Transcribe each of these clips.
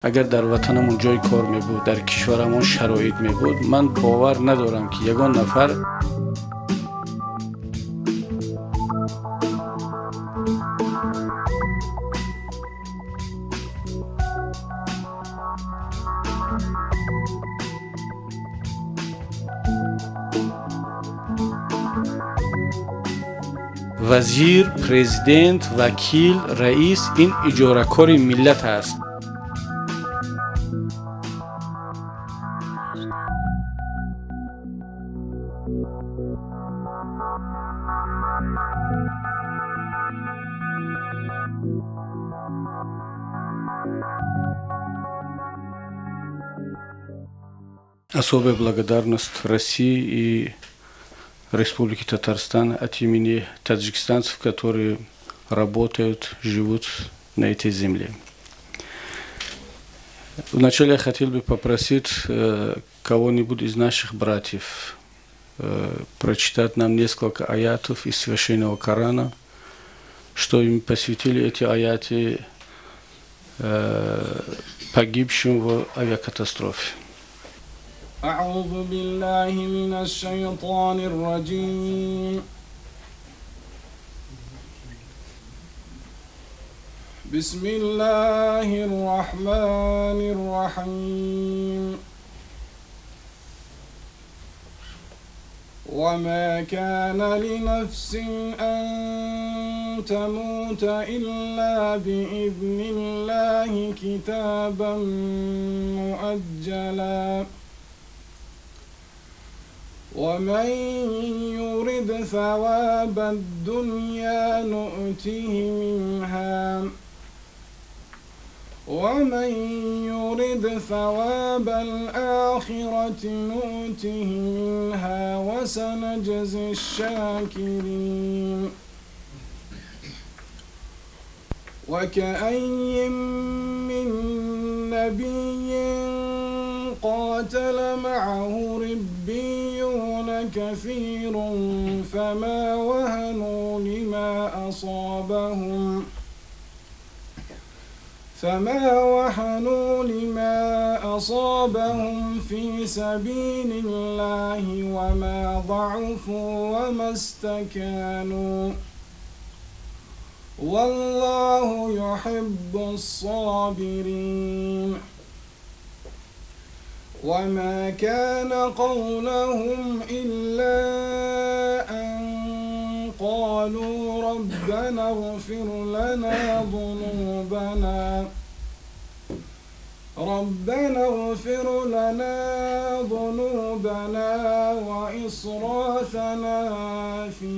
Агар дар ватанамон ҷои кор мебуд, дар кишварамон шароит мебуд, ман бовар надорам, ки ягон нафар вазир, президент, вакил, раис ин иҷоракори миллат аст. Особая благодарность России и Республики Татарстан от имени таджикистанцев, которые работают, живут на этой земле. Вначале я хотел бы попросить кого-нибудь из наших братьев прочитать нам несколько аятов из Священного Корана, что им посвятили эти аяты погибшим в авиакатастрофе. أعوذ بالله من الشيطان الرجيم. بسم الله الرحمن الرحيم. وما كان لنفس أن تموت إلا بإذن الله كتابا مؤجلا. ومن يرد ثواب الدنيا نؤته منها ومن يرد ثواب الآخرة نؤته منها وسنجزي الشاكرين. وكأي من نبي قاتل معه ربيون كثير فما وهنوا لما أصابهم في سبيل الله وما ضعفوا وما استكانوا والله يحب الصابرين. وما كان قولهم إلا أن قالوا ربنا اغفر لنا ذنوبنا وإسرافنا في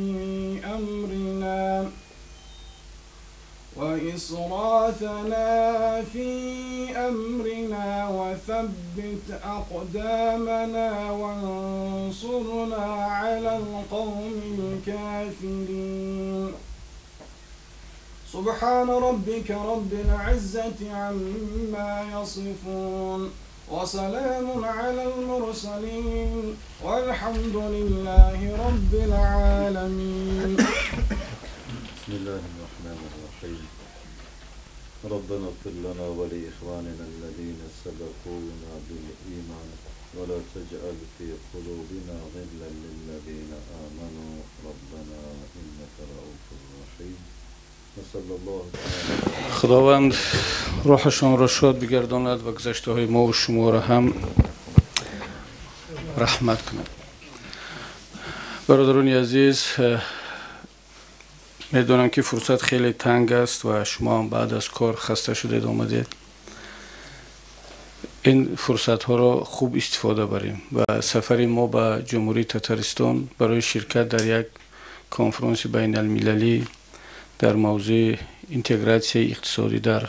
أمرنا وثبت أقدامنا وانصرنا على القوم الكافرين. سبحان ربك رب العزة عما يصفون وسلام على المرسلين والحمد لله رب العالمين. بسم الله الرحمن الرحيم. ربنا اغفر لنا ولإخواننا الذين سبقونا بالإيمان ولا تجعل في قلوبنا غلا للذين آمنوا ربنا إنك رؤوف رحيم. وصلى الله تعالى. خداوند روحشان را شاد بگرداند و گذشته‌های ما و شما را هم رحمت کند. برادران عزیز، میدونم که فرصت خیلی تنگ است و شما هم بعد از کار خسته شدید آمدید. این فرصت ها را خوب استفاده بریم و سفر ما به جمهوری تتارستان برای شرکت در یک کنفرانس بین المللی در موضوع اینتگراسیا اقتصادی در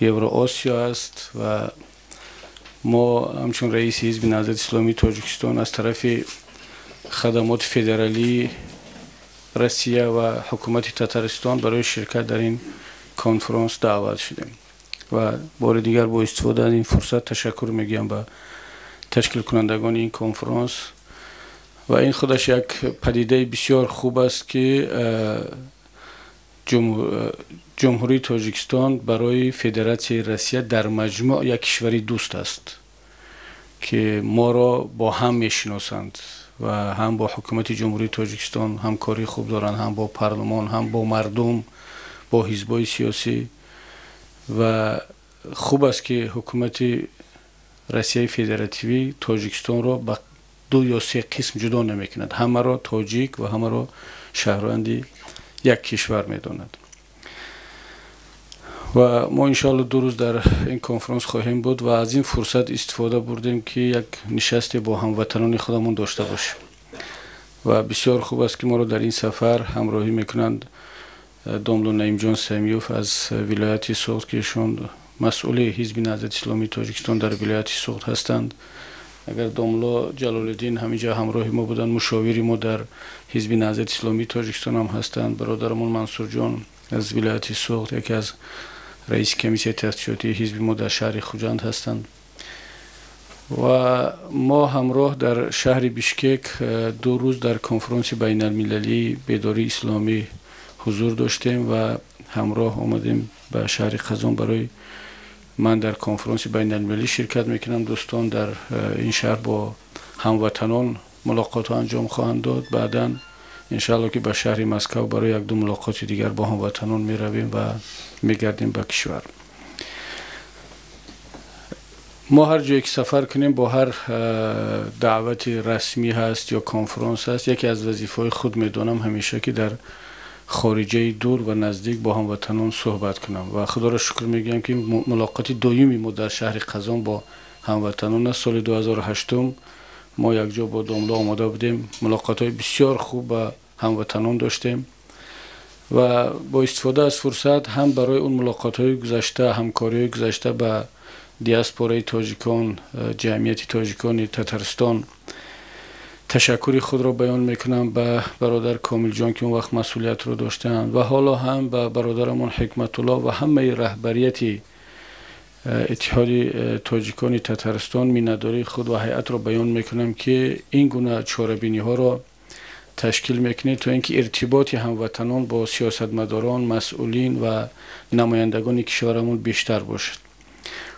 یوروآسیا است و ما همچون رئیس حزب نهضت اسلامی تاجیکستان از طرف خدمات فدرالی روسیه و حکومت تتارستان برای شرکت در این کنفرانس دعوت شدیم و بار دیگر با استفاده از این فرصت تشکر میگم به تشکیل کنندگان این کنفرانس و این خودش یک پدیده بسیار خوب است که Ҷумҳурии Тоҷикистон барои Федератсияи Россия дар маҷмӯъ як кишвари дӯст аст, ки моро бо ҳам мешиносанд ва ҳам бо ҳукумати Ҷумҳурии Тоҷикистон ҳамкории хуб доранд, ҳам бо парлумон, ҳам бо мардум, бо ҳизбҳои сиёсӣ. Ва хуб аст, ки ҳукумати Россияи Федеративӣ Тоҷикистонро ба ду ё се қисм ҷудо намекунад, ҳамаро тоҷик ва ҳамаро шаҳрванди як кишвар медонад. Ва мо иншоалло 2 рӯз дар ин конфронс хоҳем буд ва аз ин фурсат истифода бурдем, ки як нишасте бо ҳамватанони худамон дошта бошем. Ва бисёр хуб аст, ки моро дар ин сафар ҳамроҳӣ мекунанд домло Наимҷон Самиёв аз вилояти Суғд, ки ишон масъули Ҳизби Наҳзати Исломии Тоҷикистон дар вилояти Суғд ҳастанд. Агар домло Ҷалолиддин ҳаминҷа ҳамроҳи мо буданд, мушовири мо дар Ҳизби Наҳзати Исломии Тоҷикистон ҳам ҳастанд. Бародарамон Мансурҷон аз вилояти Суғд, яке аз раиси комиссияи тафтишотии ҳизби мо дар шаҳри Хуҷанд ҳастанд. Ва мо ҳамроҳ дар шаҳри Бишкек 2 рӯз дар конфронси байналмилалии бедории исломӣ ҳузур доштем ва ҳамроҳ омадем ба шаҳри Қазон. Барои ман дар конфронси байналмилалӣ ширкат мекунам. Дӯстон дар ин шаҳр бо ҳамватанон мулоқотҳо анҷом хоҳанд дод. Баъдан иншаалло ки ба шаҳри Москав барои як-ду мулоқоти дигар бо ҳамватанон меравем ва мегардем ба кишвар. Мо ҳар ҷое ки сафар кунем, бо ҳар даъвати расмӣ ҳаст ё конфронс ҳаст, яке аз вазифаҳои худ медонам ҳамеша, ки дар хориҷаи дур ва наздик бо ҳамватанон суҳбат кунам. Ва худоро шукр мегӯям, ки мулоқоти дуюми мо дар шаҳри Қазон бо ҳамватанон аст. Соли 2008 мо якҷо бо домло омода будем, мулоқотҳои бисёр хуб ба ҳамватанон доштем ва бо истифода аз фурсат ҳам барои он мулоқотҳои гузашта, ҳамкориҳои гузашта ба диаспораи тоҷикон, ҷамъияти тоҷикони Татарстон ташаккури худро баён мекунам ба бародар Комилҷон, ки он вақт масъулиятро доштанд, ва ҳоло ҳам ба бародарамон Ҳикматулло ва ҳамаи раҳбарияти Иттиҳоди тоҷикони Татарстон миннатдории худ ва ҳайатро баён мекунам, ки ин гуна чорабиниҳоро ташкил мекунед, то ин ки иртиботи ҳамватанон бо сиёсатмадорон, масъулин ва намояндагони кишварамон бештар бошад.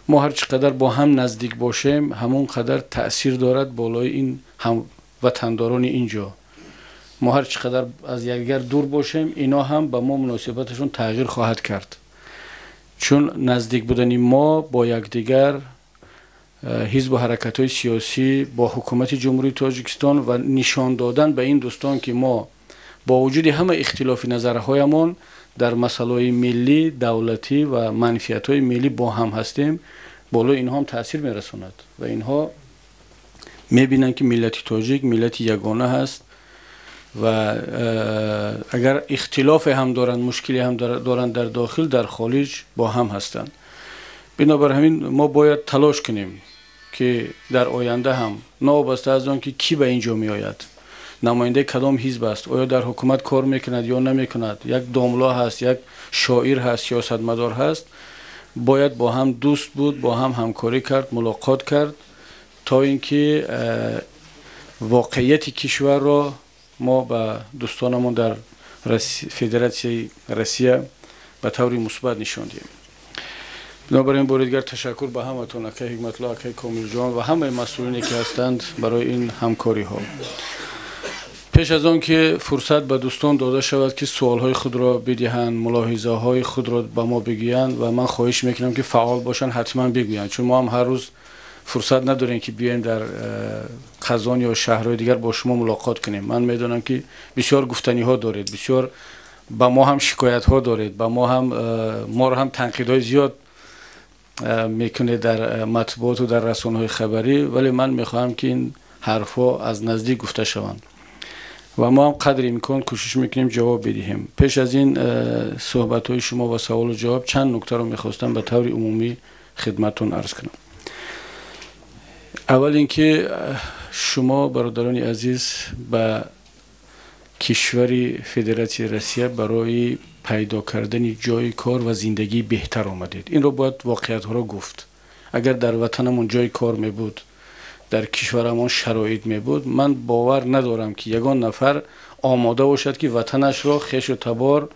Мо ҳар чӣ қадар бо ҳам наздик бошем, ҳамон қадар таъсир дорад болои ин ҳамватандорони ин ҷо. Мо ҳар чӣ қадар аз якдигар дур бошем, ино ҳам ба мо муносибаташон тағйир хоҳад кард. Чун наздик будани мо бо якдигар, ҳизбу ҳаракатҳои сиёсӣ бо ҳукумати Ҷумҳурии Тоҷикистон ва нишон додан ба ин дӯстон, ки мо бо вуҷуди ҳама ихтилофи назарҳоямон дар масъалаҳои миллӣ, давлатӣ ва манфиатҳои миллӣ бо ҳам ҳастем, болои инҳо ҳам таъсир мерасонад ва инҳо мебинанд, ки миллати тоҷик миллати ягона ҳаст ва агар ихтилофе ҳам доранд, мушкиле ҳам доранд дар дохил, дар хориҷ бо ҳам ҳастанд. Бинобар ҳамин мо бояд талош кунем, ки дар оянда ҳам новобаста аз он ки кӣ ба ин ҷо меояд, намояндаи кадом ҳизб аст, оё дар ҳукумат кор мекунад ё намекунад, як домло ҳаст, як шоир ҳаст, сиёсатмадор ҳаст, бояд бо ҳам дӯст буд, бо ҳам ҳамкорӣ кард, мулоқот кард, то ин ки воқеияти кишварро мо ба дӯстонамон дар Федератсияи Россия ба таври мусбат нишон диҳем. Бинобар ин бори дигар ташаккур ба ҳаматон, акай Ҳикматулло, акай Комилҷон ва ҳамаи масъулине ки ҳастанд барои ин ҳамкориҳо. Пеш аз он ки фурсат ба дӯстон дода шавад, ки суолҳои худро бидиҳанд, мулоҳизаҳои худро ба мо бигӯянд, ва ман хоҳиш мекунам, ки фаъол бошанд, ҳатман бигӯянд, чун мо ҳам ҳар рӯз фурсат надорем, ки биёем дар Қазон ё шаҳрҳои дигар бо шумо мулоқот кунем. Ман медонам, ки бисёр гуфтаниҳо доред, бисёр ба мо ҳам шикоятҳо доред, ба мо ҳам моро ҳам танқидҳои зиёд мекунед дар матбуоту дар расонаҳои хабарӣ, вале ман мехоҳам, ки ин ҳарфҳо аз наздик гуфта шаванд ва мо ҳам қадри имкон кӯшиш мекунем ҷавоб бидиҳем. Пеш аз ин суҳбатҳои шумо ва саволу ҷавоб чанд нуктаро мехостам ба таври умумӣ хидматтон арз кунам. Аввал ин ки шумо, бародарони азиз, ба кишвари Федератсияи Россия барои пайдо кардани ҷои кор ва зиндагии беҳтар омадед. Инро бояд воқеиятҳоро гуфт. Агар дар ватанамон ҷои кор мебуд, дар кишварамон шароит мебуд, ман бовар надорам, ки ягон нафар омода бошад, ки ватанашро, хешу табор,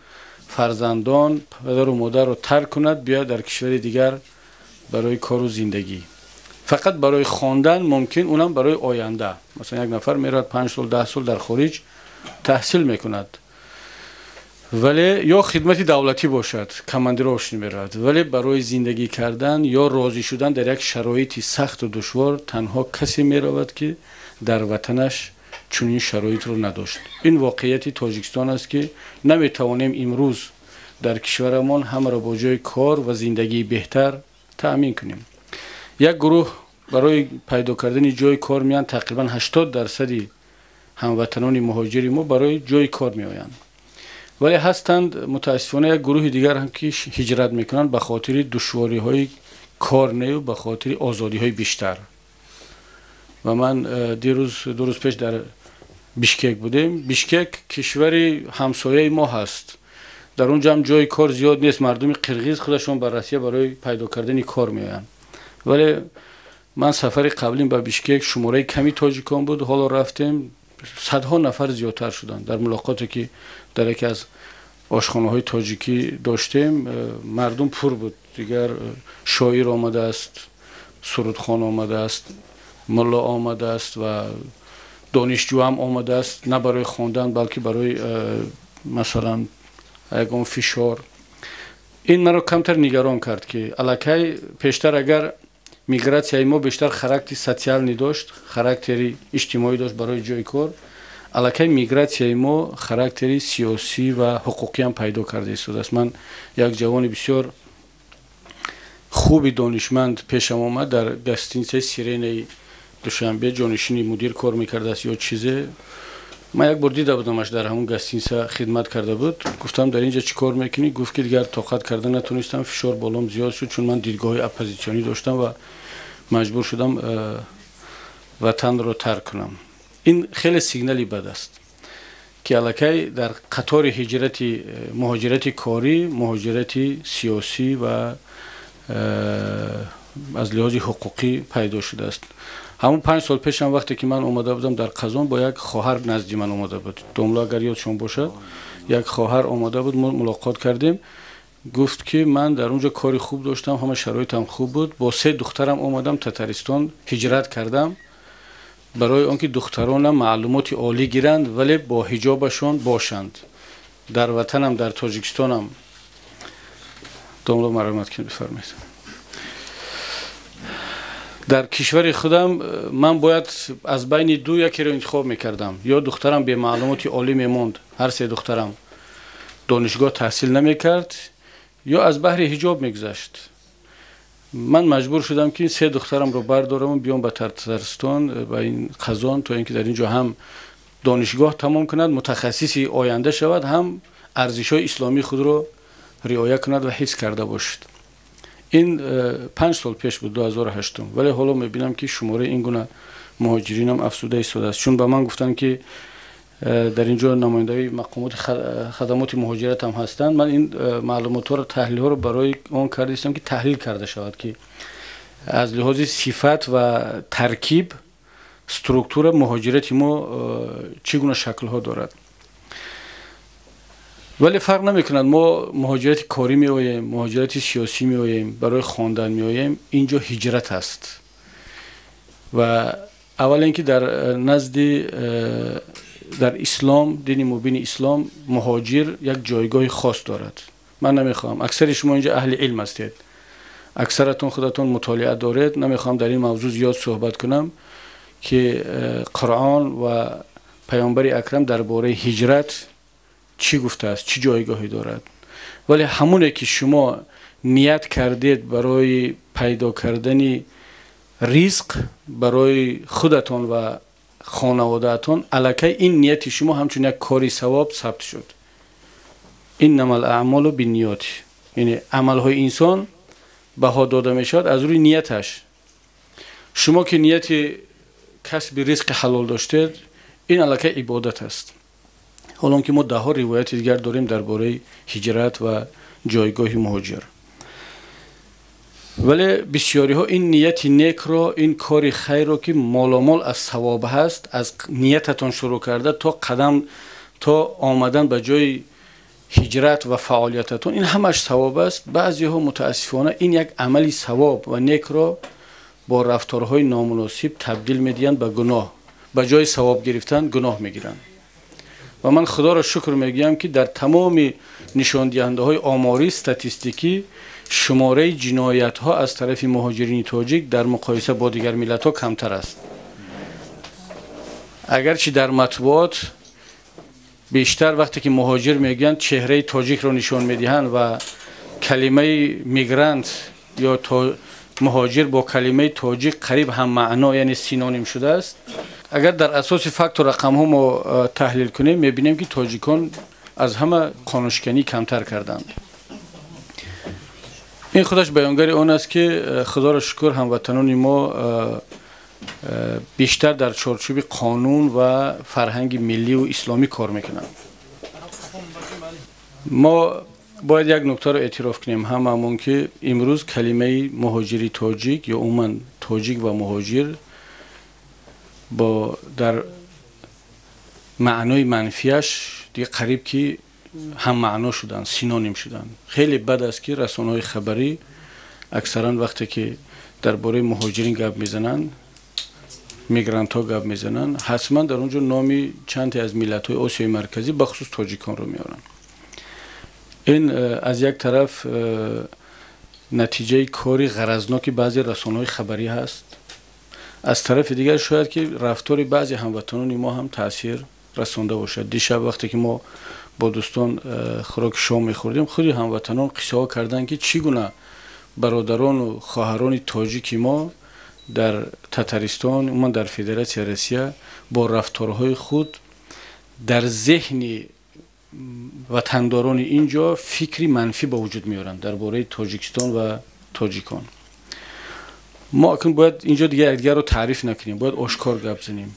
Фарзандон, падару модарро тарк кунад, биёяд дар кишвари дигар барои кору зиндагӣ. Фақат барои хондан мумкин, унам барои оянда. Масалан, як нафар меравад 5 сол, 10 сол дар хориҷ таҳсил мекунад, вале ё хидмати давлатӣ бошад, командировочный меравад, вале барои зиндагӣ кардан ё розӣ шудан дар як шароити сахту душвор танҳо касе меравад, ки дар ватанаш чунин шароитро надошт. Ин воқеияти Тоҷикистон аст, ки наметавонем имрӯз дар кишварамон ҳамаро бо ҷои кор ва зиндагии беҳтар таъмин кунем. Як гурӯҳ барои пайдо кардани ҷои кор меянд. Тақрибан 80 дарсади ҳамватанони муҳоҷири мо барои ҷои кор меоянд, вале ҳастанд, мутаассифона, як гурӯҳи дигар ҳам, ки ҳиҷрат мекунанд ба хотири душвориҳои кор нею ба хотири озодиҳои бештар. Ва ман дирӯз, 2 рӯз пеш дар Бишкек будем. Бишкек кишвари ҳамсояи мо ҳаст. Дар он ҷо ҳам ҷои кор зиёд нест. Мардуми қирғиз худашон ба Россия барои пайдо кардани кор меоянд. Вале ман сафари қаблим ба Бишкек шумораи ками тоҷикон буд, ҳоло рафтем, садҳо нафар зиёдтар шуданд. Дар мулоқоте, ки дар яке аз ошхонаҳои тоҷикӣ доштем, мардум пур буд. Дигар шоир омадааст, сурудхон омадааст, мулло омадааст ва донишҷӯ ҳам омадааст, на барои хондан, балки барои масалан, ягон фишор. Ин маро камтар нигарон кард, ки аллакай пештар агар мигратсияи мо бештар характери социальный дошт, характери иҷтимоӣ дошт, барои ҷои кор, аллакай мигратсияи мо характери сиёсӣ ва ҳуқуқӣ ҳам пайдо карда истодааст. Ман як ҷавони бисёр хуби донишманд пешам омад, дар гостиницаи Сиренаи Душанбе ҷонишини мудир кор мекардааст ё чизе. Ман як бор дида будамаш, дар ҳамун гостиница хидмат карда буд. Гуфтам: «Дар ин ҷа чӣ кор мекунӣ?» Гуфт, ки дигар тоқат карда натонистам, фишор болом зиёд шуд, чун ман дидгоҳи оппозитсионӣ доштам ва маҷбур шудам ватанро тарк кунам. Ин хеле сигнали бад аст, ки аллакай дар қатори ҳиҷрати муҳоҷирати корӣ муҳоҷирати сиёсӣ ва аз лиҳози ҳуқуқӣ пайдо шудааст. Ҳамун 5 сол пешам, вақте ки ман омада будам дар Қазон, бо як хоҳар назди ман омада буд. Домло, агар ёдшон бошад, як хоҳар омада буд, мо мулоқот кардем. Гуфт, ки ман дар он ҷо кори хуб доштам, ҳама шароитам хуб буд, бо се духтарам омадам Татаристон, ҳиҷрат кардам барои он ки духтаронам маълумоти олӣ гиранд, вале бо ҳиҷобашон бошанд дар ватанам, дар Тоҷикистонам. Домло, марҳамат кунед, бифармоед. Дар кишвари худам ман бояд аз байни ду якеро интихоб мекардам: ё духтарам бемаълумоти олӣ мемонд, ҳар се духтарам донишгоҳ таҳсил намекард, ё аз баҳри ҳиҷоб мегузашт. Ман маҷбур шудам, ки се духтарамро бардораму биём ба Татарстон, ба ин Қазон, то ин ки дар ин ҷо ҳам донишгоҳ тамом кунад, мутахассиси оянда шавад, ҳам арзишҳои исломии худро риоя кунад ва ҳифз карда бошад. Ин 5 сол пеш буд, 2008-ум. Вале ҳоло мебинам, ки шумораи ин гуна муҳоҷиринам афзуда истодааст, чун ба ман гуфтанд, ки дар ин ҷо намояндаи мақомоти хадамоти муҳоҷират ҳам ҳастанд. Ман ин маълумотҳоро, таҳлилҳоро барои он карда истам, ки таҳлил карда шавад, ки аз лиҳози сифат ва таркиб, структура муҳоҷирати мо чӣ гуна шаклҳо дорад. Вале фарқ намекунад, мо муҳоҷирати корӣ меоем, муҳоҷирати сиёсӣ меоем, барои хондан меоем, ин ҷо ҳиҷрат аст. Ва аввал ин ки дар назди дар ислом, дини мубини ислом, муҳоҷир як ҷойгоҳи хос дорад. Ман намехоҳам, аксари шумо инҷо аҳли илм ҳастед, аксаратон худатон мутолиа доред, намехоҳам дар ин мавзӯъ зиёд суҳбат кунам, ки Қуръон ва Паёмбари Акрам дар бораи ҳиҷрат чӣ гуфтааст, чӣ ҷойгоҳе дорад. Вале ҳамоне ки шумо ният кардед барои пайдо кардани ризқ барои худатон ва хонаводаатон, аллакай ин нияти шумо ҳамчун як кори савоб сабт шуд. إنما الأعمال بالنيات, яъне амалҳои инсон баҳо дода мешавад аз рӯи нияташ. Шумо ки нияти касби ризқи ҳалол доштед, ин аллакай ибодат аст. Ҳолон ки мо даҳҳо ривояти дигар дорем дар бораи ҳиҷрат ва ҷойгоҳи муҳоҷир. Вале бисёриҳо ин нияти некро, ин кори хайрро, ки моломол аз савоб ҳаст, аз ниятатон шурӯъ карда то қадам, то омадан ба ҷои ҳиҷрат ва фаъолиятатон, ин ҳамаш савоб аст. Баъзеҳо мутаассифона ин як амали савоб ва некро бо рафторҳои номуносиб табдил медиҳанд ба гуноҳ. Ба ҷои савоб гирифтан гуноҳ мегиранд. Ва ман худоро шукр мегӯям, ки дар тамоми нишондиҳандаҳои оморӣ, статистикӣ шумораи ҷиноятҳо аз тарафи муҳоҷирини тоҷик дар муқоиса бо дигар миллатҳо камтар аст. Агарчи дар матбуот бештар вақте ки муҳоҷир мегӯянд, чеҳраи тоҷикро нишон медиҳанд ва калимаи мигрант ё муҳоҷир бо калимаи тоҷик қариб ҳаммаъно, яъне синоним шудааст. Агар дар асоси факту рақамҳо мо таҳлил кунем, мебинем, ки тоҷикон аз ҳама қонуншиканӣ камтар карданд. Ин худаш баёнгари он аст, ки худоро шукр, ҳамватанони мо бештар дар чорчӯби қонун ва фарҳанги миллию исломӣ кор мекунанд. Мо бояд як нуктаро эътироф кунем ҳамаамон, ки имрӯз калимаи муҳоҷири тоҷик ё умуман тоҷик ва муҳоҷир бо дар маънои манфиаш дига қариб ки ҳаммаъно шуданд, синоним шуданд. Хеле бад аст, ки расонаҳои хабарӣ аксаран вақте ки дар бораи муҳоҷирин гап мезананд, мигрантҳо гап мезананд, ҳатман дар он ҷо номи чанде аз миллатҳои Осиёи Марказӣ, бахусус тоҷиконро меоранд. Ин аз як тараф натиҷаи кори ғаразноки баъзе расонаҳои хабарӣ ҳаст, аз тарафи дигар шояд ки рафтори баъзе ҳамватанони мо ҳам таъсир расонда бошад. Дишаб вақте ки мо бо дӯстон хӯроки шом мехӯрдем, худи ҳамватанон қиссаҳо карданд, ки чӣ гуна бародарону хоҳарони тоҷики мо дар Татаристон, умуман дар Федератсияи Россия бо рафторҳои худ дар зеҳни ватандорони ин ҷо фикри манфӣ ба вуҷуд меоранд дар бораи Тоҷикистон ва тоҷикон. Мо акнун бояд инҷо дигар якдигарро таъриф накунем, бояд ошкор гап занем.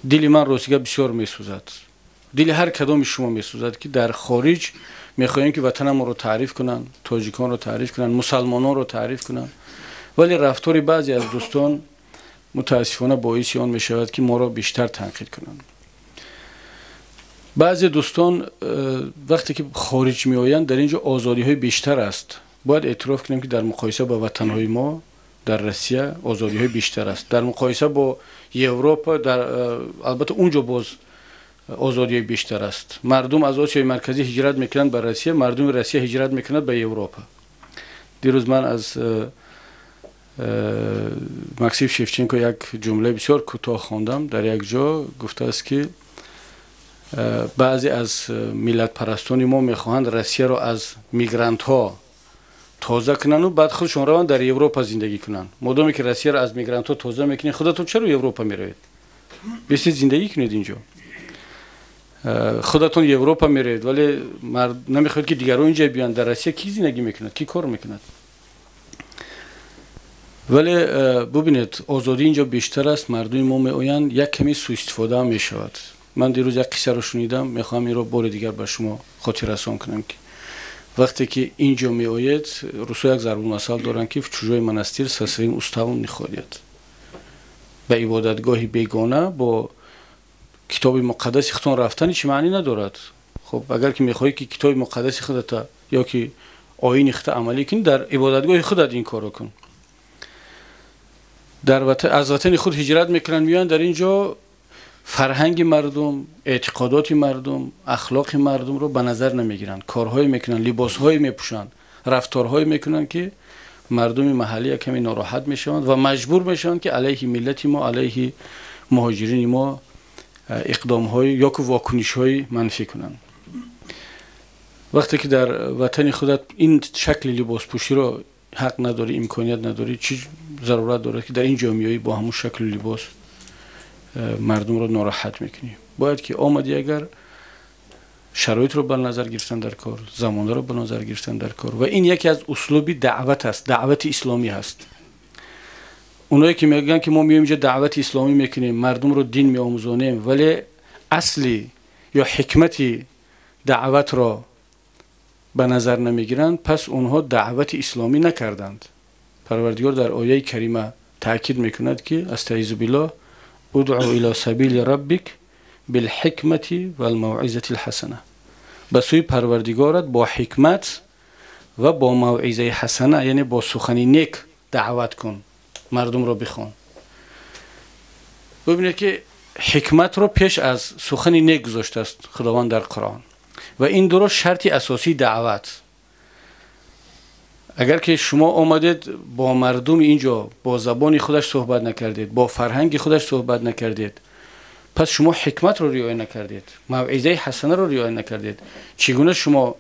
Дили ман ростига бисёр месӯзад, дили ҳар кадоми шумо месӯзад, ки дар хориҷ мехоҳем, ки ватанамонро таъриф кунанд, тоҷиконро таъриф кунанд, мусалмононро таъриф кунанд, вале рафтори баъзе аз дӯстон мутаассифона боиси он мешавад, ки моро бештар танқид кунанд. Баъзе дӯстон вақте ки хориҷ меоянд, дар ин ҷо озодиҳои бештар аст. Бояд эътироф кунем, ки дар муқоиса ба ватанҳои мо дар Россия озодиҳои бештар аст. Дар муқоиса бо Европа дар албатта он ҷо боз озодиҳои бештар аст. Мардум аз Осиёи Марказӣ ҳиҷрат мекунанд ба Россия, мардуми Россия ҳиҷрат мекунад ба Европа. Дирӯз ман аз Максим Шевченко як ҷумлаи бисёр кӯтоҳ хондам. Дар як ҷо гуфтааст, ки баъзе аз миллатпарастони мо мехоҳанд Россияро аз мигрантҳо тоза кунанду баъд худшон раванд дар Европа зиндагӣ кунанд. Модоме ки Россияро аз мигрантҳо тоза мекунед, худатон чаро Европа меравед? Бистед, зиндагӣ кунед инҷо. Худатон Европа меравед, вале намехоҳед, ки дигарон инҷа биёянд. Дар Россия кӣ зиндагӣ мекунад, кӣ кор мекунад? Вале бубинед, озодӣ инҷо бештар аст, мардуми мо меоянд, як каме суистифода ҳам мешавад. Ман дирӯз як қиссаро шунидам, мехоҳам инро бори дигар ба шумо хотиррасон кунам, ки вақте ки инҷо меоед, русо як зарбулмасал доранд, ки в чужой монастырь со своим уставом не ходят. Ба ибодатгоҳи бегона бо китоби муқаддаси худтон рафтани чӣ маънӣ надорад. Хуб, агар ки мехоҳӣ, ки китоби муқаддаси худата ё ки оини худта амалӣ кунӣ, дар ибодатгоҳи худат ин корро кун. Аз ватани худ ҳиҷрат мекунанд, меоянд дар ин ҷо, фарҳанги мардум, эътиқодоти мардум, ахлоқи мардумро ба назар намегиранд, корҳое мекунанд, либосҳое мепӯшанд, рафторҳое мекунанд, ки мардуми маҳаллӣ як каме нороҳат мешаванд ва маҷбур мешаванд, ки алайҳи миллати мо, алайҳи муҳоҷирини мо иқдомҳои ё ки вокунишҳои манфӣ кунанд. Вақте ки дар ватани худат ин шакли либоспӯширо ҳақ надорӣ, имконият надорӣ, чӣ зарурат дорад, ки дар ин ҷо меоӣ, бо ҳамун шаклу либос мардумро нороҳат мекунӣ? Бояд ки омадӣ, агар шароитро ба назар гирифтан дар кор, замонаро ба назар гирифтан дар кор. Ва ин яке аз услуби даъват аст, даъвати исломӣ ҳаст. Оное ки мегӯянд, ки мо меоем инҷо, даъвати исломӣ мекунем, мардумро дин меомӯзонем, вале асли ё ҳикмати даъватро ба назар намегиранд, пас онҳо даъвати исломӣ накарданд. Парвардигор дар ояи карима таъкид мекунад, ки أستعيذ بالله: ادع إلى سبيل ربك بالحكمة والموعظة الحسنة. ба сӯи Парвардигорат бо ҳикмат ва бо мавъизаи ҳасана, яъне бо сухани нек даъват кун, мардумро бихон. Бубинед, ки ҳикматро пеш аз сухани нек гузоштааст Худованд дар Қуръон, ва ин дуро шарти асосии даъват. Агар ки шумо омадед, бо мардуми инҷо бо забони худаш суҳбат накардед, бо фарҳанги худаш суҳбат накардед, пас шумо ҳикматро риоя накардед, мавъизаи ҳасанаро риоя накардед. Чӣ гуна шумо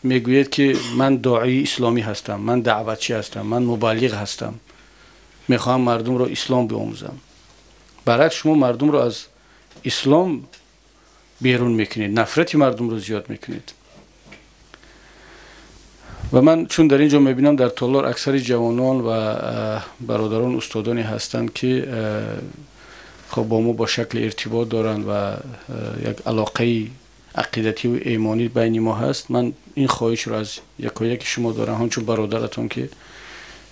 мегӯед, ки ман доии исломӣ ҳастам, ман даъватчӣ ҳастам, ман мубаллиғ ҳастам, мехоҳам мардумро ислом биомӯзам? Баръакс, шумо мардумро аз ислом берун мекунед, нафрати мардумро зиёд мекунед. Ва ман чун дар ин ҷо мебинам, дар толор аксари ҷавонон ва бародарон, устодоне ҳастанд, ки хоб бо мо бо шакли иртибот доранд ва як алоқаи ақидативу имонӣ байни мо ҳаст, ман ин хоҳишро аз якояки шумо дорам, ҳамчун бародаратон, ки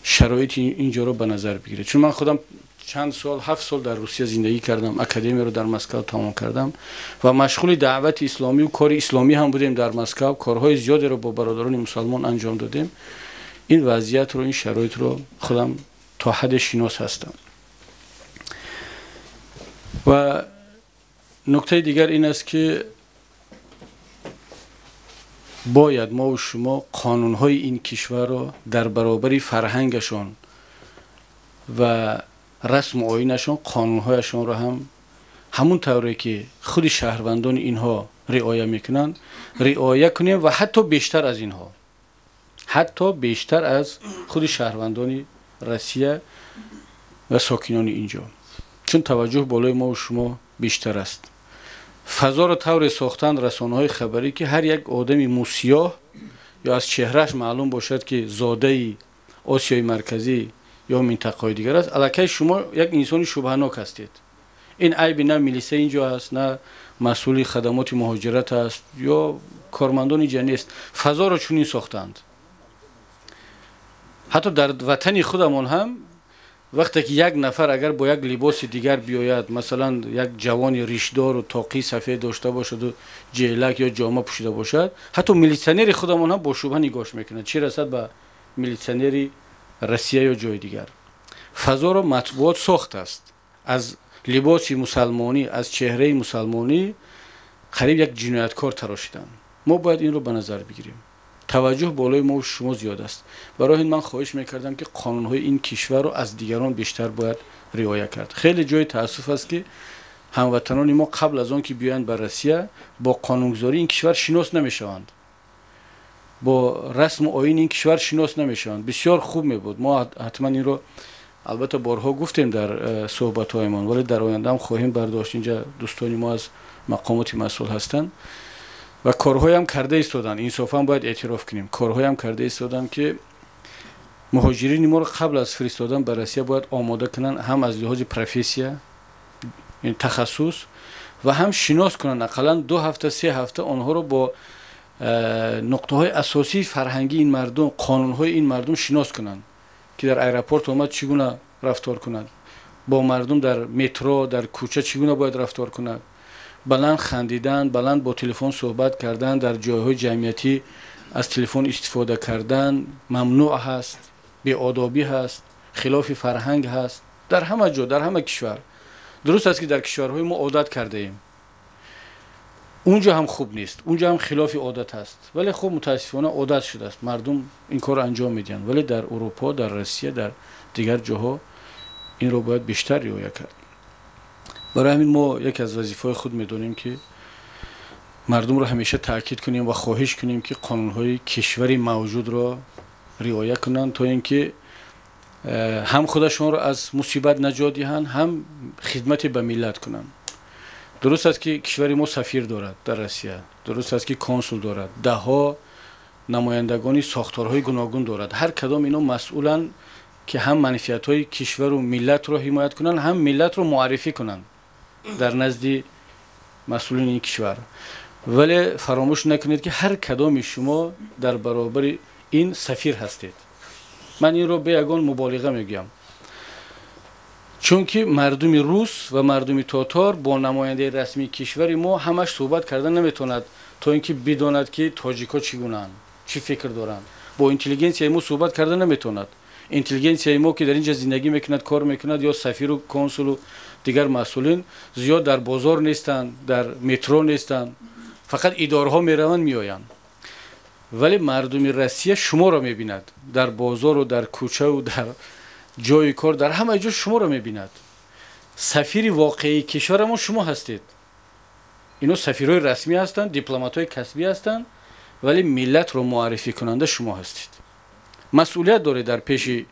шароити инҷоро ба назар бигиред. Чун ман худам чанд сол, 7 сол дар Русия зиндагӣ кардам, академияро дар Москав тамом кардам ва машғули даъвати исломӣ ва кори исломӣ ҳам будем дар Москав, корҳои зиёдеро бо бародарони мусалмон анҷом додем. Ин вазъиятро, ин шароитро худам то ҳадде шинос ҳастам. Ва нуктаи дигар ин аст, ки бояд мову шумо қонунҳои ин кишварро дар баробари фарҳангашон ва расму оинашон, қонунҳояшонро ҳам ҳамун тавре ки худи шаҳрвандони инҳо риоя мекунанд, риоя кунем ва ҳатто бештар аз инҳо, ҳатто бештар аз худи шаҳрвандони Россия ва сокинони инҷо, чун таваҷҷӯҳ болои мову шумо бештар аст. Фазоро тавре сохтанд расонаҳои хабарӣ, ки ҳар як одами мӯсиёҳ ё аз чеҳрааш маълум бошад, ки зодаи Осиёи Марказӣ ё минтақаҳои дигар аст, аллакай шумо як инсони шубҳанок ҳастед. Ин айби на милиса инҷо аст, на масъули хадамоти муҳоҷират аст ё кормандони инҷа нест. Фазоро чунин сохтанд. Ҳатто дар ватани худамон ҳам вақте ки як нафар агар бо як либоси дигар биёяд, масалан, як ҷавони ришдору тоқии сафед дошта бошаду ҷелак ё ҷома пӯшида бошад, ҳатто милитсионери худамон ҳам бо шубҳа нигоҳш мекунад, чӣ расад ба милитсионери Россия ё ҷои дигар. Фазоро матбуот сохтааст. Аз либоси мусалмонӣ, аз чеҳраи мусалмонӣ қариб як ҷинояткор тарошиданд. Мо бояд инро ба назар бигирем. Таваҷҷӯҳ болои мо шумо зиёд аст. Барои ин ман хоҳиш мекардам, ки қонунҳои ин кишварро аз дигарон бештар бояд риоя кард. Хеле ҷои таассуф аст, ки ҳамватанони мо қабл аз он ки биёянд ба Россия, бо қонунгузории ин кишвар шинос намешаванд, бо расму оини ин кишвар шинос намешаванд. Бисёр хуб мебуд, мо ҳатман инро албатта борҳо гуфтем дар суҳбатҳоямон, вале дар ояндаам хоҳем бардошт. Инҷа дӯстони мо аз мақомоти масъул ҳастанд ва корҳоям карда истоданд. Инсофан бояд эътироф кунем, корҳоям карда истоданд, ки муҳоҷирини моро қабл аз фиристодан ба Россия бояд омода кунанд, ҳам аз лиҳози профессия, тахассус, ва ҳам шинос кунанд ақаллан 2 ҳафта, 3 ҳафта онҳоро бо нуқтаҳои асосии фарҳангии ин мардум, қонунҳои ин мардум шинос кунанд, ки дар аэропорт омад, чӣ гуна рафтор кунад, бо мардум дар метро, дар кӯча чӣ гуна бояд рафтор кунад. Баланд хандидан, баланд бо телефон суҳбат кардан, дар ҷойҳои ҷамъиятӣ аз телефон истифода кардан мамнӯъ ҳаст, беодобӣ ҳаст, хилофи фарҳанг ҳаст дар ҳама ҷо, дар ҳама кишвар. Дуруст аст, ки дар кишварҳои мо одат кардаем, унҷо ҳам хуб нест, унҷо ҳам хилофи одат ҳаст, вале хуб, мутаассифона, одат шудааст, мардум ин корро анҷом медиҳанд. Вале дар Урупо, дар Россия, дар дигар ҷоҳо инро бояд бештар риоя кард. Барои ҳамин мо яке аз вазифаҳои худ медонем, ки мардумро ҳамеша таъкид кунем ва хоҳиш кунем, ки қонунҳои кишвари мавҷудро риоя кунанд, то ин ки ҳам худашонро аз мусибат наҷот диҳанд, ҳам хидмате ба миллат кунанд. Дуруст аст, ки кишвари мо сафир дорад дар Россия, дуруст аст, ки консул дорад, даҳҳо намояндагони сохторҳои гуногун дорад. Ҳар кадом ино масъуланд, ки ҳам манфиатҳои кишвару миллатро ҳимоят кунанд, ҳам миллатро муаррифӣ кунанд дар назди масъулини ин кишвар. Вале фаромӯш накунед, ки ҳар кадоми шумо дар баробари ин сафир ҳастед. Ман инро бе ягон муболиға мегӯям, чунки мардуми рус ва мардуми тотор бо намояндаи расмии кишвари мо ҳамаш суҳбат карда наметавонад. то ин ки бидонад ки тоҷикҳо чӣ гунаанд, чӣ фикр доранд. Бо интеллигенсияи мо суҳбат карда наметавонад. Интеллигенсияи мо ки дар ин ҷо зиндагӣ мекунад, кор мекунад, ё сафиру консулу дигар масъулин зиёд дар бозор нестанд, дар метро нестанд, фақат идораҳо мераванд, меоянд. Вале мардуми Россия шуморо мебинад дар бозору дар кӯчаву дар ҷои кор, дар ҳама ҷо шуморо мебинад. Сафири воқеии кишварамон шумо ҳастед. Ино сафирҳои расмӣ ҳастанд, дипломатҳои касбӣ ҳастанд, вале миллатро муаррифӣ кунанда шумо ҳастед. Масъулият доред дар пеши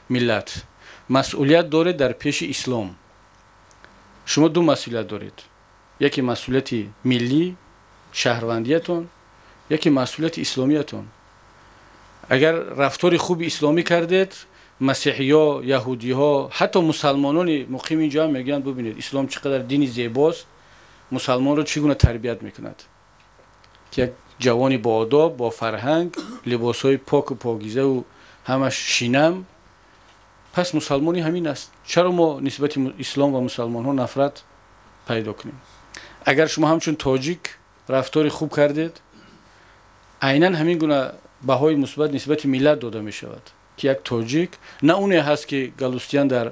миллат, масъулият доред дар пеши ислом. Шумо ду масъулият доред: яке масъулияти миллӣ, шаҳрвандиятон, яке масъулияти исломиятон. Агар рафтори хуби исломӣ кардед, масеҳиё, яҳудиҳо, ҳатто мусалмонони муқими инҷо ҳам мегӯянд: бубинед, ислом чӣ қадар дини зебост, мусалмонро чӣ гуна тарбият мекунад, ки як ҷавони боодоб, бо фарҳанг, либосҳои поку покизаву ҳамаш шинам. Пас мусалмонӣ ҳамин аст. Чаро мо нисбати ислом ва мусалмонҳо нафрат пайдо кунем? Агар шумо ҳамчун тоҷик рафтори хуб кардед, айнан ҳамин гуна баҳои мусбат нисбати миллат дода мешавад, ки як тоҷик на оне ҳаст, ки Галустян дар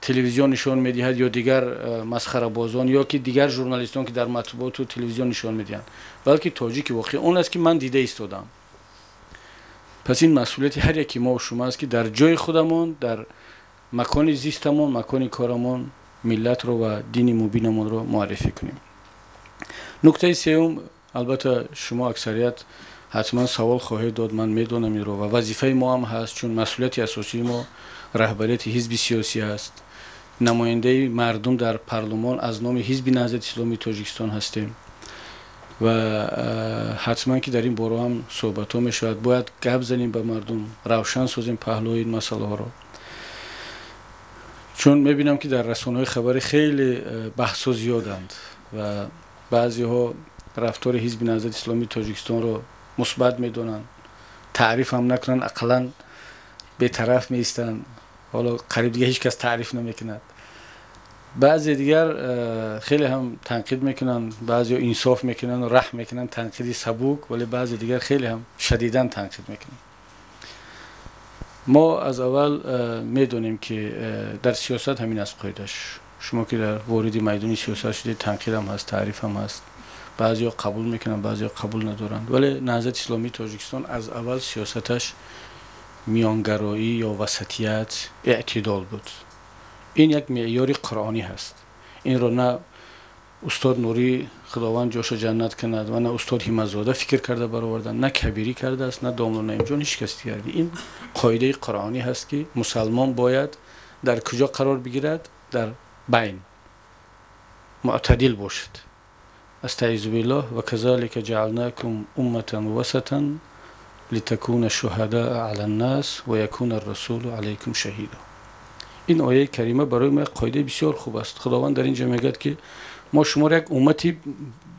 телевизион нишон медиҳад ё дигар масхарабозон ё ки дигар журналистон, ки дар матбуоту телевизион нишон медиҳанд, балки тоҷики воқеӣ он аст, ки ман дида истодам. Пас ин масъулияти ҳар яки мо шумо аст, ки дар ҷои худамон, дар макони зистамон, макони корамон миллатро ва дини мубинамонро муаррифӣ кунем. Нуктаи сеюм, албатта, шумо аксарият ҳатман савол хоҳед дод, ман медонам инро, ва вазифаи мо ҳам ҳаст, чун масъулияти асосии мо раҳбарияти ҳизби сиёсӣ аст, намояндаи мардум дар парлумон аз номи Ҳизби Наҳзати Исломии Тоҷикистон ҳастем ва ҳатман ки дар ин боро ҳам суҳбатҳо мешавад. Бояд гап занем ба мардум, равшан созем паҳлӯи ин масъалаҳоро, чун мебинам, ки дар расонаҳои хабарӣ хеле баҳсҳо зиёданд ва баъзеҳо рафтори Ҳизби Наҳзати Исломии Тоҷикистонро мусбат медонанд, таъриф ҳам накунанд, ақаллан бетараф меистанд. Ҳоло қариб дига ҳеҷ кас таъриф намекунад. Баъзе дигар хеле ҳам танқид мекунанд, баъзеҳо инсоф мекунанд, раҳм мекунанд, танқиди сабук, вале баъзе дигар хеле ҳам шадидан танқид мекунанд. Мо аз аввал медонем, ки дар сиёсат ҳамин аст қоидаш. Шумо ки дар вориди майдони сиёсат шудед, танқидам ҳаст, таърифам ҳаст, баъзеҳо қабул мекунанд, баъзеҳо қабул надоранд. Вале Наҳзати Исломии Тоҷикистон аз аввал сиёсаташ миёнгароӣ ё васатият, эътидол буд. Ин як меъёри қуръонӣ ҳаст. Инро на устод Нурӣ, Худованд ҷоша ҷаннат кунад, ва на устод Ҳимматзода фикр карда бароварданд, на Кабирӣ кардааст, на домло Наимҷон, ҳеҷ кас дигар. Ин қоидаи қуръонӣ ҳаст, ки мусалмон бояд дар куҷо қарор бигирад? Дар байн, мӯътадил бошад. Астаизу биллоҳ: وكذلك جعلناكم أمة وسطا لتكونوا شهداء على الناس ويكون الرسول عليكم شهيدا. Ин ояи карима барои мо як қоидаи бисёр хуб аст. Худованд дар ин ҷо мегӯяд, ки мо шуморо як уммати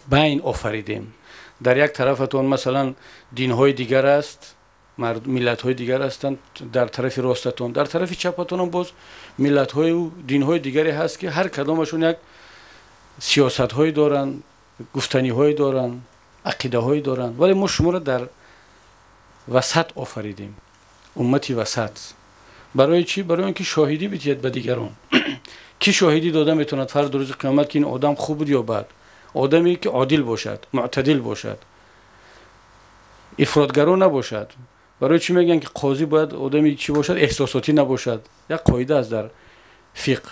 байн офаридем. Дар як тарафатон, масалан, динҳои дигар аст, миллатҳои дигар ҳастанд дар тарафи ростатон, дар тарафи чапатонам боз миллатҳою динҳои дигаре ҳаст, ки ҳар кадомашон як сиёсатҳое доранд, гуфтаниҳое доранд, ақидаҳое доранд. Вале мо шуморо дар васат офаридем, уммати васат. Барои чӣ? Барои он ки шоҳидӣ бидиҳед ба дигарон. Кӣ шоҳидӣ дода метавонад фард рӯзи қиёмат, ки ин одам хуб буд ё бад? Одаме ки одил бошад, мӯътадил бошад, ифротгаро набошад. Барои чӣ мегӯянд, ки қозӣ бояд одами чӣ бошад? Эҳсосотӣ набошад. Як қоида аст дар фиқҳ,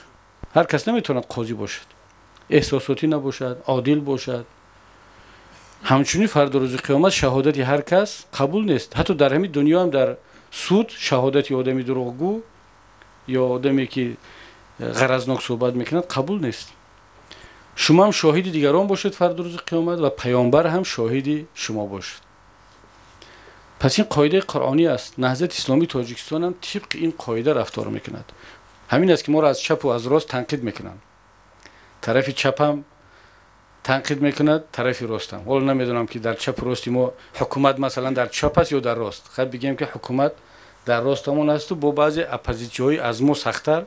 ҳар кас наметавонад қозӣ бошад. Эҳсосотӣ набошад, одил бошад. Ҳамчунин фардо рӯзи қиёмат шаҳодати ҳар кас қабул нест. Ҳатто дар ҳамин дунё ҳам дар суд шаҳодати одами дурӯғгӯ ё одаме ки ғаразнок суҳбат мекунад, қабул нест. Шумо ҳам шоҳиди дигарон бошед фардо рӯзи қиёмат ва паёмбар ҳам шоҳиди шумо бошад. Пас ин қоидаи қуръонӣ аст. Наҳзати Исломии Тоҷикистон ҳам тибқи ин қоида рафтор мекунад. Ҳамин аст, ки моро аз чапу аз рост танқид мекунанд. Тарафи чапам танқид мекунад, тарафи ростам. Ҳоло намедонам, ки дар чапу рости мо ҳукумат, масалан, дар чап аст ё дар рост. Хай, бигем, ки ҳукумат дар ростамон ҳасту бо баъзе оппозитсияҳои аз мо сахттар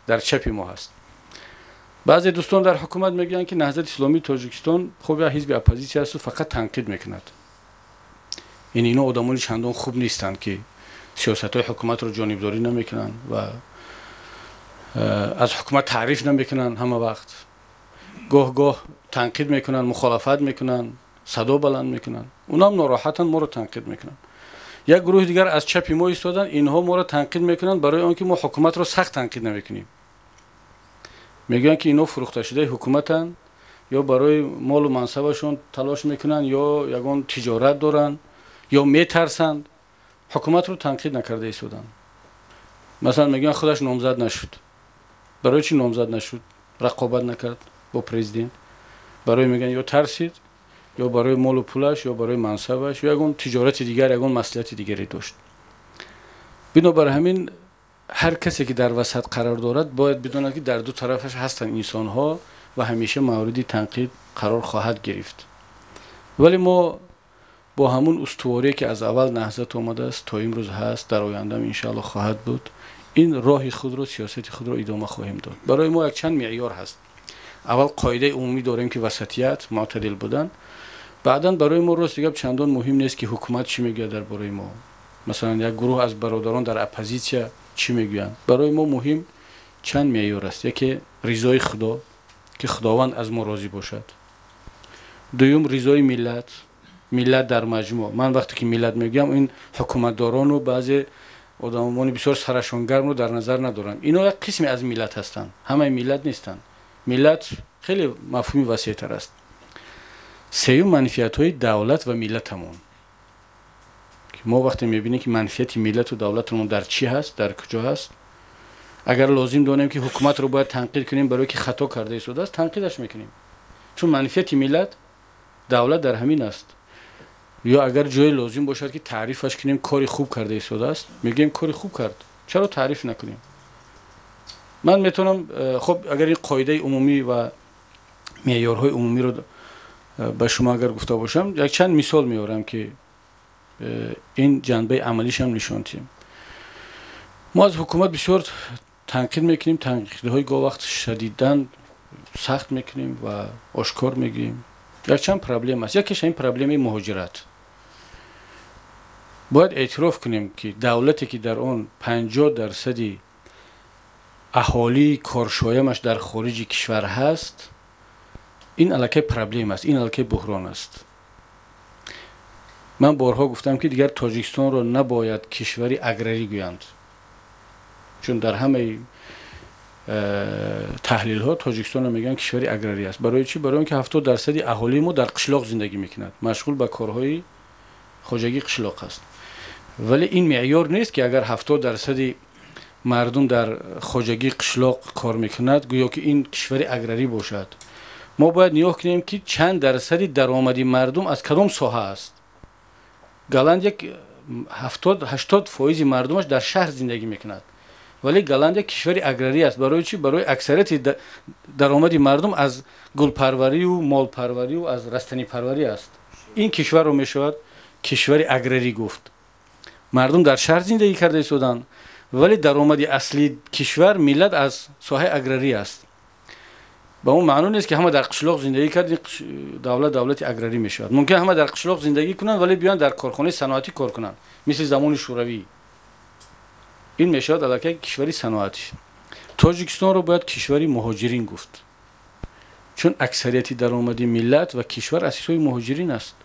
дар чапи мо ҳаст. Баъзе дӯстон дар ҳукумат мегӯянд, ки Наҳзати Исломии Тоҷикистон хуб як ҳизби оппозитсия асту фақат танқид мекунад. Яъне ино одамони чандон хуб нестанд, ки сиёсатҳои ҳукуматро ҷонибдорӣ намекунанд ва аз ҳукумат таъриф намекунанд. Ҳама вақт гоҳ-гоҳ танқид мекунанд, мухолафат мекунанд, садо баланд мекунанд. Унам нороҳатанд, моро танқид мекунанд. Як гурӯҳи дигар аз чапи мо истоданд, инҳо моро танқид мекунанд барои он ки мо ҳукуматро сахт танқид намекунем. Мегӯянд, ки инҳо фурӯхташудаи ҳукуматанд, ё барои молу мансабашон талош мекунанд, ё ягон тиҷорат доранд, ё метарсанд. Ҳукуматро танқид накарда истоданд. Масалан, мегӯянд, худаш номзад нашуд. Барои чӣ номзад нашуд, рақобат накард бо президент? Барои, мегӯянд, ё тарсид, ё барои молу пулаш, ё барои мансабаш, ё ягон тиҷорати дигар, ягон маслиҳати дигаре дошт. Бинобар ҳамин, ҳар касе ки дар васат қарор дорад, бояд бидонад, ки дар ду тарафаш ҳастанд инсонҳо ва ҳамеша мавриди танқид қарор хоҳад гирифт. Вале мо бо ҳамун устуворие, ки аз аввал Наҳзат омадааст, то имрӯз ҳаст, дар ояндаам иншоалло хоҳад буд, ин роҳи худро, сиёсати худро идома хоҳем дод. Барои мо якчанд меъёр ҳаст. Аввал, қоидаи умумӣ дорем, ки васатият, мӯътадил будан. Баъдан, барои мо, рости гап, чандон муҳим нест, ки ҳукумат чӣ мегӯяд дар бораи мо, масалан, як гурӯҳ аз бародарон дар оппозитсия чӣ мегӯянд. Барои мо муҳим чанд меъёр аст. Яке, ризои Худо, ки Худованд аз мо розӣ бошад. Дуюм, ризои миллат, миллат дар маҷмӯъ. Ман вақте ки миллат мегӯям, ин ҳукуматдорону баъзе одамони бисёр сарашон гармро дар назар надорам. Ино як қисме аз миллат ҳастанд, ҳамаи миллат нестанд. Миллат хеле мафҳуми васеътар аст. Сеюм, манфиатҳои давлат ва миллатамон. Мо вақте мебинем, ки манфиати миллату давлатамон дар чӣ ҳаст, дар куҷо ҳаст, агар лозим донем, ки ҳукуматро бояд танқид кунем, барое ки хато карда истодааст, танқидаш мекунем, чун манфиати миллат, давлат дар ҳамин аст. Ё агар ҷое лозим бошад, ки таърифаш кунем, кори хуб карда истодааст, мегӯем, кори хуб кард, чаро таъриф накунем? Ман метавонам, хуб, агар ин қоидаи умумӣ ва меъёрҳои умумиро ба шумо агар гуфта бошам, якчанд мисол меорам, ки ин ҷанбаи амалишам нишон диҳем. Мо аз ҳукумат бисёр танқид мекунем, танқидҳои гоҳ вақт шадидан сахт мекунем ва ошкор мегӯем. Якчанд проблема аст. Якеш ҳамин проблемаи муҳоҷират. Бояд эътироф кунем, ки давлате, ки дар он 50 дарсади аҳолии коршоямаш дар хориҷи кишвар ҳаст, ин аллакай проблема аст, ин аллакай буҳрон аст. Ман борҳо гуфтам, ки дигар Тоҷикистонро набояд кишвари аграрӣ гӯянд, чун дар ҳамаи таҳлилҳо Тоҷикистонро мегӯянд, кишвари аграрӣ аст. Барои чӣ? Барои он ки 70 дарсади аҳолии мо дар қишлоқ зиндагӣ мекунад, машғул ба корҳои хоҷагии қишлоқ аст. Вале ин меъёр нест, ки агар 70 дарсади мардум дар хоҷагии қишлоқ кор мекунад, гӯё ки ин кишвари аграрӣ бошад. Мо бояд нигоҳ кунем, ки чанд дарсади даромади мардум аз кадом соҳа аст. Голландия 70-80 фоизи мардумаш дар шаҳр зиндагӣ мекунад, вале Голландия кишвари аграрӣ аст. Барои чӣ? Барои аксарияти даромади мардум аз гулпарварию молпарварию аз растанипарварӣ аст. Ин кишварро мешавад кишвари аграрӣ гуфт. Мардум дар шаҳр зиндагӣ карда истоданд, вале даромади аслии кишвар, миллат аз соҳаи аграрӣ аст. Ба он маъно нест, ки ҳама дар қишлоқ зиндагӣ кард, давлат давлати аграрӣ мешавад. Мумкин ҳама дар қишлоқ зиндагӣ кунанд, вале биёянд дар корхонаи саноатӣ кор кунанд, мисли замони Шӯравӣ. Ин мешавад аллакай кишвари саноатӣ. Тоҷикистонро бояд кишвари муҳоҷирин гуфт, чун аксарияти даромади миллат ва кишвар аз ҳисоби муҳоҷирин аст.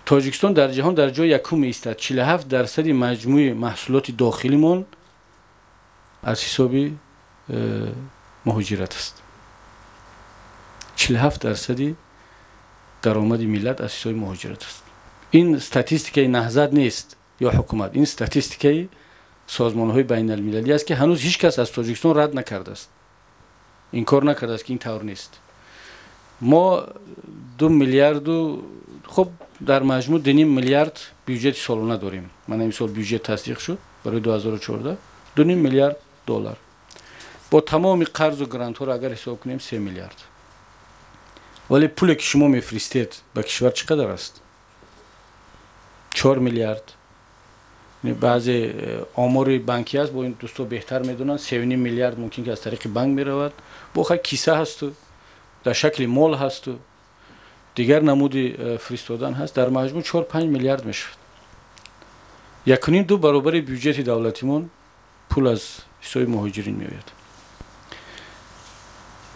Тоҷикистон дар ҷаҳон дар ҷои якум меистад. 47 дарсади маҷмӯи маҳсулоти дохилимон аз ҳисоби муҳоҷират аст. 47 дарсади даромади миллат аз ҳисоби муҳоҷират аст. Ин статистикаи Наҳзат нест ё ҳукумат, ин статистикаи созмонҳои байналмилалӣ аст, ки ҳанӯз ҳеҷ кас аз Тоҷикистон рад накардааст, инкор накардааст, ки ин тавр нест. Мо 2 миллиарду, хуб, дар маҷмӯъ 2,5 миллиард бюҷети солона дорем. Мана, имсол бюҷет тасдиқ шуд барои 2014, 2,5 миллиард доллар. Бо тамоми қарзу грантҳоро агар ҳисоб кунем, 3 миллиард. Вале пуле, ки шумо мефиристед ба кишвар, чӣ қадар аст? 4 миллиард. Баъзе омори банкӣ аст, бо ин дӯсто беҳтар медонанд, 3,5 миллиард мумкин ки аз тариқи банк меравад. Бо хай киса ҳасту, дар шакли мол ҳасту, дигар намуди фиристодан ҳаст. Дар маҷмӯъ 4-5 миллиард мешавад. 1,5-2 баробари бюҷети давлатимон пул аз ҳисоби муҳоҷирин меояд.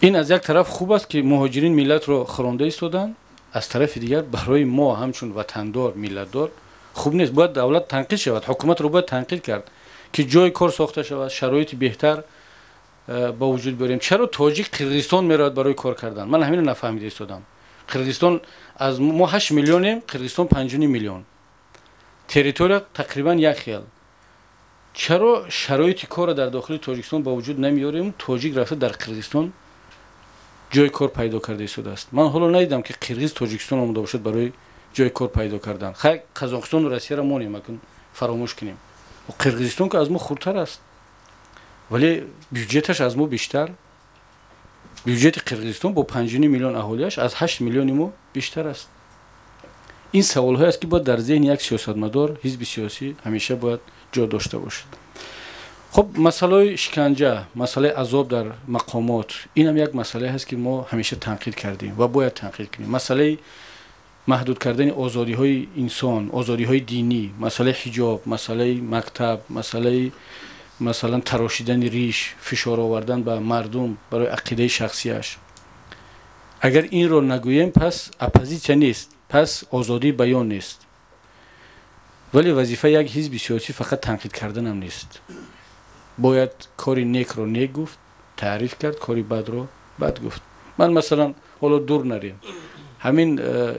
Ин аз як тараф хуб аст, ки муҳоҷирин миллатро хӯронда истоданд, аз тарафи дигар барои мо ҳамчун ватандор, миллатдор хуб нест. Бояд давлат танқид шавад, ҳукуматро бояд танқид кард, ки ҷои кор сохта шавад, шароити беҳтар ба вуҷуд биёрем. Чаро тоҷик Қирғизистон меравад барои кор кардан? Ман ҳаминро нафаҳмида истодам. Қирғизистон аз мо 8 миллионем, Қирғизистон 5,5 миллион, территория тақрибан як хел. Чаро шароити корро дар дохили Тоҷикистон ба вуҷуд намеёрем? Тоҷик рафта дар Қирғизистон ҷои кор пайдо карда истодааст. Ман ҳоло надидам, ки қирғиз Тоҷикистон омода бошад барои ҷои кор пайдо кардан. Хай, Қазоқистону Россияро монем, акун фаромӯш кунем. Қирғизистон ки аз мо хурдтар аст, вале бюҷеташ аз мо бештар. Бюҷети Қирғизистон бо 5,5 миллион аҳолиаш аз 8 миллиони мо бештар аст. Ин саволҳое аст, ки бояд дар зеҳни як сиёсатмадор, ҳизби сиёсӣ ҳамеша бояд ҷо дошта бошад. Хуб, масъалаи шиканҷа, масъалаи азоб дар мақомот, инам як масъалае ҳаст, ки мо ҳамеша танқид кардем ва бояд танқид кунем. Масъалаи маҳдуд кардани озодиҳои инсон, озодиҳои динӣ, масъалаи ҳиҷоб, масъалаи мактаб, масъалаи масалан тарошидани риш, фишор овардан ба мардум барои ақидаи шахсияш. Агар инро нагӯем, пас оппозитсия нест, пас озодии баён нест. Вале вазифаи як ҳизби сиёсӣ фақат танқид карданам нест. Бояд кори некро нек гуфт, таъриф кард, кори бадро бад гуфт. Ман масалан, ҳоло дур нарем, ҳамин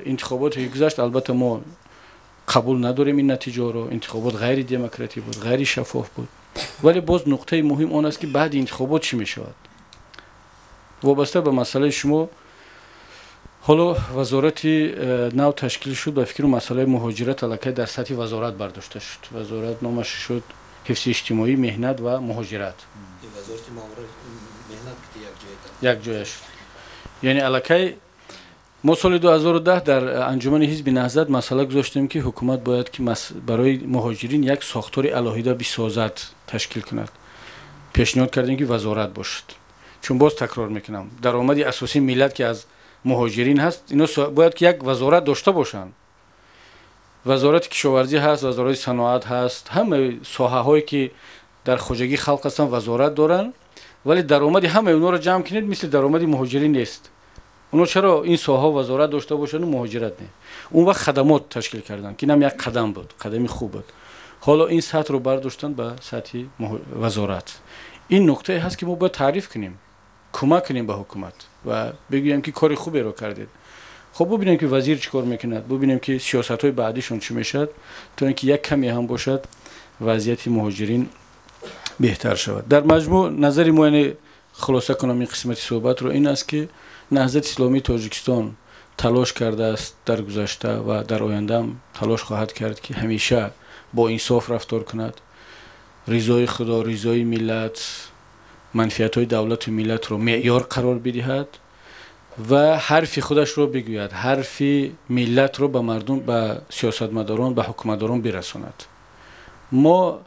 интихоботе ки гузашт, албатта мо қабул надорем ин натиҷаро. Интихобот ғайри демократӣ буд, ғайри шаффоф буд. Вале боз нуқтаи муҳим он аст, ки баъди интихобот чӣ мешавад. Вобаста ба масъалаи шумо, ҳоло вазорати нав ташкил шуд. Ба фикру масъалаи муҳоҷират аллакай дар сатҳи вазорат бардошта шуд. Вазорат номаш шуд ҳифзи иҷтимоӣ, меҳнат ва муҳоҷират, якҷоя шуд. Яъне аллакай мо соли 2010 дар анҷумани ҳизби Наҳзат масъала гузоштем, ки ҳукумат бояд ки барои муҳоҷирин як сохтори алоҳида бисозад, ташкил кунад. Пешниҳод кардем, ки вазорат бошад, чун боз такрор мекунам, даромади асосии миллат ки аз муҳоҷирин ҳаст, ино бояд ки як вазорат дошта бошанд. Вазорати кишоварзӣ ҳаст, вазорати саноат ҳаст, ҳамаи соҳаҳое ки дар хоҷагии халқ ҳастанд, вазорат доранд, вале даромади ҳамаи онҳоро ҷамъ кунед, мисли даромади муҳоҷирин нест. Оно чаро ин соҳаҳо вазорат дошта бошанду муҳоҷират не? Он вақт хадамот ташкил карданд, ки инам як қадам буд, қадами хуб буд. Ҳоло ин сатҳро бардоштанд ба сатҳи вазорат. Ин нуқтае ҳаст, ки мо бояд таъриф кунем, кӯмак кунем ба ҳукумат ва бигӯем, ки кори хуберо кардед. Хуб, бубинем, ки вазир чӣ кор мекунад, бубинем, ки сиёсатҳои баъдишон чӣ мешавад, то ин ки як каме ҳам бошад, вазъияти муҳоҷирин беҳтар шавад. Дар маҷмӯъ назари мо, яъне хулоса кунам ин қисмати суҳбатро, ин аст, ки Наҳзати Исломии Тоҷикистон талош кардааст дар гузашта ва дар ояндаам талош хоҳад кард, ки ҳамеша бо инсоф рафтор кунад, ризои Худо, ризои миллат, манфиатҳои давлату миллатро меъёр қарор бидиҳад ва ҳарфи худашро бигӯяд, ҳарфи миллатро ба мардум, ба сиёсатмадорон, ба ҳукуматдорон бирасонад. Мо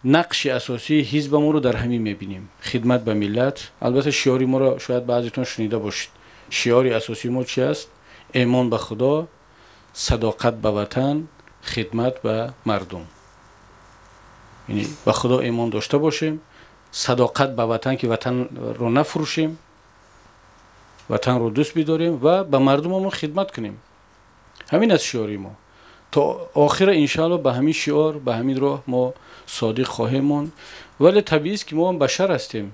нақши асосии ҳизбамонро дар ҳамин мебинем: хидмат ба миллат. Албатта шиори моро шояд баъзетон шунида бошед. Шиори асосии мо чи аст? Эмон ба Худо, садоқат ба ватан, хидмат ба мардум. Яъне ба Худо эмон дошта бошем, садоқат ба ватан, ки ватанро нафурӯшем, ватанро дӯст бидорем ва ба мардумамон хидмат кунем. Ҳамин аст шиори мо. То охира, иншаалло, ба ҳамин шиор, ба ҳамин роҳ мо содиқ хоҳем монд. Вале табиист, ки мо башар ҳастем,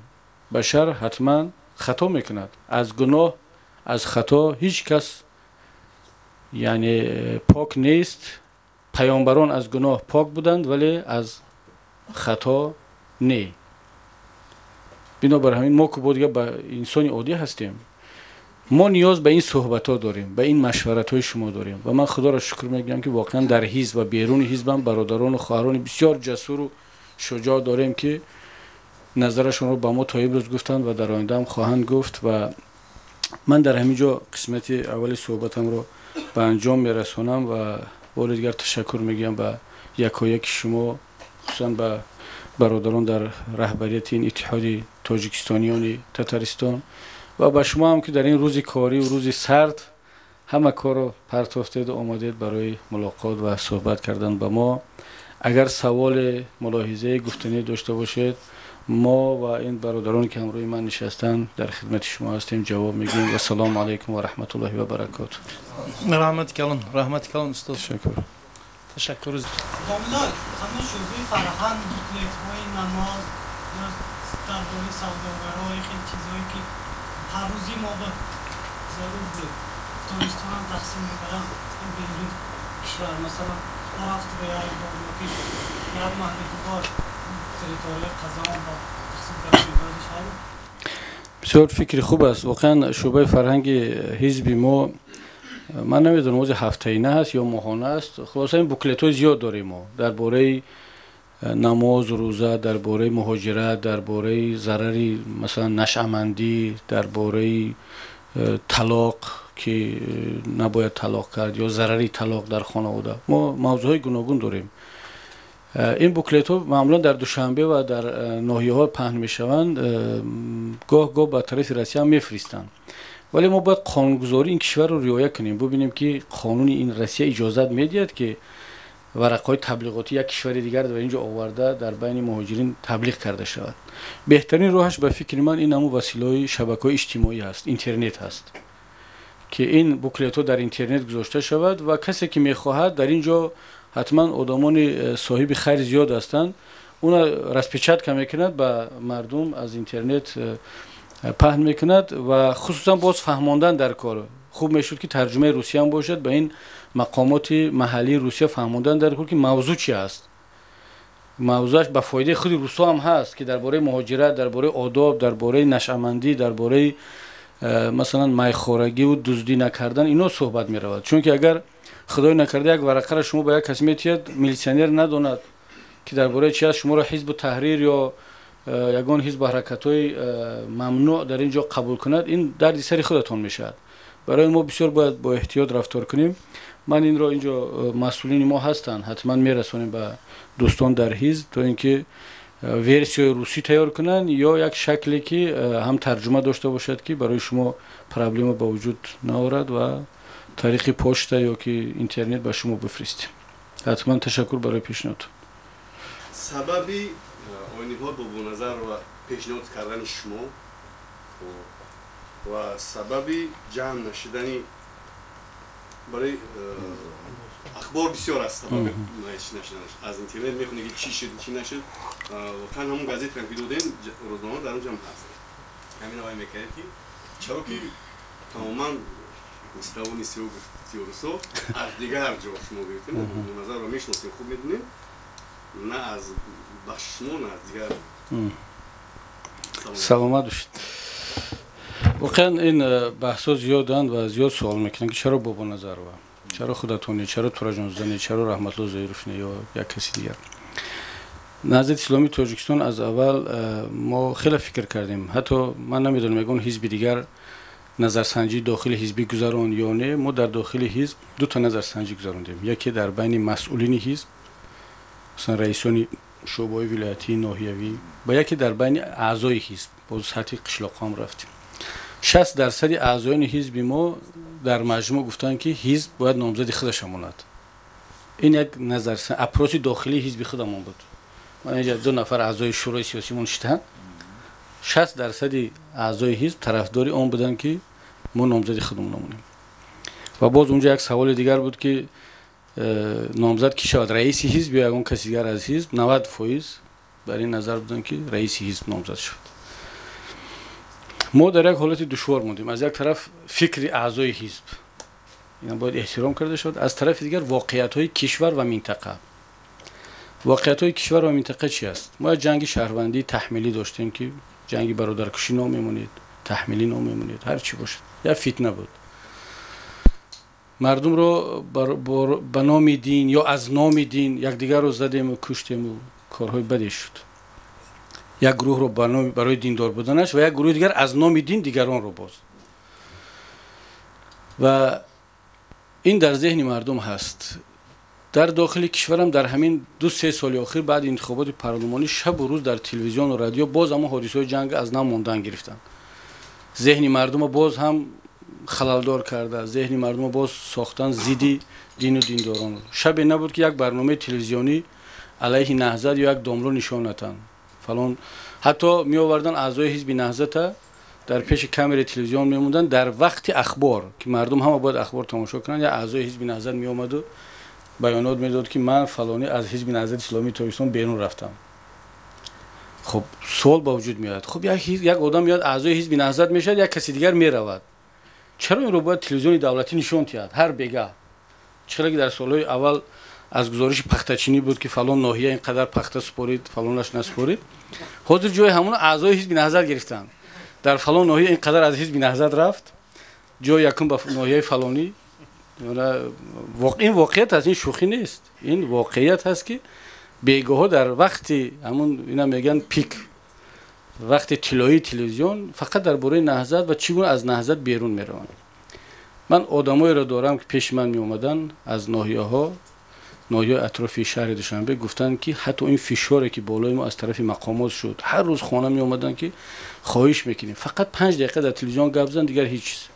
башар ҳатман хато мекунад. Аз гуноҳ, аз хато ҳеҷ кас яъне пок нест. Паёмбарон аз гуноҳ пок буданд, вале аз хато не. Бинобар ҳамин мо ку бо дига ба инсони оддӣ ҳастем, мо ниёз ба ин суҳбатҳо дорем, ба ин машваратҳои шумо дорем. Ва ман Худоро шукр мегӯям, ки воқеан дар ҳизб ва беруни ҳизбам бародарону хоҳарони бисёр ҷасуру шуҷоъ дорем, ки назарашонро ба мо то имрӯз гуфтанд ва дар ояндаам хоҳанд гуфт. Ва ман дар ҳамин ҷо қисмати аввали суҳбатамро ба анҷом мерасонам ва бори дигар ташаккур мегӯям ба якояки шумо, хусусан ба бародарон дар раҳбарияти ин иттиҳоди тоҷикистониёни Татаристон ва ба шумо ҳам, ки дар ин рӯзи корӣ ва рӯзи сард ҳама корро партофтеду омадед барои мулоқот ва суҳбат кардан ба мо. Агар саволе, мулоҳизае, гуфтанӣ дошта бошед, мо ва ин бародароне, ки ҳамроҳи ман нишастанд, дар хидмати шумо ҳастем, ҷавоб мегӯем. Вассалому алайкум ва раҳматуллоҳи ва баракоту. Раҳмати калон, раҳмати калон, устод. Ташаккур. Ташаккур. Домла, ҳамон шӯъбаи фарҳанг буклетҳои намоз ё дар бораи савдогарҳои хеле чизҳое, ки ҳар рӯзи мо ба зарур буд, туристонам тақсим мекардам берун кишвар, масалан, ҳар ҳафта ба як бор ёки як моҳ ду бор территорияи Қазон ба тақсим карда мебарад шаҳр. Бисёр фикри хуб аст. Воқеан, шӯъбаи фарҳанги ҳизби мо, ман намедонам, ози ҳафтаина ҳаст ё моҳона аст. Хулоса, ин буклетҳои зиёд дорем мо дар бораи намоз, рӯза, дар бораи муҳоҷират, дар бораи зарари, масалан, нашъамандӣ, дар бораи талоқ, ки набояд талоқ кард ё зарари талоқ дар хонавода. Мо мавзӯъҳои гуногун дорем. Ин буклетҳо маъмулан дар Душанбе ва дар ноҳияҳо паҳн мешаванд, гоҳ гоҳ ба тарафи Россия ҳам мефиристанд. Вале мо бояд қонунгузории ин кишварро риоя кунем, бубинем, ки қонуни ин Россия иҷозат медиҳад, ки варақҳои таблиғотӣ як кишвари дигар дар ин ҷо оварда, дар байни муҳоҷирин таблиғ карда шавад. Беҳтарин роҳаш, ба фикри ман, ин ҳамун василаҳои шабакаҳои иҷтимоӣ ҳаст, интернет ҳаст, ки ин буклетҳо дар интернет гузошта шавад ва касе ки мехоҳад, дар ин ҷо ҳатман одамони соҳиби хайр зиёд ҳастанд, уна распечатка мекунад, ба мардум аз интернет паҳн мекунад. Ва хусусан боз фаҳмондан дар кор хуб мешуд, ки тарҷумаи русия ҳам бошад. Ба ин мақомоти маҳаллии Русия фаҳмондан дар кор, ки мавзӯъ чи аст. Мавзӯаш ба фоидаи худи русҳо ҳам ҳаст, ки дар бораи муҳоҷират, дар бораи одоб, дар бораи нашъамандӣ, дар бораи масалан, майхорагиву дуздӣ накардан, ино суҳбат меравад. Чунки агар, худои накарда, як варақаро шумо ба як кас метиҳад, милитсионер надонад, ки дар бораи чи аст, шуморо Ҳизбу Таҳрир ё ягон ҳизбу ҳаракатҳои мамнӯъ дар ин ҷо қабул кунад, ин дарди сари худатон мешавад. Барои мо бисёр бояд бо эҳтиёт рафтор кунем. Ман инро, инҷо масъулини мо ҳастанд, ҳатман мерасонем ба дӯстон дар ҳизб, то ин ки версияи русӣ тайёр кунанд ё як шакле, ки ҳам тарҷума дошта бошад, ки барои шумо проблема ба вуҷуд наорад, ва тариқи почта ё ки интернет ба шумо бифиристем ҳатман. Ташаккур барои пешниҳод. Сабаби Ойниҳол Бобоназарова пешниҳод кардани шумо ва сабаби ҷамъ нашидани барои ахбор бисёр аст. Сабаби нашиданаш аз интернет мехонӣ, ки чӣ шуд, чӣ нашуд. Воқеан, ҳамон газетам ки додем, рӯзнома, дар онҷам ҳаст. Ҳамин авай мекардед, ки чаро ки тамоман ни с того ни с сего гуфти русо, аз дигар ҷо шумо гирифтем. Бобоназарро мешиносем, хуб медонем, на аз бахши шумо, на аз дигар. Саломат бошед. Воқеан, ин баҳсҳо зиёданд ва зиёд суол мекунанд, ки чаро Бобоназарова, чаро худатон не, чаро Тураҷонзода не, чаро Раҳматулло Зоиров не ё як каси дигар. Наҳзати Исломии Тоҷикистон аз аввал мо хеле фикр кардем. Ҳатто ман намедонам, ягон ҳизби дигар назарсанҷии дохили ҳизбӣ гузаронд ё не. Мо дар дохили ҳизб дута назарсанҷӣ гузарондем: яке дар байни масъулини ҳизб, масалан, раисони шӯъбаҳои вилоятӣ, ноҳиявӣ, ва яке дар байни аъзои ҳизб. Боз сатҳи қишлоқҳоам рафтем. 60% аъзоёни ҳизби мо дар маҷмӯъ гуфтанд, ки ҳизб бояд номзади худаша монад. Ин як назар, опроси дохилии ҳизби худамон буд. Ман инҷа ду нафар аъзои шӯрои сиёсимон шитанд. 60% аъзои ҳизб тарафдори он буданд, ки мо номзади худамон монем. Ва боз унҷа як саволи дигар буд, ки номзад ки шавад, раиси ҳизб ё ягон каси дигар аз ҳизб. 90% бар ин назар буданд, ки раиси ҳизб номзад шавад. Мо дар як ҳолати душвор мондем. Аз як тараф фикри аъзои ҳизб, ина бояд эҳтиром карда шавад, аз тарафи дигар воқеиятҳои кишвар ва минтақа. Воқеиятҳои кишвар ва минтақа чи аст? Мо як ҷанги шаҳрвандии таҳмилӣ доштем, ки ҷанги бародаркушӣ ном мемонед, таҳмилӣ ном мемонед, ҳар чӣ бошад, як фитна буд. Мардумро ба номи дин ё аз номи дин якдигарро задему куштему корҳои баде шуд. Як гурӯҳро барои диндор буданаш ва як гурӯҳи дигар аз номи дин дигаронро боз. Ва ин дар зеҳни мардум ҳаст. Дар дохили кишварам дар ҳамин 2-3 соли охир баъди интихоботи парлумонӣ шабу рӯз дар телевизиону радио боз ҳамон ҳодисаҳои ҷанг аз нав мондан гирифтанд. Зеҳни мардума боз ҳам халалдор карда, зеҳни мардума боз сохтан зидди дину диндорон. Шабе набуд, ки як барномаи телевизионӣ алайҳи Наҳзат ё як домло нишон натанд. Фалон ҳатто меовардан аъзои ҳизби Наҳзата, дар пеши камераи телевизион мемонданд дар вақти ахбор, ки мардум ҳама бояд ахбор тамошо кунанд. Як аъзои ҳизби Наҳзат меомаду баёнот медод, ки ман фалонӣ аз ҳизби Наҳзати Исломии Тоҷикистон берун рафтам. Хуб, суол ба вуҷуд меояд: хуб, як одам меояд, аъзои ҳизби Наҳзат мешавад, як каси дигар меравад, чаро инро бояд телевизиони давлатӣ нишон диҳад ҳар бегаҳ? Чӣ ки дар солҳои аввал аз гузориши пахтачинӣ буд, ки фалон ноҳия ин қадар пахта супорид, фалонаш насупорид. Ҳозир ҷои ҳамон аъзои ҳизби Наҳзат гирифтанд: дар фалон ноҳия ин қадар аз ҳизби Наҳзат рафт, ҷои якум ба ноҳияи фалонӣ. Ин воқеият аст, ин шӯхӣ нест, ин воқеият ҳаст, ки бегоҳҳо дар вақти ҳамун ина мегӯянд пик, вақти тиллоии телевизион, фақат дар бораи Наҳзат ва чӣ гуна аз Наҳзат берун мераванд. Ман одамоеро дорам, ки пеши ман меомаданд аз ноҳияҳо, ноҳияҳои атрофи шаҳри Душанбе, гуфтанд, ки ҳатто ин фишоре, ки болои мо аз тарафи мақомот шуд, ҳар рӯз хона меомаданд, ки хоҳиш мекунем, фақат 5 дақиқа дар телевизион гап зан, дигар ҳеҷ чиз.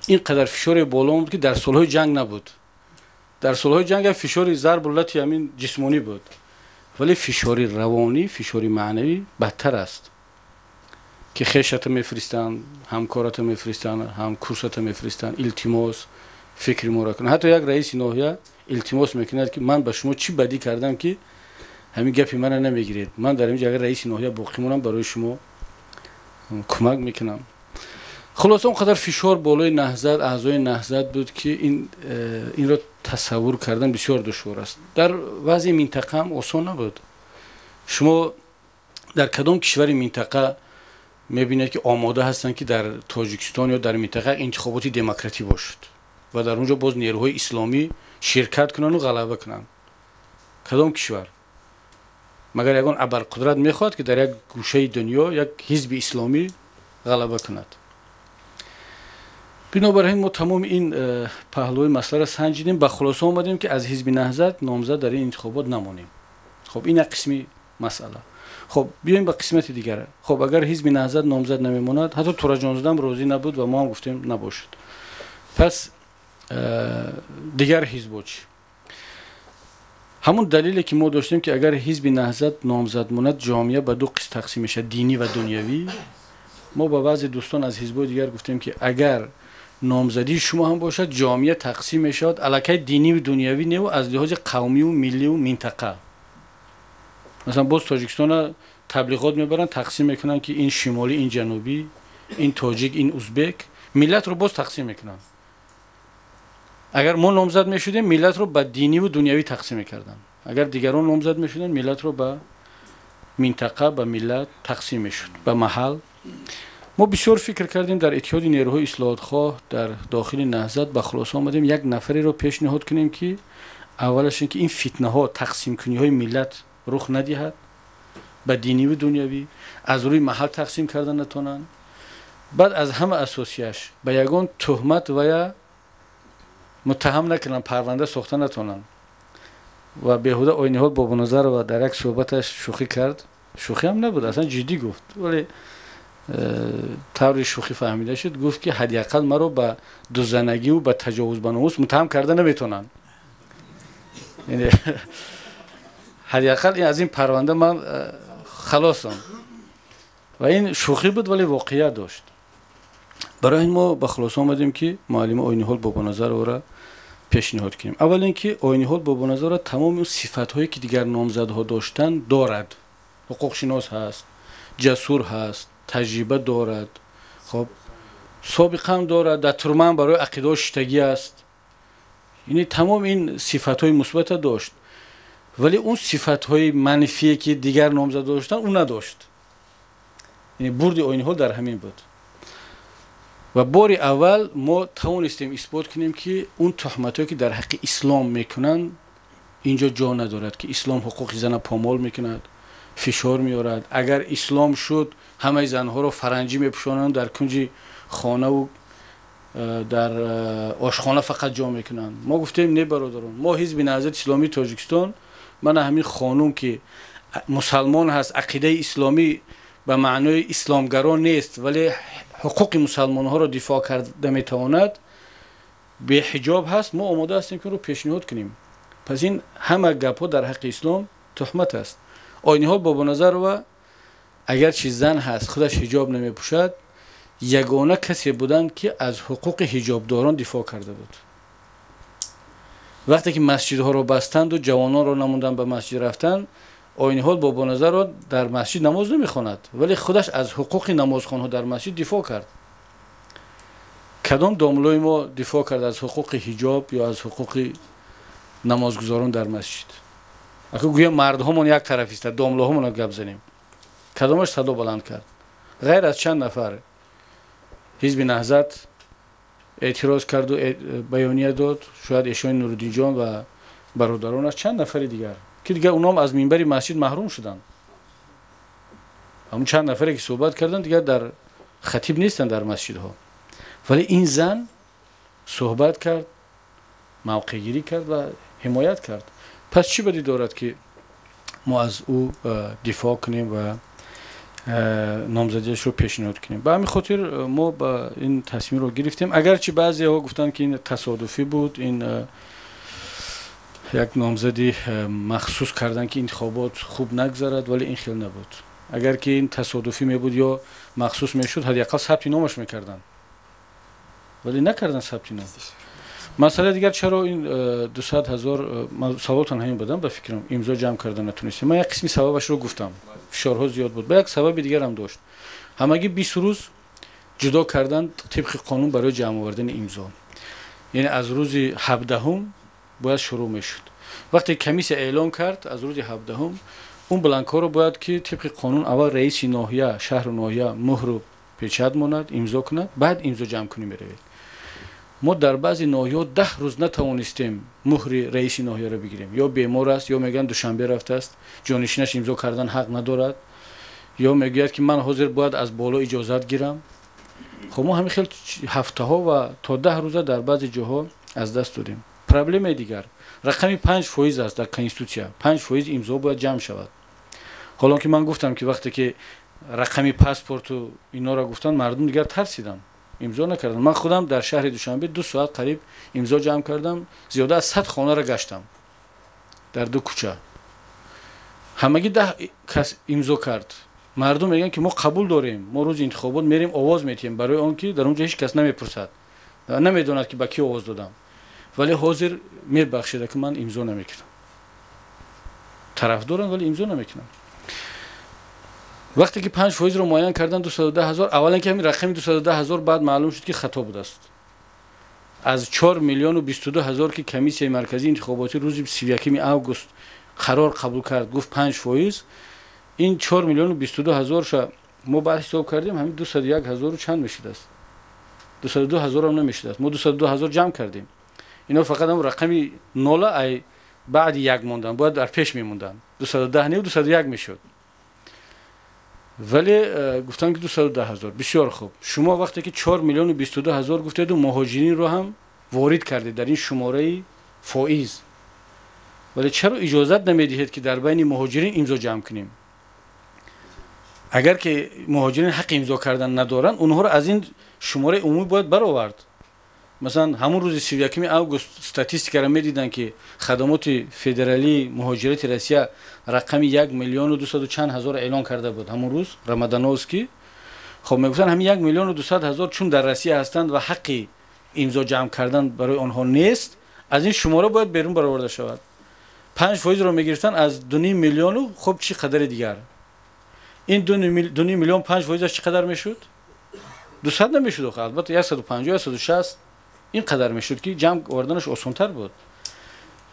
Ин қадар фишоре боло буд, ки дар солҳои ҷанг набуд. Дар солҳои ҷанг як фишори зарбу лати ҳамин ҷисмонӣ буд, вале фишори равонӣ, фишори маънавӣ бадтар аст, ки хешата мефиристанд, ҳамкората мефиристанд, ҳамкурсата мефиристанд, илтимос, фикри моро кунанд. Ҳатто як раиси ноҳия илтимос мекунад, ки ман ба шумо чӣ бадӣ кардам, ки ҳамин гапи мана намегиред? Ман дар инҷо агар раиси ноҳия боқӣ монам, барои шумо кӯмак мекунам. Хулоса, он қадар фишор болои Наҳзат, аъзои Наҳзат буд, ки инро тасаввур кардан бисёр душвор аст. Дар вазъи минтақа ҳам осон набуд. Шумо дар кадом кишвари минтақа мебинед, ки омода ҳастанд, ки дар Тоҷикистон ё дар минтақа интихоботи демократӣ бошад ва дар он ҷо боз нерӯҳои исломӣ ширкат кунанду ғалаба кунанд? Кадом кишвар? Магар ягон абарқудрат мехоҳад, ки дар як гӯшаи дунё як ҳизби исломӣ ғалаба кунад? Бинобар ин мо тамоми ин паҳлӯи масъаларо санҷидем, ба хулоса омадем, ки аз ҳизби Наҳзат номзад дар ин интихобот намонем. Хоб, ин як қисми масъала. Хоб, биёем ба қисмати дигар. Хоб, агар ҳизби Наҳзат номзад намемонад, ҳатто Тураҷонзодам розӣ набуд ва мо ҳам гуфтем набошад, пас дигар ҳизбо чӣ? Ҳамун далеле, ки мо доштем, ки агар ҳизби Наҳзат номзад монад, ҷомеа ба ду қисм тақсим мешавад, динӣ ва дунявӣ. Мо ба баъзе дӯстон аз ҳизбои дигар гуфтем, ки агар номзадии шумо ҳам бошад, ҷомеа тақсим мешавад аллакай диниву дунявӣ неву аз лиҳози қавмиву милливу минтақа. Масалан, боз Тоҷикистона таблиғот мебаранд, тақсим мекунанд, ки ин шимолӣ, ин ҷанубӣ, ин тоҷик, ин узбек, миллатро боз тақсим мекунанд. Агар мо номзад мешудем, миллатро ба диниву дунявӣ тақсим мекарданд. Агар дигарон номзад мешуданд, миллатро ба минтақа, ба миллат тақсим мешуд, ба маҳал. Мо бисёр фикр кардем дар Иттиҳоди нерӯҳои ислоҳотхоҳ, дар дохили Наҳзат, ба хулоса омадем як нафареро пешниҳод кунем, ки аввалаш ин ки ин фитнаҳо, тақсимкуниҳои миллат рух надиҳад ба диниву дунявӣ, аз рӯи маҳал тақсим карда натонанд, баъд аз ҳама асосияш ба ягон туҳмат ва я муттаҳам накунанд, парванда сохта натонанд. Ва беҳуда Ойниҳол Бобоназарова дар як суҳбаташ шӯхӣ кард, шӯхиам набуд, аслан ҷиддӣ гуфт, вале таври шӯхӣ фаҳмида шуд, гуфт, ки ҳадди ақал маро ба дузанагиву ба таҷовуз ба номус муттаҳам карда наметонанд, ҳадди ақал аз ин парванда ман халосам. Ва ин шӯхӣ буд, вале воқеият дошт. Барои ин мо ба хулоса омадем, ки муаллима Ойниҳол Бобоназаровро пешниҳод кунем. Аввал ин ки Ойниҳол Бобоназарова тамоми он сифатҳое, ки дигар номзадҳо доштанд, дорад: ҳуқуқшинос ҳаст, ҷасур ҳаст, таҷриба дорад, хоб, собиқаам дорад, дар турмаам барои ақидаҳо шиштагӣ аст. Яъне тамом ин сифатҳои мусбата дошт, вале он сифатҳои манфие, ки дигар номзад доштанд, ӯ надошт. Яъне бурди Ойниҳол дар ҳамин буд. Ва бори аввал мо тавонистем исбот кунем, ки он туҳматҳое, ки дар ҳаққи ислом мекунанд, инҷо ҷо надорад, ки ислом ҳуқуқи зана помол мекунад, фишор меорад, агар ислом шуд, ҳамаи занҳоро фаранҷӣ мепӯшонанд, дар кунҷи хонаву Дар ошхона фақат ҷо мекунанд. Мо гуфтем, не, бародарон, мо Ҳизби Наҳзати Исломии Тоҷикистон, мана ҳамин хонум ки мусалмон ҳаст, ақидаи исломӣ ба маънои исломгаро нест, вале ҳуқуқи мусалмонҳоро дифоъ карда метавонад, беҳиҷоб ҳаст, мо омода ҳастем ки ӯро пешниҳод кунем. Пас ин ҳама гапҳо дар ҳаққи ислом туҳмат аст. Ойниҳол Бобоназарова агарчи зан ҳаст, худаш ҳиҷоб намепӯшад, ягона касе буданд ки аз ҳуқуқи ҳиҷобдорон дифоъ карда буд. Вақте ки масҷидҳоро бастанду ҷавононро намонданд ба масҷид рафтан, Ойниҳол Бобоназарро дар масҷид намоз намехонад, вале худаш аз ҳуқуқи намозхонҳо дар масҷид дифоъ кард. Кадом домлои мо дифоъ кард аз ҳуқуқи ҳиҷоб ё аз ҳуқуқи намозгузорон дар масҷид? Аку гӯя мардҳомон як тараф истад, домлоҳомон гап занем. Кадомаш садо баланд кард? Ғайр аз чанд нафар Ҳизби Наҳзат эътироз карду баёния дод, шояд Эшони Нуруддинҷон ва бародаронаш, чанд нафари дигар ки дигар уном аз минбари масҷид маҳрум шуданд. Ҳамун чанд нафаре ки суҳбат карданд, дигар дар хатиб нестанд дар масҷидҳо. Вале ин зан суҳбат кард, мавқеъгирӣ кард ва ҳимоят кард. Пас чӣ бадӣ дорад ки мо аз ӯ дифоъ кунем ва номзадиашро пешниҳод кунем? Ба ҳамин хотир мо ба ин тасмимро гирифтем. Агарчи баъзеҳо гуфтанд ки ин тасодуфӣ буд, ин як номзади махсус кардан ки интихобот хуб нагзарад, вале ин хел набуд. Агар ки ин тасодуфӣ мебуд ё махсус мешуд, ҳадди ақал сабти номаш мекарданд, вале накарданд сабти ном. Масъалаи дигар, чаро ин 200 000, саволтон ҳамин будам ба фикрам, имзо ҷамъ карда натунистем? Ман як қисми сабабашро гуфтам, фишорҳо зиёд буд. Ба як сабаби дигарам дошт. Ҳамагӣ 20 рӯз ҷудо кардан тибқи қонун барои ҷамъ овардани имзо, яъне аз рӯзи 17-ум бояд шурӯъ мешуд. Вақте комиссия эълон кард, аз рӯзи 17-ум он бланкҳоро бояд ки тибқи қонун аввал раиси ноҳия, шаҳру ноҳия муҳру печат монад, имзо кунад, баъд имзо ҷамъ кунӣ меравед. Мо дар баъзе ноҳияҳо 10 рӯз натавонистем муҳри раиси ноҳияро бигирем. Ё бемор аст, ё мегӯянд Душанбе рафтааст, ҷонишинаш имзо кардан ҳақ надорад, ё мегӯяд ки ман ҳозир бояд аз боло иҷозат гирам. Хоб, мо ҳамин хел ҳафтаҳо ва то 10 рӯза дар баъзе ҷоҳо аз даст додем. Проблемаи дигар рақами 5% аст. Дар конститутсия 5% имзо бояд ҷамъ шавад. Ҳолон ки ман гуфтам ки вақте ки рақами паспорту инора гуфтанд, мардум дигар тарсиданд, имзо накарданд. Ман худам дар шаҳри Душанбе 2 соат қариб имзо ҷамъ кардам, зиёда аз 100 хонаро гаштам дар ду кӯча, ҳамагӣ 10 кас имзо кард. Мардум мегӯянд ки мо қабул дорем, мо рӯзи интихобот мерем, овоз метиҳем, барои он ки дар он ҷо ҳеҷ кас намепурсад, намедонад ки ба кӣ овоз додам, вале ҳозир мебахшеда ки ман имзо намекунам. Тарафдоранд, вале имзо намекунам. Вақте ки 5%-ро муайян кардан, 210 000, аввалан ки ҳамин рақами 210 000 баъд маълум шуд ки хато будааст. Аз 4 022 000 ки Комиссияи марказии интихоботӣ рӯзи 31 август қарор қабул кард, гуфт 5%, ин 4 022 000-ша мо баъд ҳисоб кардем, ҳамин 201 ҳазору чанд мешудааст, 202 ҳазорам намешудааст. Мо 202 000 ҷамъ кардем. Ино фақат ҳам рақами нола ай баъди як мондан, бояд дар пеш мемонданд, 210 не, 201 мешуд, вале гуфтанд ки 210 000. Бисёр хуб, шумо вақте ки 4 022 000 гуфтеду муҳоҷиринро ҳам ворид кардед дар ин шумораи фоиз, вале чаро иҷозат намедиҳед ки дар байни муҳоҷирин имзо ҷамъ кунем? Агар ки муҳоҷирин ҳаққи имзо кардан надоранд, онҳоро аз ин шумораи умумӣ бояд баровард. Масалан, ҳамун рӯзи 31 август статистикаро медиданд ки Хадамоти федералии муҳоҷирати Россия рақами 1 200 чанд ҳазор эълон карда буд ҳамун рӯз Ромадановский. Хоб, мегуфтанд, ҳамин 1 200 000 чун дар Россия ҳастанд ва ҳаққи имзо ҷамъ кардан барои онҳо нест, аз ин шумора бояд берун бароварда шавад. 5%-ро мегирифтанд аз 2,5 миллиону хуб чӣ қадари дигар. Ин 2,5 миллион 5%-аш чӣ қадар мешуд? 200 намешуд охо, албатта, 150, 160 ин қадар мешуд ки ҷамъ оварданаш осонтар буд.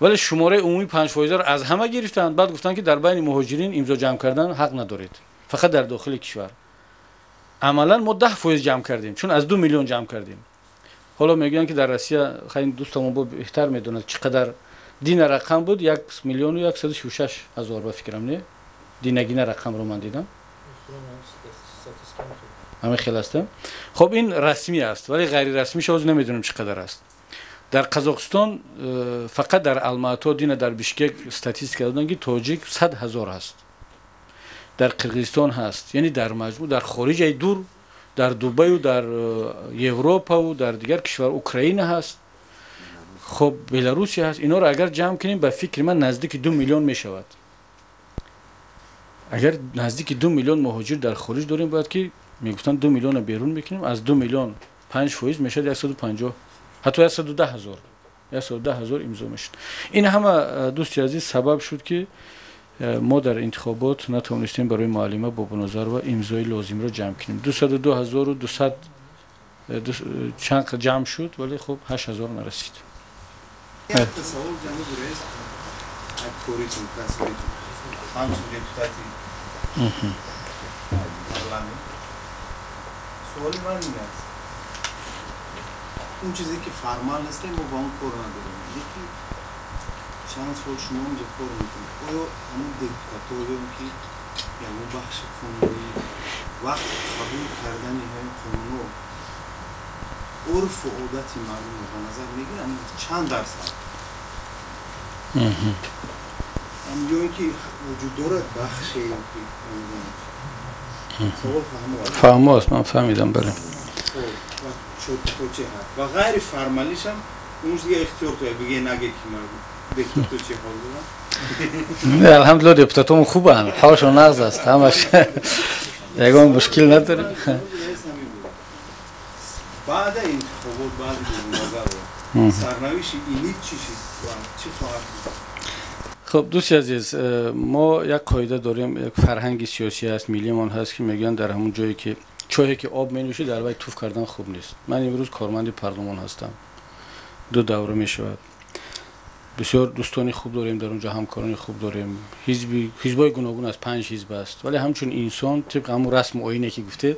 Вале шумораи умумии 5%-ро аз ҳама гирифтанд, баъд гуфтанд ки дар байни муҳоҷирин имзо ҷамъ кардан ҳақ надоред, фақат дар дохили кишвар. Амалан мо 10% ҷамъ кардем, чун аз 2 миллион ҷамъ кардем. Ҳоло мегӯянд ки дар Россия, хай, дӯстамон бо беҳтар медонад чӣ қадар дина рақам буд, 1 136 000 ба фикрам, не, динагина рақамро ман дидам, ҳамин хел аст. Хуб, ин расмӣ аст, вале ғайрирасмиаш ҳозир намедонем чӣ қадар аст. Дар Қазоқистон фақат дар Алмато, дина дар Бишкек статистика доданд, ки тоҷик 100 000 ҳаст. Дар Қирғизистон ҳаст. Яъне дар маҷмӯъ дар хориҷаи дур, дар Дубаю, дар Европаву дар дигар кишвар, Украина ҳаст, хуб, Беларусия ҳаст. Инҳоро агар ҷамъ кунем, ба фикри ман, наздики 2 миллион мешавад. Агар наздики 2 миллион муҳоҷир дар хориҷ дорем, бояд ки мегуфтанд, 2 миллиона берун мекунем, аз 2 миллион 5% мешавад 150, ҳатто 110 000, 110 000 имзо мешуд. Ин ҳама, дӯсти азиз, сабаб шуд, ки мо дар интихобот натавонистем барои муаллима Бобоназарова имзои лозимро ҷамъ кунем. 202 200 чанд ҷамъ шуд, вале хуб, 8000 нарасид. Савол, ҷаноби раис, коритон, касбитон ҳамчун депутати парламент, суоли ман ин аст: он чизе ки формал нестем, мо ба он кор надорем, лекин чанд сол шумо онҷо кор мекунед, оё ҳамун депутатҳо ё ки ягон бахши қонунӣ вақти қабул кардани ҳамин қонунҳо урфу одати мардумро ба назар мегиранд, чанд дарсад, ё ин ки вуҷуд дорад бахше ки? Савол фаҳмо? Фаҳмо аст, ман фаҳмидам, бале. То чӣ ҳад ва ғайри формалишам он дига ихтиёр то биге наге, ки мардум депутато чӣ ҳол доранд? Алҳамдулилла, депутатомон хубанд, ҳолшон нағз аст ҳамаш, ягон мушкил надорем. Баъда интихобот, баъди назар, сарнавишти элит чӣ шид ва чӣ хоҳад буд? Хуб, дӯсти азиз, мо як қоида дорем, як фарҳанги сиёсӣ аст, миллиамон ҳаст, ки мегӯянд, дар ҳамон ҷое ки чоҳе ки об менӯшӣ, дар вай туф кардан хуб нест. Ман имрӯз корманди парлумон ҳастам, ду давра мешавад. Бисёр дӯстони хуб дорем дар он ҷо, ҳамкорони хуб дорем. Ҳизбҳои гуногун аст, панҷ ҳизб аст, вале ҳамчун инсон, тибқи ҳамун расму оине ки гуфтед,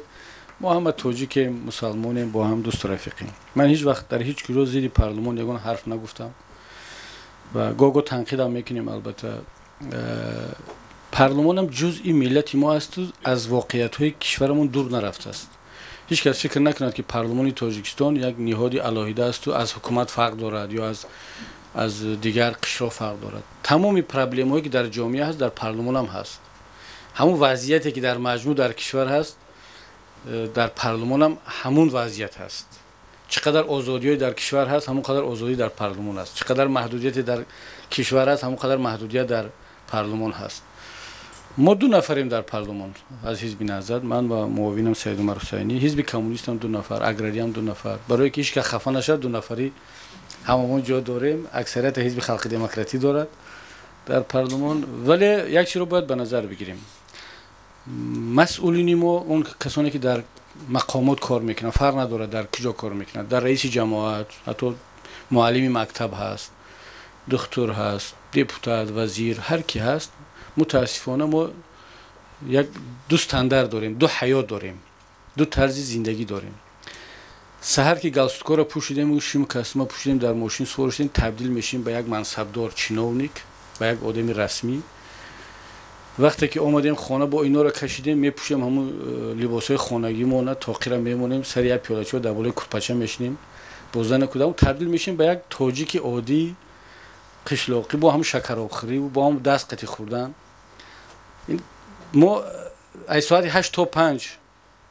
мо ҳама тоҷикем, мусалмонем, бо ҳам дӯсту рафиқем. Ман ҳеҷ вақт дар ҳеҷ куҷо зидди парлумон ягон ҳарф нагуфтам ва гоҳ-гоҳ танқидам мекунем. Албатта, парлумонам ҷузъи миллати мо асту аз воқеиятҳои кишварамон дур нарафтааст. Ҳеҷ кас фикр накунад, ки парлумони Тоҷикистон як ниҳоди алоҳида асту аз ҳукумат фарқ дорад ё аз дигар қишрҳо фарқ дорад. Тамоми проблемаҳое ки дар ҷомеа ҳаст, дар парлумонам ҳаст. Ҳамун вазъияте ки дар маҷмӯъ дар кишвар ҳаст, дар парлумонам ҳамун вазъият ҳаст. Чӣ қадар озодиҳое дар кишвар ҳаст, ҳамон қадар озодӣ дар парлумон аст. Чӣ қадар маҳдудияте дар кишвар ҳаст, ҳамон қадар маҳдудият дар парлумон ҳаст. Мо ду нафарем дар парлумон аз ҳизби Наҳзат, ман ва муовинам Саидумар Ҳусайнӣ. Ҳизби коммунистам ду нафар, аграриям ду нафар. Барое ки ҳеҷ кас хафа нашавад, ду нафарӣ ҳамамон ҷо дорем. Аксарияти ҳизби Халқи Демократӣ дорад дар парлумон. Вале як чиро бояд ба назар бигирем: масъулини мо, он касоне ки дар мақомот кор мекунанд, фарқ надорад дар куҷо кор мекунанд, дар раиси ҷамоат, ҳатто муаллими мактаб ҳаст, духтур ҳаст, депутат, вазир, ҳар ки ҳаст, мутаассифона, мо як ду стандарт дорем, ду ҳаёт дорем, ду тарзи зиндагӣ дорем. Саҳар ки галстукҳоро пӯшидем, шиму костюма пӯшидем, дар мошин сувор шудем, табдил мешем ба як мансабдор, чиновник, ба як одами расмӣ. Вақте ки омадем хона, бо инора кашидем, мепӯшем ҳамун либосҳои хонагимона, тоқира мемонем, сари як пиёлачо дар болои курпача мешинем бо зана кӯдакон, табдил мешем ба як тоҷики оддии қишлоқӣ, бо ҳам шакаробхӯрӣ, бо ҳам даст қати хӯрдан. Мо аз соати 8 то 5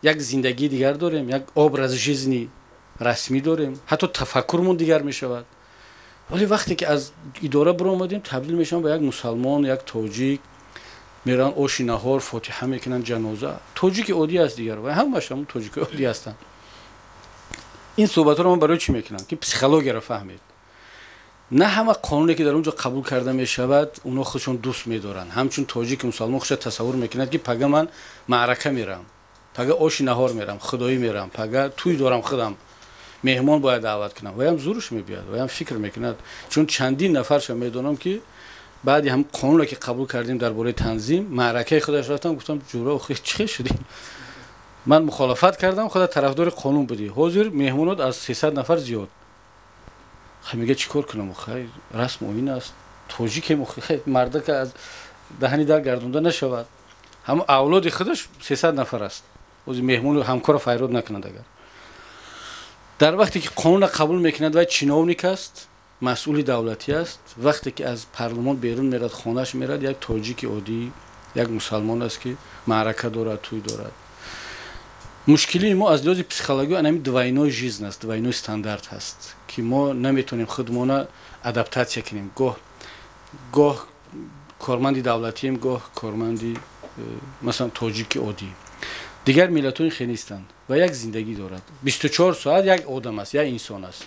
як зиндагии дигар дорем, як образ жизни расмӣ дорем, ҳатто тафаккурмон дигар мешавад. Вале вақте ки аз идора баромадем, табдил мешавам ба як мусалмон, як тоҷик. Мераванд оши наҳор, фотиҳа мекунанд, ҷаноза, тоҷики оддӣ аст дигар ва ҳамаш ҳамун тоҷикои оддӣ ҳастанд. Ин суҳбатҳоро ман барои чӣ мекунам? Ки психологияро фаҳмед. На ҳама қонуне ки дар он ҷо қабул карда мешавад, онҳо худшон дӯст медоранд. Ҳамчун тоҷики мусалмон хуша тасаввур мекунад, ки пага ман маърака мерам, пага оши наҳор мерам, худоӣ мерам, пага тӯй дорам, худам меҳмон бояд даъват кунам. Ваям зурш мебиёд, ваям фикр мекунад, чун чандин нафарша медонам, ки баъди ҳам қонуне ки қабул кардем дар бораи танзим, маъракаи худаш рафтам, гуфтам: «Ҷура, охи чӣ шудем? Ман мухолифат кардам, худа тарафдори қонун будӣ, ҳозир меҳмонот аз 300 нафар зиёд». Хай, мега, чӣ кор кунам? Хай, расму оин аст, тоҷикем, мардака аз даҳани дар гардонда нашавад. Ҳам авлоди худаш 300 нафар аст. Ҳозир меҳмону ҳамкора файрод накунад агар. Дар вақте ки қонунро қабул мекунад, вай чиновник аст, масъули давлатӣ аст. Вақте ки аз парлумон берун мерад, хонааш мерад, як тоҷики оддӣ, як мусалмон аст, ки маърака дорад, тӯй дорад. Мушкилии мо аз лиҳози психология анами двойной жизнь аст, двойной стандарт ҳаст, ки мо наметавонем худмона адаптатсия кунем. Гоҳ корманди давлатием, гоҳ корманди масалан тоҷики оддӣ. Дигар миллатҳо ин хел нестанд ва як зиндагӣ дорад, 24 соат як одам аст, як инсон аст.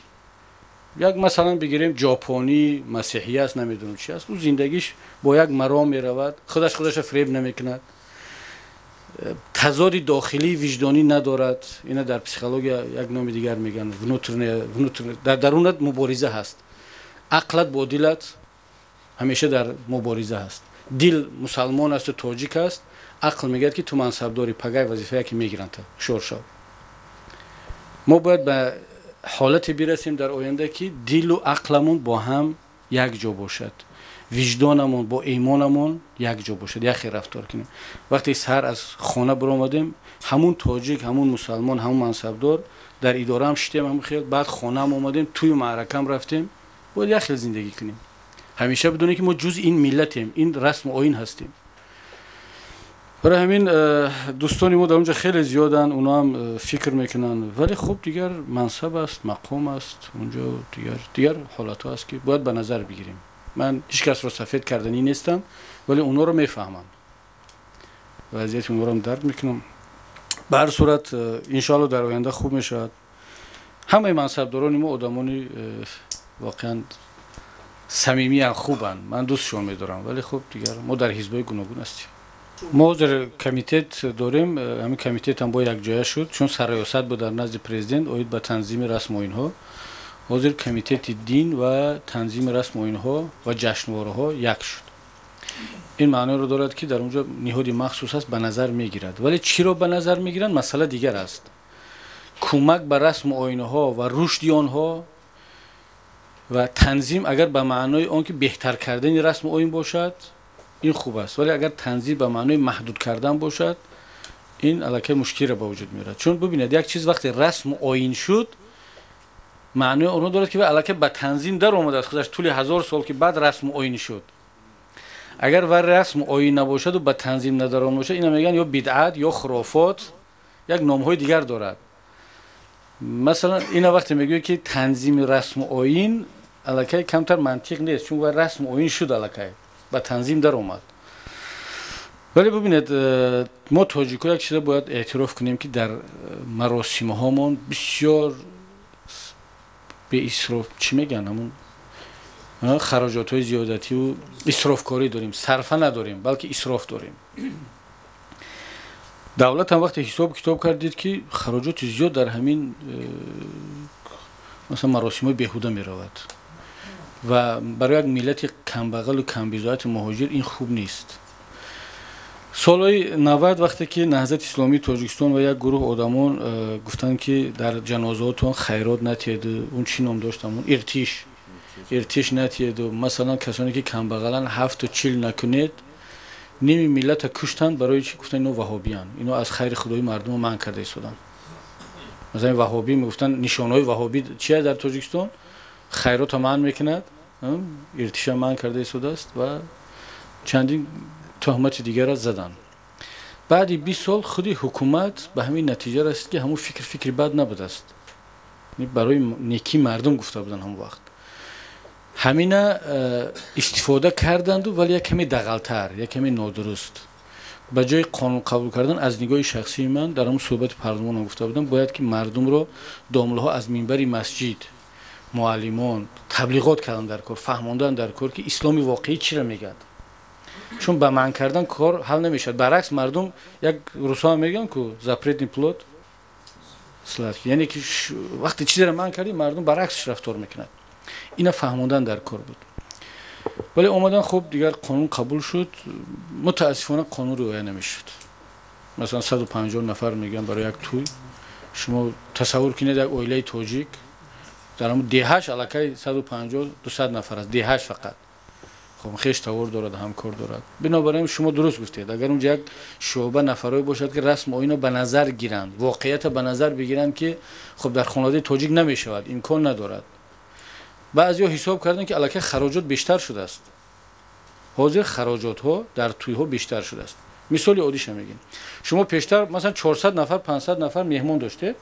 Як масалан бигирем, ҷопонӣ масеҳӣ аст, намедонам чи аст, ӯ зиндагиш бо як маром меравад, худаш худаша фиреб намекунад, тазоди дохилии виҷдонӣ надорад. Ина дар психология як номи дигар мегӯянд, дар дарунат мубориза ҳаст, ақлат бо дилат ҳамеша дар мубориза ҳаст. Дил мусалмон асту тоҷик аст, ақл мегӯяд, ки ту мансабдори, пагай вазифае ки мегиранд, та ҳушёр шав. Мо бояд ба ҳолате бирасем дар оянда, ки дилу ақламон бо ҳам якҷо бошад, виҷдонамон бо имонамон якҷо бошад, як хел рафтор кунем. Вақте саҳар аз хона баромадем, ҳамун тоҷик, ҳамун мусалмон, ҳамун мансабдор, дар идораам шитем ҳамун хел, баъд хонаам омадем, тӯю маъракам рафтем, бояд як хел зиндагӣ кунем. Ҳамеша бидонем, ки мо ҷузъи ин миллатем, ин расму оин ҳастем. Барои ҳамин дӯстони мо дар онҷо хеле зиёданд, онҳо ҳам фикр мекунанд, вале хуб, дигар мансаб аст, мақом аст, онҷо дигар ҳолатҳо аст, ки бояд ба назар бигирем. Ман ҳеҷ касро сафед карданӣ нестам, вале онҳоро мефаҳмам, вазъияти онҳоро дарк мекунам. Ба ҳар сурат, иншоалло, дар оянда хуб мешавад. Ҳамаи мансабдорони мо одамони воқеан самимиян, хубанд, ман дӯстшон медорам, вале хуб, дигар мо дар ҳизбҳои гуногун ҳастем. Мо ҳозир комитет дорем, ҳамин комитетам бо якҷоя шуд, чун сарриёсат буд дар назди президент оид ба танзими расму оинҳо. Ҳозир комитети дин ва танзими расму оинҳо ва ҷашнвораҳо як шуд. Ин маъноеро дорад, ки дар он ҷо ниҳоди махсус аст, ба назар мегирад. Вале чиро ба назар мегиранд, масъала дигар аст. Кӯмак ба расму оинҳо ва рушди онҳо ва танзим агар ба маънои он ки беҳтар кардани расму оин бошад, ин хуб аст, вале агар танзим ба маънои маҳдуд кардан бошад, ин аллакай мушкилро ба вуҷуд меорад. Чун бибинед, як чиз вақте расму оин шуд, маънои онро дорад, ки аллакай ба танзим даромадааст худаш тӯли 1000 сол, ки баъд расму оин шуд. Агар вар расму оин набошаду ба танзим надаромада бошад, ина мегӯянд ё бидъат, ё хурофот, як номҳои дигар дорад. Масалан, ина вақте мегӯяд, ки танзими расму оин, аллакай камтар мантиқ нест, чун вар расму оин шуд, аллакай ба танзим даромад. Вале бибинед, мо тоҷико як чиза бояд эътироф кунем, ки дар маросимҳомон бисёр беисроф, чӣ мегӯянд, ҳамун хароҷотҳои зиёдативу исрофкорӣ дорем, сарфа надорем, балки исроф дорем. Давлат ҳам вақте ҳисобу китоб кард, дид, ки хароҷоти зиёд дар ҳамин масалан маросимҳои беҳуда меравад ва барои як миллати камбағалу камбизоати муҳоҷир ин хуб нест. Солҳои 90, вақте ки Наҳзати исломии Тоҷикистон ва як гурӯҳ одамон гуфтанд, ки дар ҷанозаотон хайрот натиҳеду, он чӣ ном дошт, ҳамун иртиш натиҳеду, масалан, касоне ки камбағаланд, ҳафту чил накунед, ними миллата куштанд. Барои чӣ? Гуфтанд, ино ваҳобиянд, ино аз хайри худои мардумро манъ карда истоданд. Масалан, ваҳобӣ мегуфтанд, нишонаҳои ваҳобӣ чия дар Тоҷикистон? Хайрота манъ мекунад, иртиша манъ карда истодааст ва чандин туҳмати дигарро заданд. Баъди 20 сол худи ҳукумат ба ҳамин натиҷа расид, ки ҳамун фикр фикри бад набудааст, барои некии мардум гуфта буданд ҳамон вақт. Ҳамина истифода карданду, вале як каме дағалтар, як каме нодуруст. Ба ҷои қонун қабул кардан, аз нигоҳи шахсии ман, дар ҳамун суҳбати парлумонам гуфта будам, бояд ки мардумро домлаҳо аз минбари масҷид, муаллимон таблиғот кардан дар кор, фаҳмондан дар кор, ки исломи воқеӣ чиро мегӯяд. Чун ба манъ кардан кор ҳал намешавад, баръакс, мардум, як русҳо мегӯянд ку, запретный плод сладкий, яъне ки вақте чизеро манъ кардӣ, мардум баръаксш рафтор мекунад. Ина фаҳмондан дар кор буд. Вале омадан, хуб, дигар қонун қабул шуд, мутаассифона, қонун риоя намешуд. Масалан, 150 нафар мегӯянд барои як тӯй. Шумо тасаввур кунед, як оилаи тоҷик дар ҳамун деҳаш аллакай 150, 200 нафар аст, деҳаш фақат. Хуб, хеш тавор дорад, ҳамкор дорад. Бинобар ин шумо дуруст гуфтед, агар унҷа як шӯъба нафарое бошад, ки расму оинро ба назар гиранд, воқеиятро ба назар бигиранд, ки хуб дар хонаводаи тоҷик намешавад, имкон надорад. Баъзеҳо ҳисоб карданд, ки аллакай хароҷот бештар шудааст. Ҳозир хароҷотҳо дар тӯйҳо бештар шудааст. Мисоли оддиша мегӯем. Шумо пештар масалан 400 нафар, 500 нафар меҳмон доштед,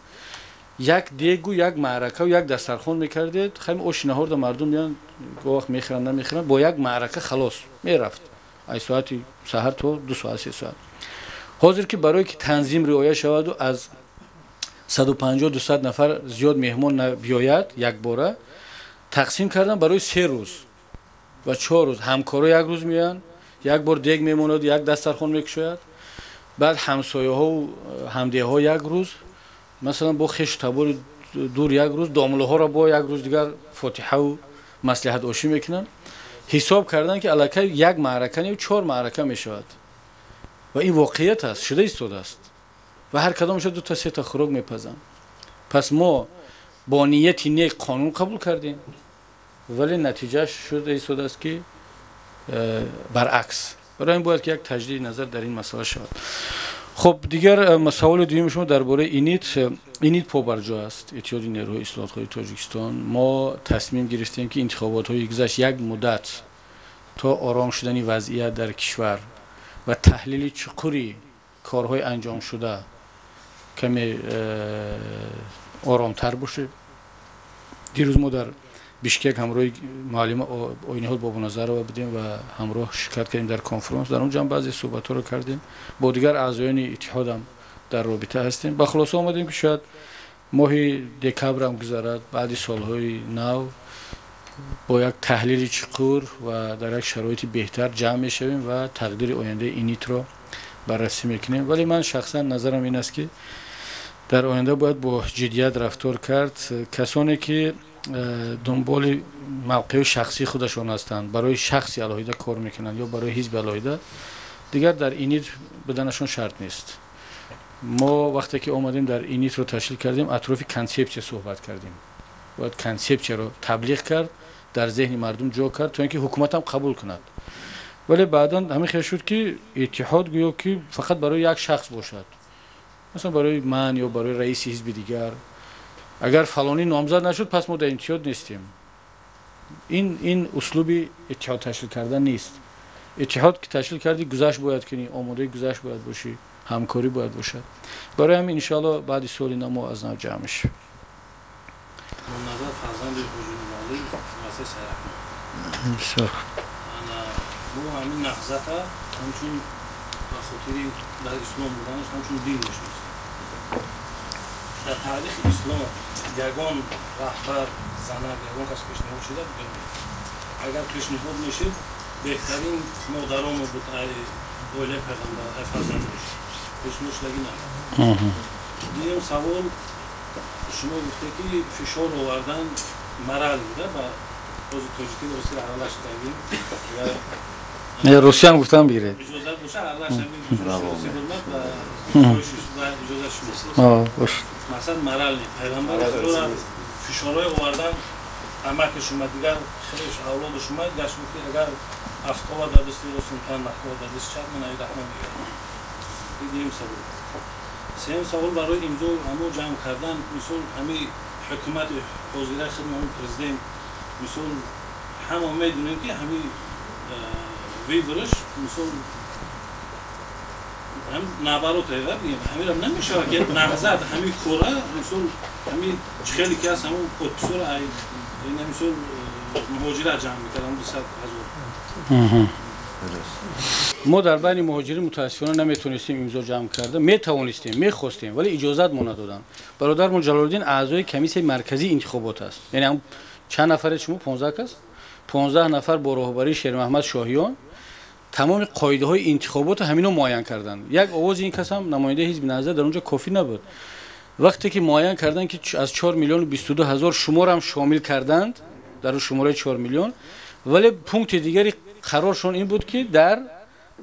як дегу як маъракаву як дастархон мекардед, хайм оши наҳорда мардум меянд, вақт мехӯранд, намехӯранд, бо як маърака халос мерафт, аз соати саҳар то 2 соат, 3 соат. Ҳозир ки барое ки танзим риоя шаваду аз 150-200 нафар зиёд меҳмон набиёяд, якбора тақсим кардан барои 3 рӯз ва 4 рӯз. Ҳамкоро як рӯз меоянд, як бор дег мемонад, як дастархон мекушояд, баъд ҳамсояҳову ҳамдеҳҳо як рӯз, масалан бо хешу табори дур як рӯз, домлаҳоро бо як рӯз дигар фотиҳаву маслиҳат ошӣ мекунанд. Ҳисоб карданд, ки аллакай як маърака не, 4 маърака мешавад. Ва ин воқеият аст, шуда истодааст. Ва ҳар кадомашон 2 та 3 та хӯрок мепазанд. Пас мо бо нияти нек қонун қабул кардем, вале натиҷааш шуда истодааст, ки баръакс. Барои ин бояд ки як таҷдиди назар дар ин масъала шавад. Хуб, дигар саволи дуюми шумо дар бораи ИНИТ. ИНИТ побарҷо аст, Иттиҳоди нерӯҳои ислоҳотхоҳии Тоҷикистон. Мо тасмим гирифтем, ки интихоботҳои гузашт як муддат то ором шудани вазъият дар кишвар ва таҳлили чуқури корҳои анҷомшуда каме оромтар бошем. Дирӯз мо дар Бишкек ҳамроҳи муаллима Оиниҳол Бобоназарова будем ва ҳамроҳ ширкат кардем дар конференс. Дар он ҷо ҳам баъзе суҳбатҳоро кардем, бо дигар аъзоёни иттиҳодам дар робита ҳастем. Ба хулоса омадем, ки шояд моҳи декабрам гузарад, баъди солҳои нав бо як таҳлили чуқур ва дар як шароити беҳтар ҷамъ мешавем ва тақдири ояндаи ИНИТро баррасӣ мекунем. Вале ман шахсан назарам ин аст, ки дар оянда бояд бо ҷиддият рафтор кард. Касоне ки дунболи мавқеи шахсии худашон ҳастанд, барои шахси алоҳида кор мекунанд ё барои ҳизби алоҳида, дигар дар ИНИТ буданашон шарт нест. Мо вақте ки омадем дар ИНИТро ташкил кардем, атрофи консепсия суҳбат кардем. Бояд консепсияро таблиғ кард, дар зеҳни мардум ҷо кард, то ин ки ҳукуматам қабул кунад. Вале баъдан ҳамин хел шуд, ки иттиҳод гӯё ки фақат барои як шахс бошад, масалан барои ман ё барои раиси ҳизби дигар. Агар фалонӣ номзад нашуд, пас мо дар иттиҳод нестем. Ин услуби иттиҳод ташкил кардан нест. Иттиҳод ки ташкил кардӣ, гузашт бояд кунӣ, омодаи гузашт бояд бошӣ, ҳамкорӣ бояд бошад. Барои ҳамин иншоалло баъди соли нав мо аз нав ҷамъ мешавем. Назар фарзанди Ҳуҷумалӣ Масеҳ Сараҳмон. Бисёр. Мо ҳамин наҳзата ҳамчун ба хотири дар ислом буданаш ҳамчун дин мешиносем. Дар таърихи ислом ягон раҳбар, занак, ягон кас пешниҳод шуда буд? Агар пешниҳод мешид, беҳтарин модаромо буд, ай оилаи пайғамбар, ай фарзандаш. Пешниҳод шудагӣ набуд. Дуюм савол, шумо гуфте, ки фишор овардан морал буда, ба бози тоҷикӣ русиро аралаш кардем. Не, русиям гуфтам бигиред. Иҷозат боша, аралаш ва иҷозат шумо. Бош. Масалан, морални пайғамбар худоро фишорҳои овардан, амакаш омад, дигар хелеш авлодаш омад, гашт гуфт, ки агар афкова дар дасти рост мекунад, нахкова дар дасти чап, ман раҳмон мегардам. Ин дуюм савол. Сеюм савол, барои имзо ҳамо ҷамъ кардан, мисол ҳами ҳукумати ҳозира, худ ҳамин президент, мисол ҳама медонем, ки ҳами выбораш, мисол, наоборот бигем, ҳамира намешавад, ки наҳзат ҳами кора, мисол ҳами чихеле ки аст, ҳамон подписҳоро ина мисол муҳоҷират ҷамъ мекардам 200 ҳазор. Мо дар байни муҳоҷирин мутаассифона наметонистем имзо ҷамъ карда, метавонистем, мехостем, вале иҷозат мо надоданд. Бародармон Ҷалолиддин аъзои комиссияи марказии интихобот аст. Яъне ҳам чанд нафаре шумо, 15 кас, 15 нафар бо роҳбарии Шермаҳмад Шоҳиён тамоми қоидаҳои интихоботро ҳамино муайян карданд. Як овози ин кас ҳам, намояндаи ҳизби Наҳзат, дар он ҷо кофӣ набуд. Вақте ки муайян карданд, ки аз 4 миллиону 22 ҳазор шуморам шомил карданд дар шумораи 4 миллион, вале пункти дигари қароршон ин буд, ки дар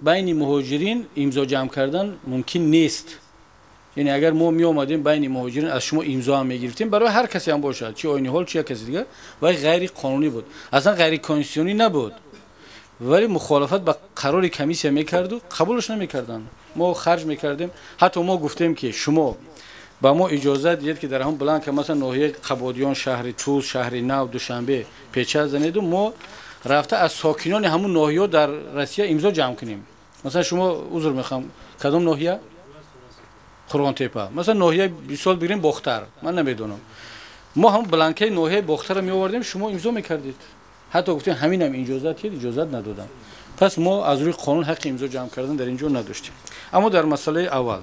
байни муҳоҷирин имзо ҷамъ кардан мумкин нест. Яъне агар мо меомадем байни муҳоҷирин, аз шумо имзо ҳам мегирифтем, барои ҳар касе ҳам бошад, чи Оиниҳол, чи як каси дигар, вай ғайриқонунӣ буд, аслан ғайриконститутсионӣ набуд. Вале мухолифат ба қарори комиссия мекарду, қабулаш намекарданд. Мо харҷ мекардем. Ҳатто мо гуфтем, ки шумо ба мо иҷозат диҳед, ки дар ҳамон бланка, масалан, ноҳияи Қабодиён, шаҳри Тӯс, шаҳри Нав, Душанбе печать занеду мо рафта аз сокинони ҳамун ноҳияҳо дар Россия имзо ҷамъ кунем. Масалан, шумо, узр мехоҳам, кадом ноҳия? Қурғонтепа. Масалан, ноҳияи мисол бигирем, Бохтар, ман намедонам. Мо ҳамун бланкаи ноҳияи Бохтарро меовардем, шумо имзо мекардед. Ҳатто гуфтем, ҳаминам иҷозат диҳед, иҷозат надодам. Пас мо аз рӯи қонун ҳаққи имзо ҷамъ кардан дар ин ҷо надоштем. Аммо дар масъалаи аввал,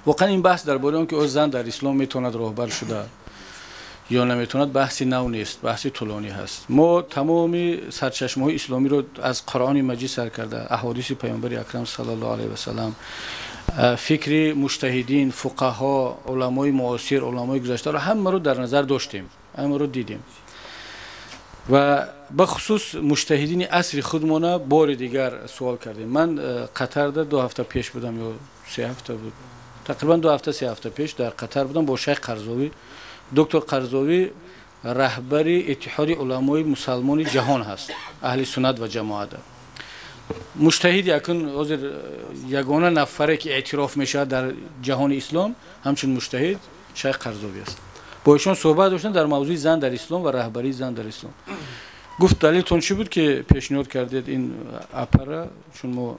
воқеан ин баҳс дар бораи он ки оё зан дар ислом метавонад роҳбар шуда ё наметавонад, баҳси нав нест, баҳси тӯлонӣ ҳаст. Мо тамоми сарчашмаҳои исломиро аз Қуръони Маҷид сар карда, аҳодиси Паёмбари Акрам саллаллоҳу алайҳи васалам, фикри муҷтаҳидин, фуқаҳо, уламои муосир, уламои гузаштаро ҳамаро дар назар доштем, ҳамаро дидем ва бахусус муҷтаҳидини асри худмона бори дигар суол кардем. Ман Қатарда 2 ҳафта пеш будам ё 3 ҳафта буд, тақрибан 2 ҳафта, 3 ҳафта пеш дар Қатар будам бо шайх Қарзовӣ. Доктор Қарзовӣ раҳбари Иттиҳоди уламои мусалмони ҷаҳон ҳаст, аҳли суннат ва ҷамоат, муҷтаҳид. Якун ҳозир ягона нафаре ки эътироф мешавад дар ҷаҳони ислом ҳамчун муҷтаҳид, шайх Қарзовӣ аст. Бо ишон суҳбат доштем дар мавзӯи зан дар ислом ва раҳбарии зан дар ислом. Гуфт, далилтон чӣ буд, ки пешниҳод кардед ин апара? Чун мо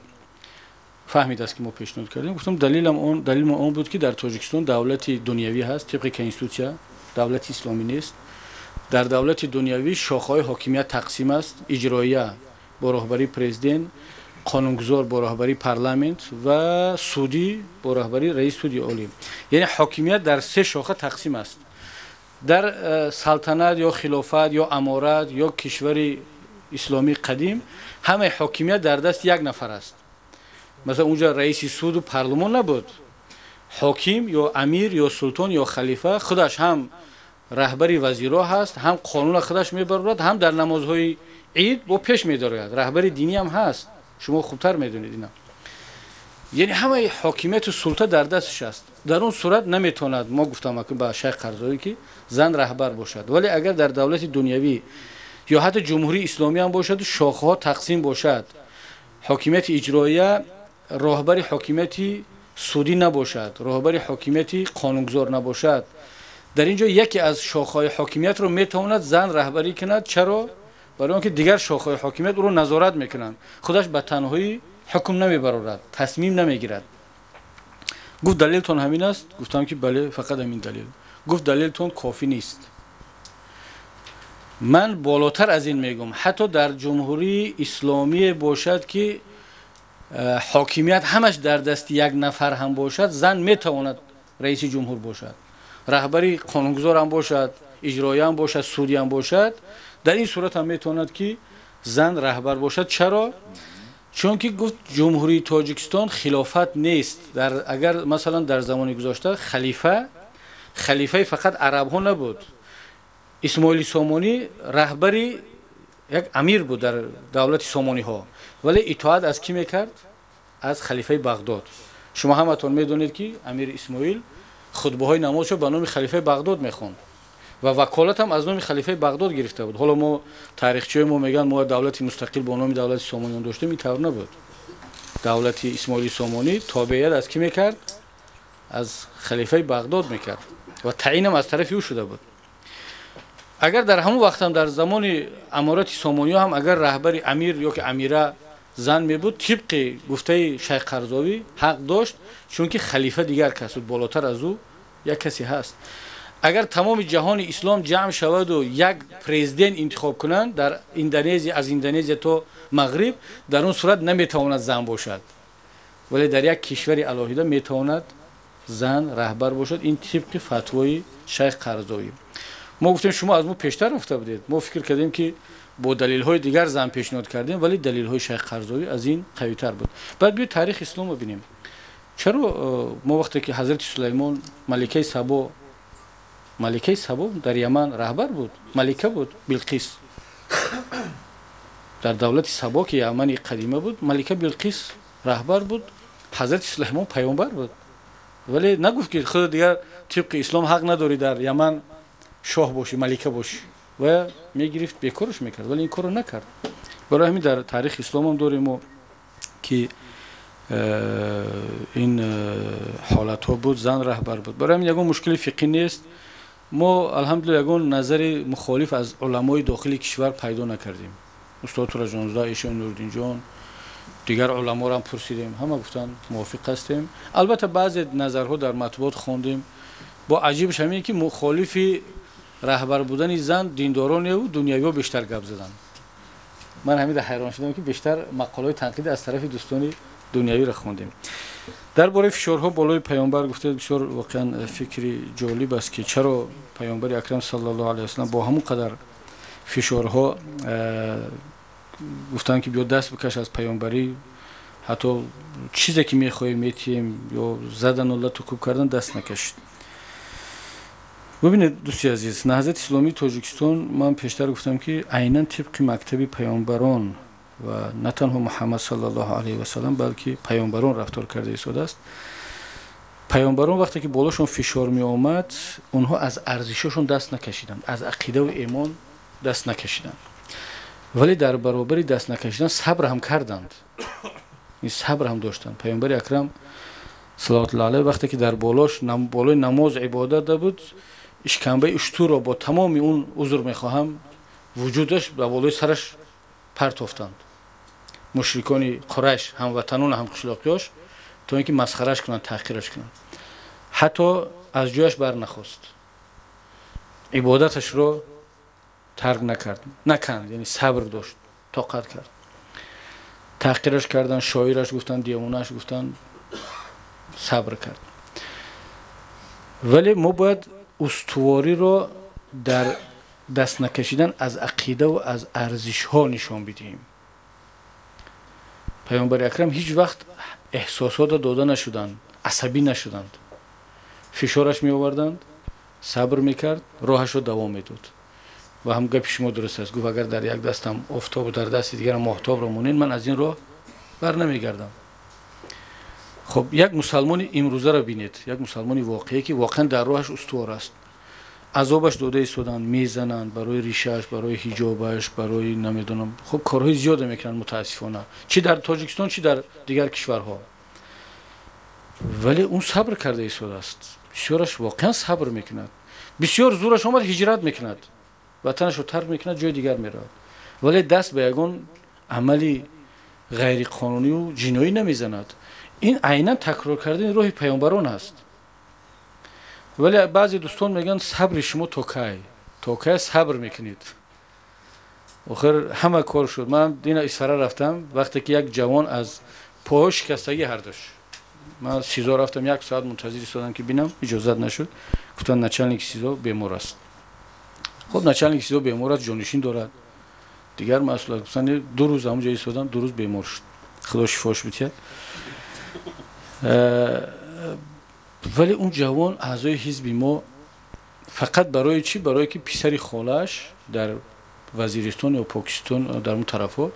фаҳмидааст, ки мо пешниҳод кардем. Гуфтам, далилам он, далилмо он буд, ки дар Тоҷикистон давлати дунявӣ ҳаст, тибқи конститутсия, давлати исломӣ нест. Дар давлати дунявӣ шохаҳои ҳокимият тақсим аст: иҷроия бо роҳбарии президент, қонунгузор бо роҳбарии парламент ва судӣ бо роҳбарии раиси суди олӣ. Яъне ҳокимият дар се шоха тақсим аст. Дар салтанат ё хилофат ё аморат ё кишвари исломии қадим ҳамаи ҳокимият дар дасти як нафар аст. Масалан, унҷа раиси суду парлумон набуд. Ҳоким ё амир ё султон ё халифа худаш ҳам раҳбари вазиро ҳаст, ҳам қонуна худаш мебарорад, ҳам дар намозҳои ид бо пеш медарояд, раҳбари динӣ ҳам ҳаст. Шумо хубтар медонед ина. Яъне ҳамаи ҳокимияту султа дар дасташ аст. Дар он сурат наметавонад, мо гуфтам ба шайх Қарзовӣ, ки зан раҳбар бошад. Вале агар дар давлати дунявӣ ё ҳатто ҷумҳурии исломӣ ҳам бошаду шохаҳо тақсим бошад, ҳокимияти иҷроия, роҳбари ҳокимияти судӣ набошад, роҳбари ҳокимияти қонунгузор набошад, дар ин ҷо яке аз шохаҳои ҳокимиятро метавонад зан раҳбарӣ кунад. Чаро? Барои он ки дигар шохаҳои ҳокимият ӯро назорат мекунанд, худаш ба танҳоӣ ҳукм намебарорад, тасмим намегирад. Гуфт, далилтон ҳамин аст? Гуфтам, ки бале, фақат ҳамин далел. Гуфт, далилтон кофӣ нест. Ман болотар аз ин мегӯм: ҳатто дар ҷумҳурии исломие бошад, ки ҳокимият ҳамаш дар дасти як нафар ҳам бошад, зан метавонад раиси ҷумҳур бошад, раҳбари қонунгузор ҳам бошад, иҷроия ҳам бошад, судӣ ҳам бошад. Дар ин сурат ҳам метавонад, ки зан раҳбар бошад. Чаро? Чунки, гуфт, Ҷумҳурии Тоҷикистон хилофат нест. Дар агар масалан дар замони гузошта халифа халифаи фақат арабҳо набуд. Исмоили Сомонӣ раҳбари як амир буд дар давлати Сомониҳо, вале итоат аз кӣ мекард? Аз халифаи Бағдод. Шумо ҳаматон медонед, ки амир Исмоил хутбаҳои намозшо ба номи халифаи Бағдод мехонд ва ваколатам аз номи халифаи Бағдод гирифта буд. Ҳоло мо, таърихчиҳои мо мегӯянд, мо давлати мустақил бо номи давлати Сомониён доштем. Ин тавр набуд. Давлати Исмоили Сомонӣ тобеият аз кӣ мекард? Аз халифаи Бағдод мекард ва таъинам аз тарафи ӯ шуда буд. Агар дар ҳамон вақтам, дар замони аморати Сомониё ҳам, агар раҳбари амир ё ки амира зан мебуд, тибқи гуфтаи шайх Қарзовӣ, ҳақ дошт, чунки халифа дигар кас буд, болотар аз ӯ як касе ҳаст. Агар тамоми ҷаҳони ислом ҷамъ шаваду як президент интихоб кунанд дар Индонезия, аз Индонезия то Мағриб, дар он сурат наметавонад зан бошад, вале дар як кишвари алоҳида метавонад зан раҳбар бошад. Ин тибқи фатвои шайх Қарзовӣ. Мо гуфтем, шумо аз мо пештар рафта будед. Мо фикр кардем, ки бо далелҳои дигар зан пешниҳод кардем, вале далелҳои шайх Қарзовӣ аз ин қавитар буд. Баъд биё таърихи исломро бинем. Чаро мо вақте ки ҳазрати Сулаймон, маликаи Сабо, маликаи Сабо дар Яман раҳбар буд, малика буд Билқис дар давлати Сабо, ки Ямани қадима буд, малика Билқис раҳбар буд. Ҳазрати Сулаймон паёмбар буд, вале нагуфт, ки худ дигар тибқи ислом ҳақ надорӣ дар Яман шоҳ бошӣ, малика бошӣ. Ва мегирифт, бекораш мекард, вале ин корро накард. Барои ҳамин дар таърихи ислом ҳам дорем мо, ки ин ҳолатҳо буд, зан раҳбар буд. Барои ҳамин ягон мушкили фиқҳӣ нест. Мо, алҳамдулилла, ягон назари мухолиф аз уламои дохили кишвар пайдо накардем. Устод Тураҷонзода, Эшон Нуриддинҷон, дигар уламоро ҳам пурсидем, ҳама гуфтанд мувофиқ ҳастем. Албатта, баъзе назарҳо дар матбуот хондем. Бо аҷибаш ҳамин, ки мухолифи раҳбар будани зан диндороневу дунявиҳо бештар гап заданд. Ман ҳамида ҳайрон шудам, ки бештар мақолаҳои танқидӣ аз тарафи дӯстони дунявиро хондем. Дар бораи фишорҳо болои паёмбар гуфтед, бисёр воқеан фикри ҷолиб аст, ки чаро паёмбари акрам саллаллоҳу алайҳи васаллам бо ҳамон қадар фишорҳо гуфтанд, ки биё, даст бикаш аз паёмбарӣ, ҳатто чизе ки мехоҳем метиҳем, ё задану лату кӯб кардан, даст накашид. Бубинед, дӯсти азиз, Наҳзати исломии Тоҷикистон, ман пештар гуфтам, ки айнан тибқи мактаби паёмбарон ва на танҳо Муҳаммад саллаллоҳу алайҳи васаллам, балки паёмбарон рафтор карда истодааст. Паёмбарон вақте ки болошон фишор меомад, онҳо аз арзишошон даст накашиданд, аз ақидаву эмон даст накашиданд, вале дар баробари даст накашидан сабр ҳам карданд, ин сабр ҳам доштанд. Паёмбари акрам салаватуллоҳи алайҳ вақте ки дар болош болои намоз ибодат буд, ишкамбаи уштурро бо тамоми он, узр мехоҳам, вуҷудаш ба болои сараш партофтанд мушрикони Қурайш, ҳамватанону ҳамқишлоқиёш, то ин ки масхараш кунанд, таҳқираш кунанд. Ҳатто аз ҷояш барнахост, ибодаташро тарк накард, наканд, яъне сабр дошт, тоқат кард. Таҳқираш карданд, шоираш гуфтанд, девонааш гуфтанд, сабр кард. Вале мо бояд устувориро дар даст накашидан аз ақидаву аз арзишҳо нишон бидиҳем. Паёмбари акрам ҳеҷ вақт эҳсосота дода нашуданд, асабӣ нашуданд. Фишораш меоварданд, сабр мекард, роҳашро давом медод. Ва ҳам гапи шумо дуруст аст, гуфт: агар дар як дастам офтобу дар дасти дигарам моҳтобро монед, ман аз ин роҳ бар намегардам. Хуб, як мусалмони имрӯзаро бинед, як мусалмони воқеӣ, ки воқеан дар роҳаш устувор аст. Азобаш дода истоданд, мезананд барои ришааш, барои ҳиҷобаш, барои намедонам, хуб, корҳои зиёде мекунанд, мутаассифона, чӣ дар Тоҷикистон, чӣ дар дигар кишварҳо, вале он сабр карда истодааст. Бисёраш воқеан сабр мекунад. Бисёр зӯраш омад, ҳиҷрат мекунад, ватанашро тарк мекунад, ҷои дигар меравад, вале даст ба ягон амали ғайриқонунию ҷиноӣ намезанад. Ин айнан такрор кардани роҳи паёмбарон аст. Вале баъзе дӯстон мегӯянд: сабри шумо то кай, то кай сабр мекунед, охир ҳама кор шуд. Ман дина Исфара рафтам, вақте ки як ҷавон аз поҳо шикастагӣ ҳардуш, ман СИЗО рафтам, як соат мунтазир истодам, ки бинам, иҷозат нашуд, гуфтанд начальники СИЗО бемор аст. Хуб, начальники СИЗО бемор аст, ҷонишин дорад, дигар масъулият. Гуфтанд, 2 рӯз ҳамонҷо истодам, 2 рӯз бемор шуд, Худо шифош бидиҳад. Вале он ҷавон аъзои ҳизби мо, фақат барои чӣ? Барое ки писари холааш дар Вазиристон ё Покистон, дар он тарафҳо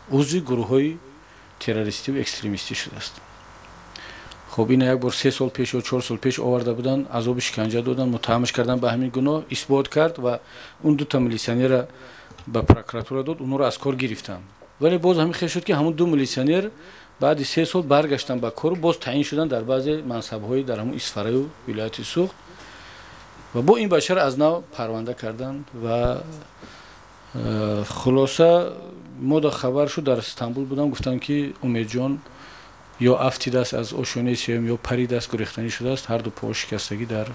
узви гурӯҳҳои террористиву экстремистӣ шудааст. Хуб, ина як бор 3 сол пеш ё 4 сол пеш оварда буданд, азоби шиканҷа доданд, муттаҳамаш карданд ба ҳамин гуноҳ, исбот кард ва он дута милитсионера ба прокуратура дод, онҳоро аз кор гирифтанд. Вале боз ҳамин хел шуд, ки ҳамун ду милитсионер баъди 3 сол баргаштанд ба кору боз таъин шуданд дар баъзе мансабҳои дар ҳамун Исфараю вилояти Суғд ва бо ин башар аз нав парванда карданд. Ва хулоса, мо да хабар шуд, дар Стамбул будам, гуфтанд, ки Умедҷон ё афтидааст аз ошёнаи сеюм, ё паридааст, гурехтанӣ шудааст, ҳарду поҳо шикастагӣ, дар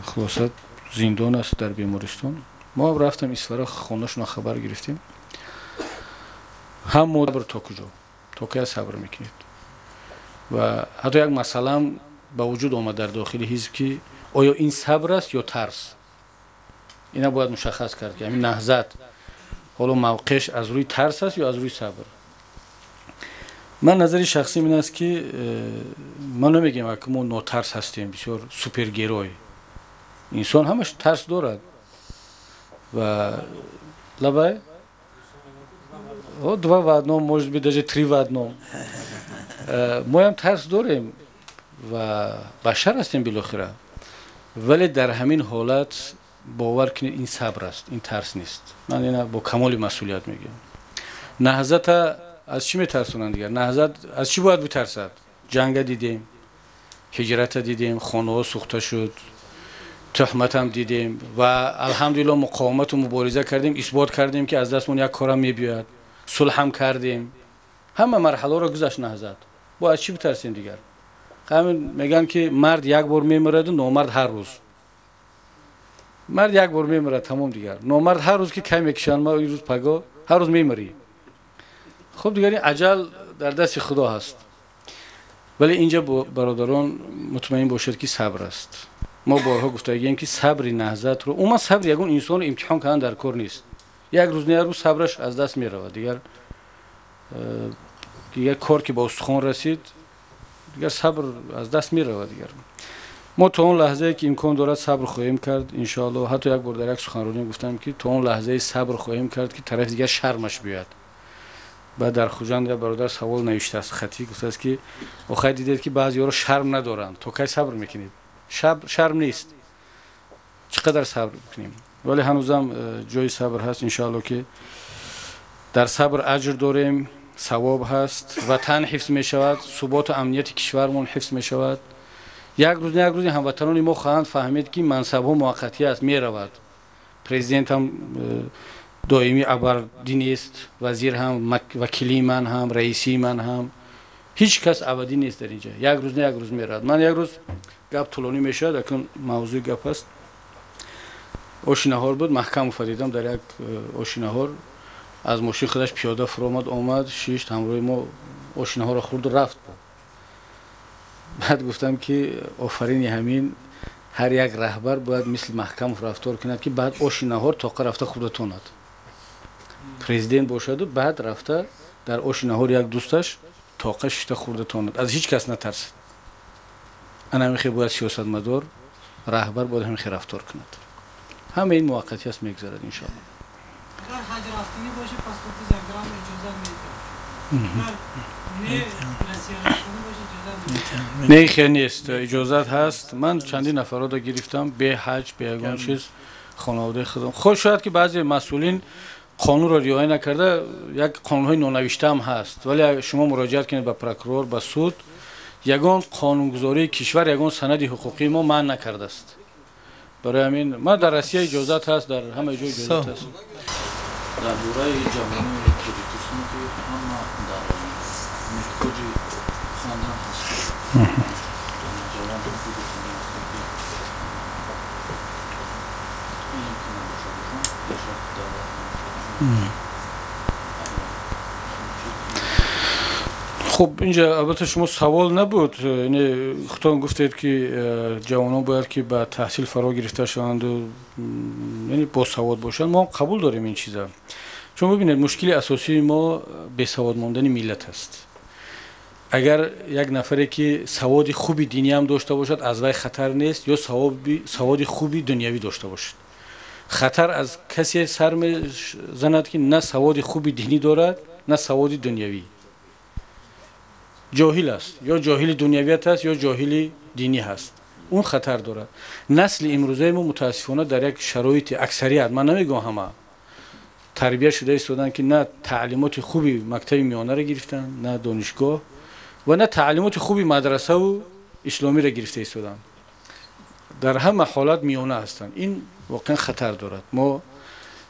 хулоса зиндон аст, дар бемористон. Мо рафтам Исфара, хонашона хабар гирифтем. Ҳам сабр то куҷо, то кая сабр мекунед? Ва ҳатто як масъалаам ба вуҷуд омад дар дохили ҳизб, ки оё ин сабр аст ё тарс. Ина бояд мушаххас кард, ки ҳамин Наҳзат ҳоло мавқеаш аз рӯи тарс аст ё аз рӯи сабр. Ман назари шахсим ин аст, ки ман намегӯям, ки мо нотарс ҳастем, бисёр супергерой. Инсон ҳамаш тарс дорад ва лабай два в одном, может быть, даже три в одном. Моям тарс дорем ва башар ҳастем билохира, вале дар ҳамин ҳолат Бовар кунед, ин сабр аст, ин тарс нест. Ман ина бо камоли масъулият мегӯям. Наҳзата аз чӣ метарсонанд дигар? Наҳзат аз чӣ бояд битарсад? Ҷанга дидем, ҳиҷрата дидем, хонаҳо сӯхта шуд, туҳматам дидем ва алҳамдулилло муқовимату мубориза кардем, исбот кардем, ки аз дастмон як корам мебиёяд, сулҳам кардем. Ҳама марҳаларо гузашт наҳзат. Бо аз чӣ битарсем дигар? Ҳамин мегӯянд, ки мард як бор мемираду номард ҳар рӯз. Мард як бор мемирад, тамом дигар. Номард ҳар рӯз, ки кай мекушанд, ма рӯз паго ҳар рӯз мемирӣ. Хуб, дигар ин аҷал дар дасти Худо ҳаст. Вале инҷа бародарон, мутмаин бошед, ки сабр аст. Мо борҳо гуфтагием, ки сабри наҳзатро, умуман сабри ягон инсонро имтиҳон кардан дар кор нест. Як рӯз не, як рӯз сабраш аз даст меравад. Дигар кор ки ба устухон расид, дигар сабр аз даст меравад. Дигар мо то он лаҳзае ки имкон дорад, сабр хоҳем кард, иншоалло. Ҳатто як бор дар як суханронӣ гуфтам, ки то он лаҳзаи сабр хоҳем кард, ки тарафи дигар шармаш биёяд. Баъд дар Хуҷанд як бародар савол навиштааст, хатӣ гуфтааст, ки охай, дидед, ки баъзеҳоро шарм надоранд, то кай сабр мекунед? Шарм нест, чӣ қадар сабр кунем? Вале ҳанӯзам ҷои сабр ҳаст, иншоалло, ки дар сабр аҷр дорем, савоб ҳаст, ватан ҳифз мешавад, суботу амнияти кишвармон ҳифз мешавад. Як рӯз не, як рӯзе ҳамватанони мо хоҳанд фаҳмид, ки мансабҳо муваққатӣ аст, меравад. Президентам доимӣ абадӣ нест, вазир ҳам, вакилии ман ҳам, раисии ман ҳам, ҳеҷ кас абадӣ нест дар инҷа. Як рӯз не, як рӯз меравад. Ман як рӯз, гап тӯлонӣ мешавад, акун мавзӯи гап аст, оши наҳор буд, Маҳкамова дидам дар як оши наҳор, аз мошин худаш пиёда фуромад, омад, шишт ҳамроҳи мо, оши наҳорро хӯрду рафт. Баъд гуфтам, ки офарини ҳамин, ҳар як раҳбар бояд мисли Маҳкамов рафтор кунад, ки баъд оши наҳор тоқа рафта хӯрда тонад. Президент бошаду баъд рафта дар оши наҳор як дӯсташ тоқа шишта хӯрда тонад, аз ҳеҷ кас натарсад. Ана ҳамин хел бояд сиёсатмадор, раҳбар бояд ҳамин хел рафтор кунад. Ҳама ин муваққатӣ аст, мегузарад, иншоалло. Агар ҳаҷ рафтанӣ боше, паспорти загран иҷозат медиҳад, агар не, Россия рафтанӣ боше, иҷозат медиҳад? Не, хел нест, иҷозат ҳаст. Ман чандин нафарро гирифтам бе ҳаҷ, бе ягон чиз, хонаводаи худам. Хуб, шояд ки баъзе масъулин қонунро риоя накарда, як қонунҳои нонавиштаам ҳаст, вале шумо муроҷиат кунед ба прокурор, ба суд, ягон қонунгузории кишвар, ягон санади ҳуқуқии мо манъ накардааст. Барои ҳамин ман дар Россия иҷозат ҳаст, дар ҳама ҷо иҷозат ҳаст. Дар бораи ҷавонони Тоҷикистон, ки ҳама дар меҳтоҷи хондан ҳастанд, ҷавон ҳастанд, ки илм ки набошад, пешрафти давлат набошад. Хуб, инҷа албатта шумо савол набуд, худтон гуфтед, ки ҷавонон бояд ки ба таҳсил фаро гирифта шаванду, яъне босавод бошанд. Мо қабул дорем ин чиза, чун бибинед, мушкили асосии мо бесавод мондани миллат аст. Агар як нафаре ки саводи хуби диниам дошта бошад, аз вай хатар нест, ё саводи хуби дунявӣ дошта бошад. Хатар аз касе сар мезанад, ки на саводи хуби динӣ дорад, на саводи дунявӣ, ҷоҳил аст, ё ҷоҳили дунявият аст, ё ҷоҳили динӣ ҳаст, он хатар дорад. Насли имрӯзаи мо, мутаассифона, дар як шароити, аксарият, ман намегӯям ҳама, тарбия шуда истоданд, ки на таълимоти хуби мактаби миёнаро гирифтанд, на донишгоҳ ва на таълимоти хуби мадрасаву исломиро гирифта истоданд. Дар ҳама ҳолат миёна ҳастанд. Ин воқеан хатар дорад. Мо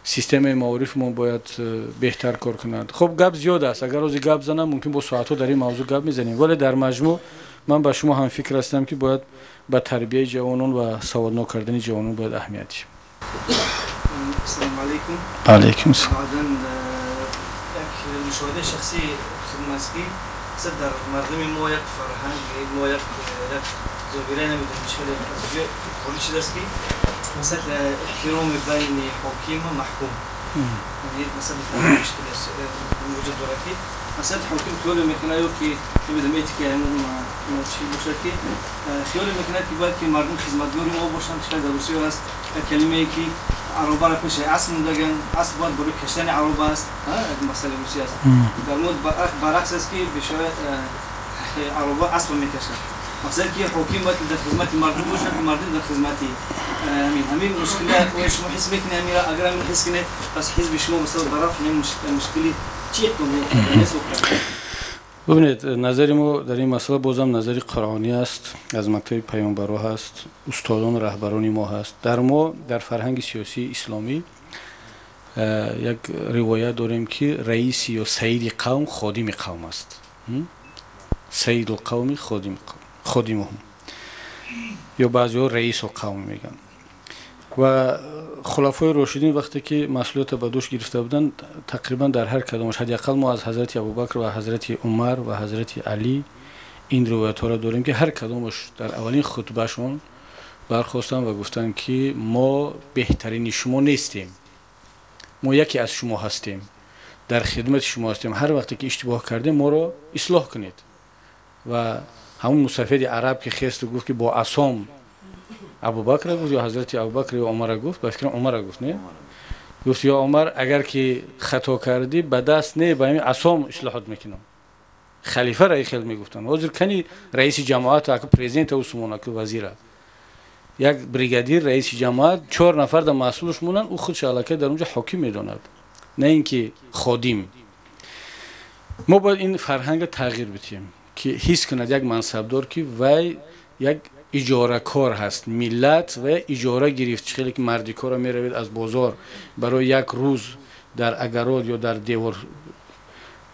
системаи маорифмон бояд беҳтар кор кунад. Хуб, гап зиёд аст, агар рӯзи гап занам, мумкин бо соатҳо дар ин мавзӯъ гап мезанем, вале дар маҷмӯъ ман ба шумо ҳамфикр ҳастам, ки бояд ба тарбияи ҷавонон ва саводнок кардани ҷавонон бояд аҳамият диҳем. Ассалому алайкум. Алайкум салом. Баъдан як мушоҳидаи шахсии хидмат аст, ки مثلا дар мардуми мо як фарҳанг, мо як зоҳира, намедонам чӣ хеле ворид шудааст, ки масалан эҳтироми байни ҳоким ва маҳкум, масалан мушкил вуҷуд дорад, ки масалан ҳоким хиёле мекунад, ё ки намедонам этика чӣ бошад, ки хиёле мекунад, ки бояд ки мардум хизматгори мо бошанд. Чӣ дар Русия аст як калимае, ки аробаро пеши асп мондаган, асп бояд барои кашидани ароба аст, масъалаи Русия аст. Дар мо баръакс аст, ки бешояд ароба аспро мекашад. Мақсад ки ҳоким бояд дар хизмати мардум бошад, ки мардум дар хизмати Ҳамин мушкила оё шумо ҳис мекунед? Ҳамира агар ҳамин ҳис кунед, пас ҳизби шумо масалан ба рафъи ҳамин мушкили чӣ иқдом мекунад? Бубинед, назари мо дар ин масъала бозам назари қуръонӣ аст, аз мактаби паёмбарҳо ҳаст, устодону раҳбарони мо ҳаст. Дар мо дар фарҳанги сиёсии исломӣ як ривоят дорем, ки раиси ё саиди қавм ходими қавм аст. Саидулқавми ходимуҳум, ё баъзеҳо раису қавм мегӯянд. Ва хулафои рошидин вақте ки масъулиятро ба дӯш гирифта буданд, тақрибан дар ҳар кадомаш, ҳадди ақал мо аз ҳазрати Абубакр ва ҳазрати Умар ва ҳазрати Алӣ ин ривоятҳоро дорем, ки ҳар кадомаш дар аввалин хутбашон бархостанд ва гуфтанд, ки мо беҳтарини шумо нестем, мо яке аз шумо ҳастем, дар хидмати шумо ҳастем, ҳар вақте ки иштибоҳ кардем, моро ислоҳ кунед. Ва ҳамун мусафиди араб ки хесту гуфт, ки бо асом Абубакра гуфт ё ҳазрати Абубакр ё Умара гуфт, ба фикрам Умара гуфт, не? Гуфт: ё Умар, агар ки хато кардӣ, ба даст не, ба ҳамин асом ислоҳот мекунам. Халифара хел мегуфтанд. Ҳозир кани раиси ҷамоат, ака президента усумона ку вазира, як бригадир, раиси ҷамоат, чор нафар дар масъулаш монанд, ӯ худш аллакай дар онҷо ҳоким медонад, на ин ки ходим. Мо бояд ин фарҳанга тағйир бидиҳем, ки ҳис кунад як мансабдор, ки вай як иҷоракор ҳаст, миллат ва иҷора гирифт. Чӣ хеле ки мардикорро меравед аз бозор, барои як рӯз дар агарод ё дар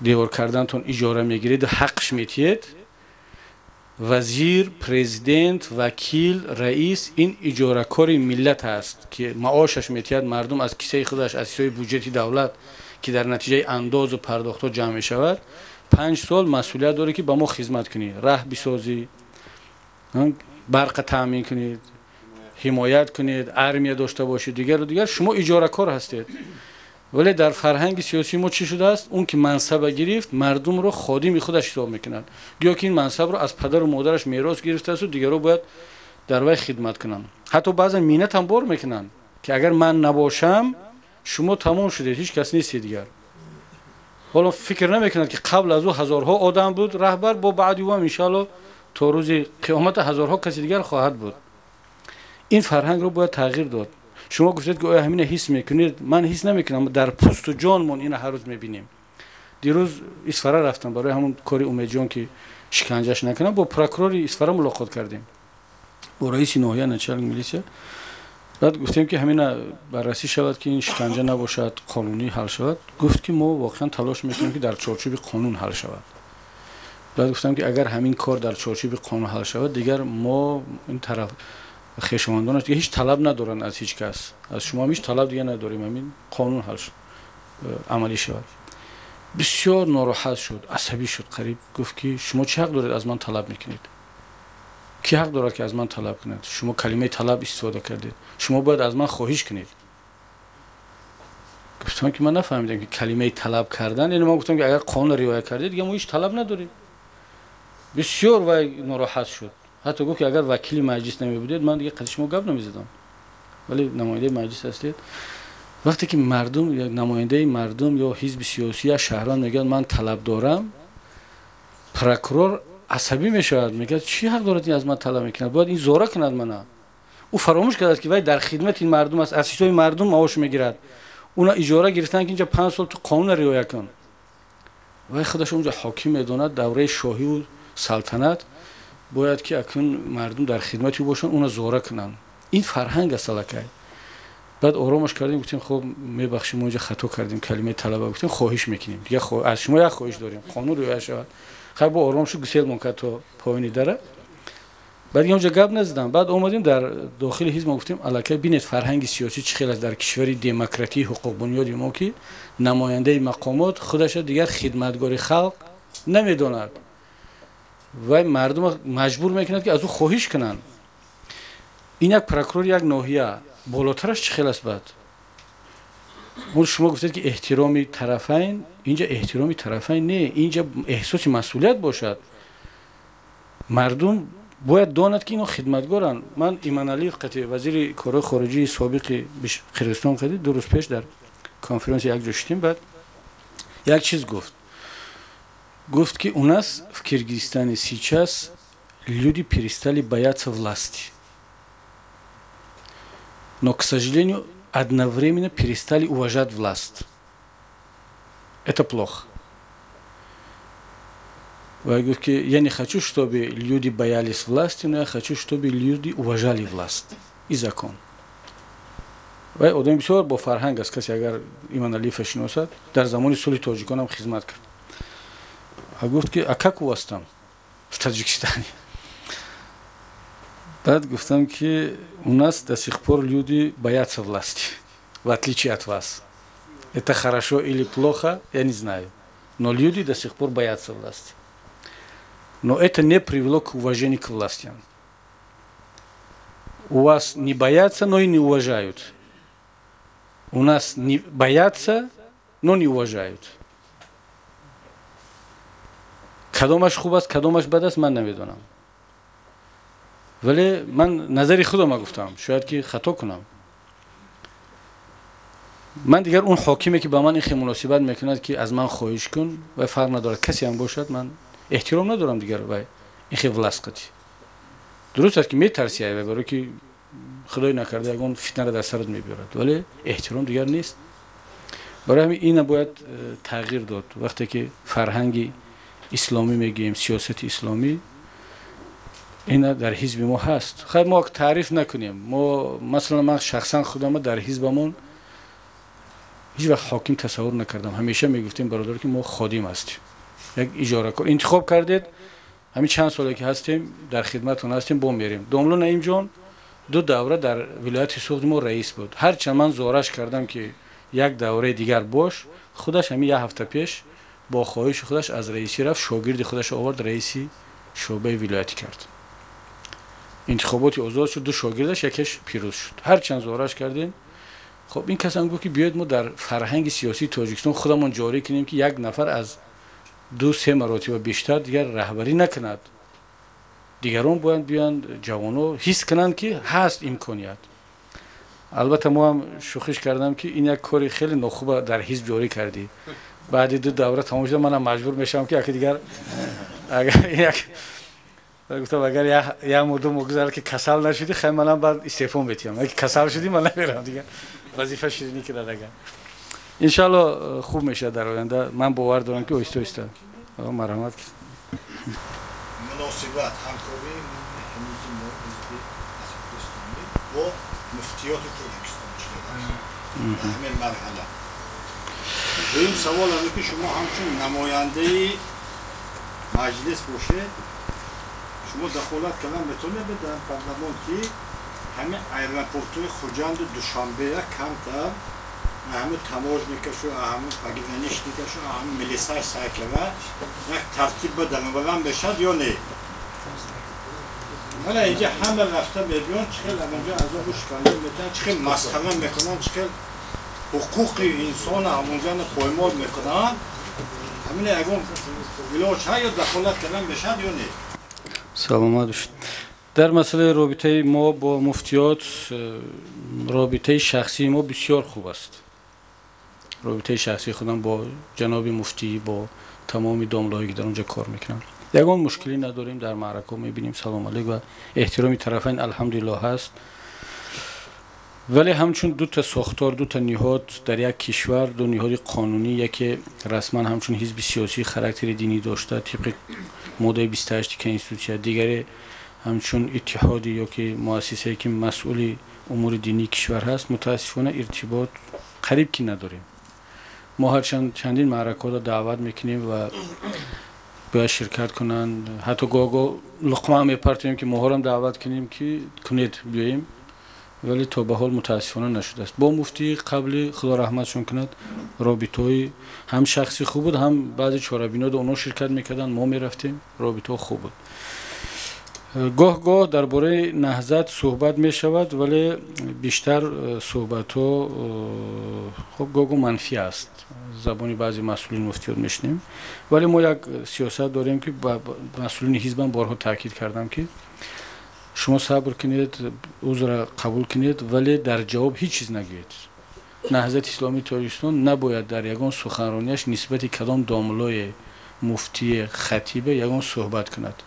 девор кардантон иҷора мегиред, ҳаққш метиҳед. Вазир, президент, вакил, раис ин иҷоракори миллат ҳаст, ки маошаш метиҳад мардум аз кисаи худаш, аз ҳисоби буҷети давлат, ки дар натиҷаи андозу пардохтҳо ҷамъ мешавад. 5 сол масъулият дорӣ, ки ба мо хизмат кунӣ, раҳ бисозӣ, барқа таъмин кунед, ҳимоят кунед, армия дошта бошед, дигару дигар. Шумо иҷоракор ҳастед. Вале дар фарҳанги сиёсии мо чӣ шудааст? Он ки мансаба гирифт, мардумро ходими худаш ҳисоб мекунад, гӯё ки ин мансабро аз падару модараш мерос гирифтаасту дигарро бояд дар вай хидмат кунанд. Ҳатто баъзан миннатам бор мекунанд, ки агар ман набошам, шумо тамом шудед, ҳеҷ кас нестед дигар. Ҳоло фикр намекунад, ки қабл аз ӯ ҳазорҳо одам буд раҳбар, бо баъди ӯ ҳам иншоалло то рӯзи қиёмата ҳазорҳо каси дигар хоҳад буд. Ин фарҳангро бояд тағйир дод. Шумо гуфтед, ки оё ҳамина ҳис мекунед? Ман ҳис намекунам, дар пӯсту ҷонмон ина ҳар рӯз мебинем. Дирӯз Исфара рафтам барои ҳамун кори Умедҷон, ки шиканҷаш накунам. Бо прокурори Исфара мулоқот кардем, бо раиси ноҳия, начальник милисия. Баъд гуфтем, ки ҳамина баррасӣ шавад, ки ин шиканҷа набошад, қонунӣ ҳал шавад. Гуфт, ки мо воқеан талош мекунем, ки дар чорчӯби қонун ҳал шавад. Баъд гуфтам, ки агар ҳамин кор дар чорчӯби қонун ҳал шавад, дигар мо ин тараф хешовандонаш дигар ҳеҷ талаб надоранд аз ҳеҷ кас, аз шумо ҳам ҳеҷ талаб дигар надорем, ҳамин қонун ҳал амалӣ шавад. Бисёр нороҳат шуд, асабӣ шуд, қариб гуфт, ки шумо чӣ ҳақ доред аз ман талаб мекунед? Кӣ ҳақ дорад, ки аз ман талаб кунад? Шумо калимаи талаб истифода кардед, шумо бояд аз ман хоҳиш кунед. Гуфтам, ки ман нафаҳмидам, ки калимаи талаб кардан, яъне ман гуфтам, ки агар қонун риоя кардед, дигар мо ҳеҷ талаб надорем. Бисёр вай нороҳат шуд, ҳатто гуфт, ки агар вакили маҷлис намебудед, ман дигар қади шумо гап намезадам, вале намояндаи маҷлис ҳастед. Вақте ки мардум, намояндаи мардум ё ҳизби сиёсӣ я шаҳрванд мегӯяд, ман талаб дорам, прокурор асабӣ мешавад, мегӯяд, чӣ ҳақ дорад ин аз ман талаб мекунад, бояд ин зора кунад мана. Ӯ фаромӯш кардааст, ки вай дар хидмати мардум аст, аз ҳисоби мардум маош мегирад. Уна иҷора гирифтан, ки инҷа 5 сол ту қонунро риоя кун. Вай худаш онҷо ҳоким медонад, давраи шоҳиву салтанат, бояд ки акнун мардум дар хидмати ӯ бошанд, уна зора кунанд. Ин фарҳанг аст аллакай. Баъд оромаш кардем, гуфтем, хуб, мебахшем, мо инҷа хато кардем, калимаи талаба гуфтем, хоҳиш мекунем дигар, аз шумо як хоҳиш дорем, қонун риоя шавад. Хай, бо ором шуд, гуселмон кард то поёни дара. Баъд дигар онҷа гап назадам. Баъд омадем, дар дохили ҳизб мо гуфтем, аллакай бинед, фарҳанги сиёсӣ чӣ хел аст дар кишвари демократии ҳуқуқбунёди мо, ки намояндаи мақомот худаша дигар хидматгори халқ намедонад, вай мардума маҷбур мекунад, ки аз ӯ хоҳиш кунанд. Ин як прокурори як ноҳия, болотараш чӣ хел аст? Баъд он шумо гуфтед, ки эҳтироми тарафайн. Инҷа эҳтироми тарафайн не, инҷа эҳсоси масъулият бошад. Мардум бояд донад, ки ино хидматгоранд. Ман Иманалиев қати, вазири корҳои хориҷии собиқи Қирғизистон қати, 2 рӯз пеш дар конференсия якҷо шудем. Баъд як чиз гуфт, гуфт, ки у нас в Киргизистане сейчас люди перестали бояться власти. Но, к сожалению, одновременно перестали уважать власть. Это плохо. Я говорю, я не хочу, чтобы люди боялись власти, но я хочу, чтобы люди уважали власть и закон. Вай одами бисёр бо фарҳанг аст, касе агар Иманалиева шиносад, дар замони сулҳи тоҷикон ҳам хизмат кард. А гуфт ки а как у вас там в Таджикистане? Баъд гуфтам ки у нас до сих пор люди боятся власти, в отличие от вас. Это хорошо или плохо, я не знаю. Но люди до сих пор боятся власти. Но это не привело к уважению к властям. У вас не боятся, но и не уважают. У нас не боятся, но не уважают. Кадомаш хуб аст, кадомаш бад аст, ман намедонам. Вале ман назари худама гуфтам, шояд ки хато кунам. Ман дигар он ҳокиме ки ба ман ин хел муносибат мекунад ки аз ман хоҳиш кун, ва фарқ надорад касе ҳам бошад, ман эҳтиром надорам дигар вай ин хел власть қатӣ. Дуруст аст ки метарси ай, барои ки худой накарда ягон фитнаро дар сарат мебиёрад, вале эҳтиром дигар нест. Барои ҳамин ина бояд тағйир дод. Вақте ки фарҳанги исломӣ мегӯем, сиёсати исломӣ, ина дар ҳизби мо ҳаст. Хайр, мо таъриф накунем. Мо масалан ман шахсан худама дар ҳизбамон ҳеҷ вақт ҳоким тасаввур накардам. Ҳамеша мегуфтем бародар ки мо ходим ҳастем, як иҷоракор интихоб кардед, ҳамин чанд соле ки ҳастем дар хидматон ҳастем, бо мерем. Домло Наимҷон ду давра дар вилояти Суғд мо раис буд. Ҳарчанд ман зораш кардам ки як давраи дигар бош, худаш ҳамин як ҳафта пеш бо хоҳиши худаш аз раисӣ рафт, шогирди худаш овард, раиси шӯъбаи вилоятӣ кард. Интихоботи озод шуд, ду шогирдаш якеш пирӯз шуд. Ҳарчанд зораш кардем. Хоб ин кас ҳам гуфт ки биёед мо дар фарҳанги сиёсии Тоҷикистон худамон ҷорӣ кунем ки як нафар аз 2-3 маротиба бештар дигар раҳбарӣ накунад. Дигарон бояд биёянд, ҷавонҳо ҳис кунанд ки ҳаст имконият. Албатта мо ҳам шӯхиш кардам ки ин як кори хеле нохуба дар ҳизб ҷорӣ кардӣ. Баъди ду давра тамом шуда манам маҷбур мешавам ки яке дигар агар як гуфтам агар як ду моҳ гузарад ки касал нашудӣ, хай манам баъд истеъфо метиҳам. Агар касал шудӣ ман намерам дигар. Вазифа ширинӣ кунад агар. Иншалло хуб мешавад дар оянда. Ман бовар дорам ки оҳиста оҳиста. Марҳамат. Муносибат ҳамкории ҳамизи мо ҳизби исломӣ бо муфтиёти Тоҷикистон чӣ аст дар ҳамин марҳала? Дуюм савол ҳаме ки шумо ҳамчун намояндаи маҷлис бошед, шумо дахолат кардан метавонед дар парламон ки ҳамин аэропортҳои Хуҷанду Душанбея камтар ҳамин таможникашу, ҳамин пограничникашу, ҳамин милисаш сай карда як тартиб ба даровардан мешавад ё не? Мана инҷа ҳама рафта мебиён, чӣ хел ҳамонҷо азобу шиканҷа метавонанд, чӣ хел масхара мекунанд, чӣ хел ҳуқуқи инсона ҳамонҷоно поймол мекунанд. Ҳамин ягон илоҷ ҳа ё дахолат кардан мешавад ё не? Саломат бошед. Дар масъалаи робитаи мо бо муфтиёт, робитаи шахсии мо бисёр хуб аст. Робитаи шахсии худам бо ҷаноби муфтӣ, бо тамоми домлаҳое ки дар онҷо кор мекунанд, ягон мушкилӣ надорем. Дар маъракаҳо мебинем салом алейк ва эҳтироми тарафайн алҳамдулиллоҳ ҳаст. Вале ҳамчун дута сохтор, дута ниҳод дар як кишвар, ду ниҳоди қонунӣ, яке расман ҳамчун ҳизби сиёсӣ характери динӣ дошта тибқи моддаи 28 конститутсия, дигаре ҳамчун иттиҳоди ё ки муассисае ки масъули умури динии кишвар ҳаст, мутаассифона иртибот қариб ки надорем. Мо ҳарчанд чандин маъракаҳоро даъват мекунем ва бояд ширкат кунанд, ҳатто гоҳ-гоҳ луқма ҳам мепартоем ки моҳорам даъват кунем ки кунед биёем, вале то ба ҳол мутаассифона нашудааст. Бо муфтии қабли худо раҳматшон кунад робитаҳои ҳам шахсӣ хуб буд, ҳам баъзе чорабинода онҳо ширкат мекарданд, мо мерафтем, робитаҳо хуб буд. Гоҳ-гоҳ дар бораи наҳзат суҳбат мешавад, вале бештар суҳбатҳо хуб гоҳ-гоҳ манфӣ аст. Забони баъзе масъулини муфтиёт мешунем, вале мо як сиёсат дорем ки ба масъулини ҳизбам борҳо таъкид кардам ки шумо сабр кунед, узра қабул кунед, вале дар ҷавоб ҳеҷ чиз нагӯед. Наҳзати исломии Тоҷикистон набояд дар ягон суханронияш нисбати кадом домлое, муфтие, хатибе ягон суҳбат кунад.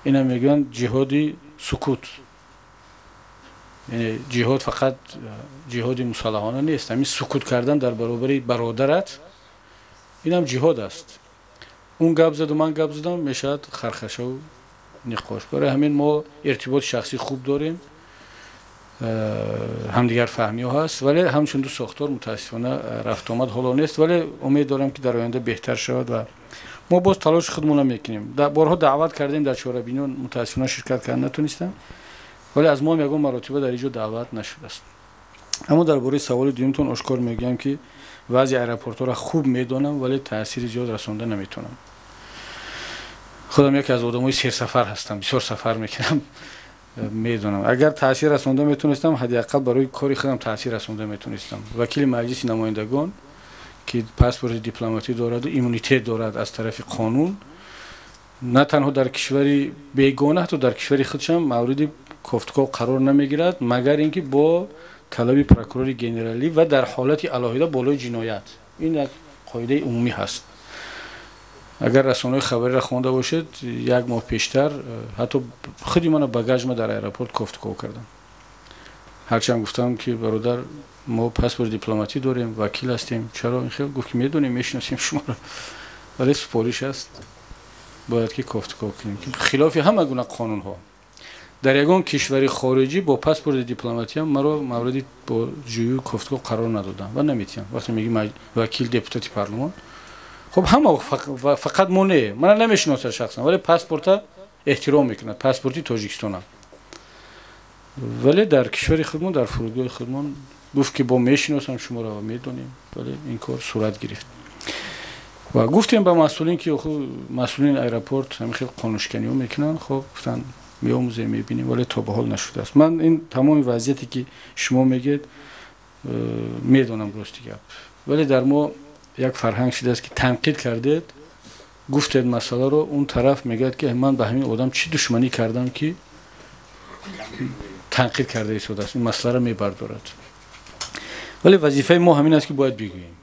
Ина мегӯянд ҷиҳоди сукут. Яъне ҷиҳод фақат ҷиҳоди мусаллаҳона нест, ҳамин сукут кардан дар баробари бародарат инам ҷиҳод аст. Он гап заду ман гап задам, мешавад хархашаву ниқош. Барои ҳамин мо иртиботи шахсӣ хуб дорем, ҳамдигар фаҳмиҳо ҳаст, вале ҳамчун ду сохтор мутаассифона рафтуомад ҳоло нест, вале умед дорам ки дар оянда беҳтар шавад ва мо боз талоши худмонро мекунем. Борҳо даъват кардем дар чорабиниҳо, мутаассифона ширкат карда натонистам, вале аз мо ҳам ягон маротиба дар инҷо даъват нашудааст. Аммо дар бораи саволи дуюмтон ошкор мегӯям ки вазъи аэропортҳоро хуб медонам, вале таъсири зиёд расонда наметавонам. Худам яке аз одамои серсафар ҳастам, бисёр сафар мекунам, медонам. Агар таъсир расонда метавонистам, ҳадди ақал барои кори худам таъсир расонда метавонистам. Вакили маҷлиси намояндагон ки паспорти дипломатӣ дораду иммунитет дорад аз тарафи қонун, на танҳо дар кишвари бегона, ҳатто дар кишвари худшам мавриди кофтуков қарор намегирад, магар ин ки бо талаби прокурори генералӣ ва дар ҳолати алоҳида болои ҷиноят. Ин як қоидаи умумӣ ҳаст. Агар расонаҳои хабариро хонда бошед, як моҳ пештар ҳатто худи мана багажма дар аэропорт кофтуков кардам. Ҳарчанд гуфтам ки бародар, мо паспорти дипломатӣ дорем, вакил ҳастем, чаро ин хел? Гуфт ки медонем, мешиносем шуморо, вале супориш аст, бояд ки кофтуков кунем, хилофи ҳама гуна қонунҳо. Дар ягон кишвари хориҷӣ бо паспорти дипломатиам маро мавриди бо ҷӯю кофтуков қарор надодам ва наметиҳам. Вақте мегӣ вакил, депутати парлумон, хуб ҳама фақат мо не, мана намешиносад шахсан, вале паспорта эҳтиром мекунад, паспорти Тоҷикистонам. Вале дар кишвари худмон, дар фурудгоҳи худмон гуфт ки бо мешиносам шуморо ва медонем, вале ин кор сурат гирифт. Ва гуфтем ба масъулин ки масъулини аэропорт ҳамин хел қонуншиканиҳо мекунанд. Хоб гуфтанд меомӯзем, мебинем, вале то ба ҳол нашудааст. Ман ин тамоми вазъияте ки шумо мегӯед медонам, рости гап, вале дар мо як фарҳанг шудааст ки танқид кардед, гуфтед масъаларо, он тараф мегӯяд ки ман ба ҳамин одам чӣ душманӣ кардам ки танқид карда истодааст, ин масъаларо мебардорад. Вале вазифаи мо ҳамин аст ки бояд бигӯем.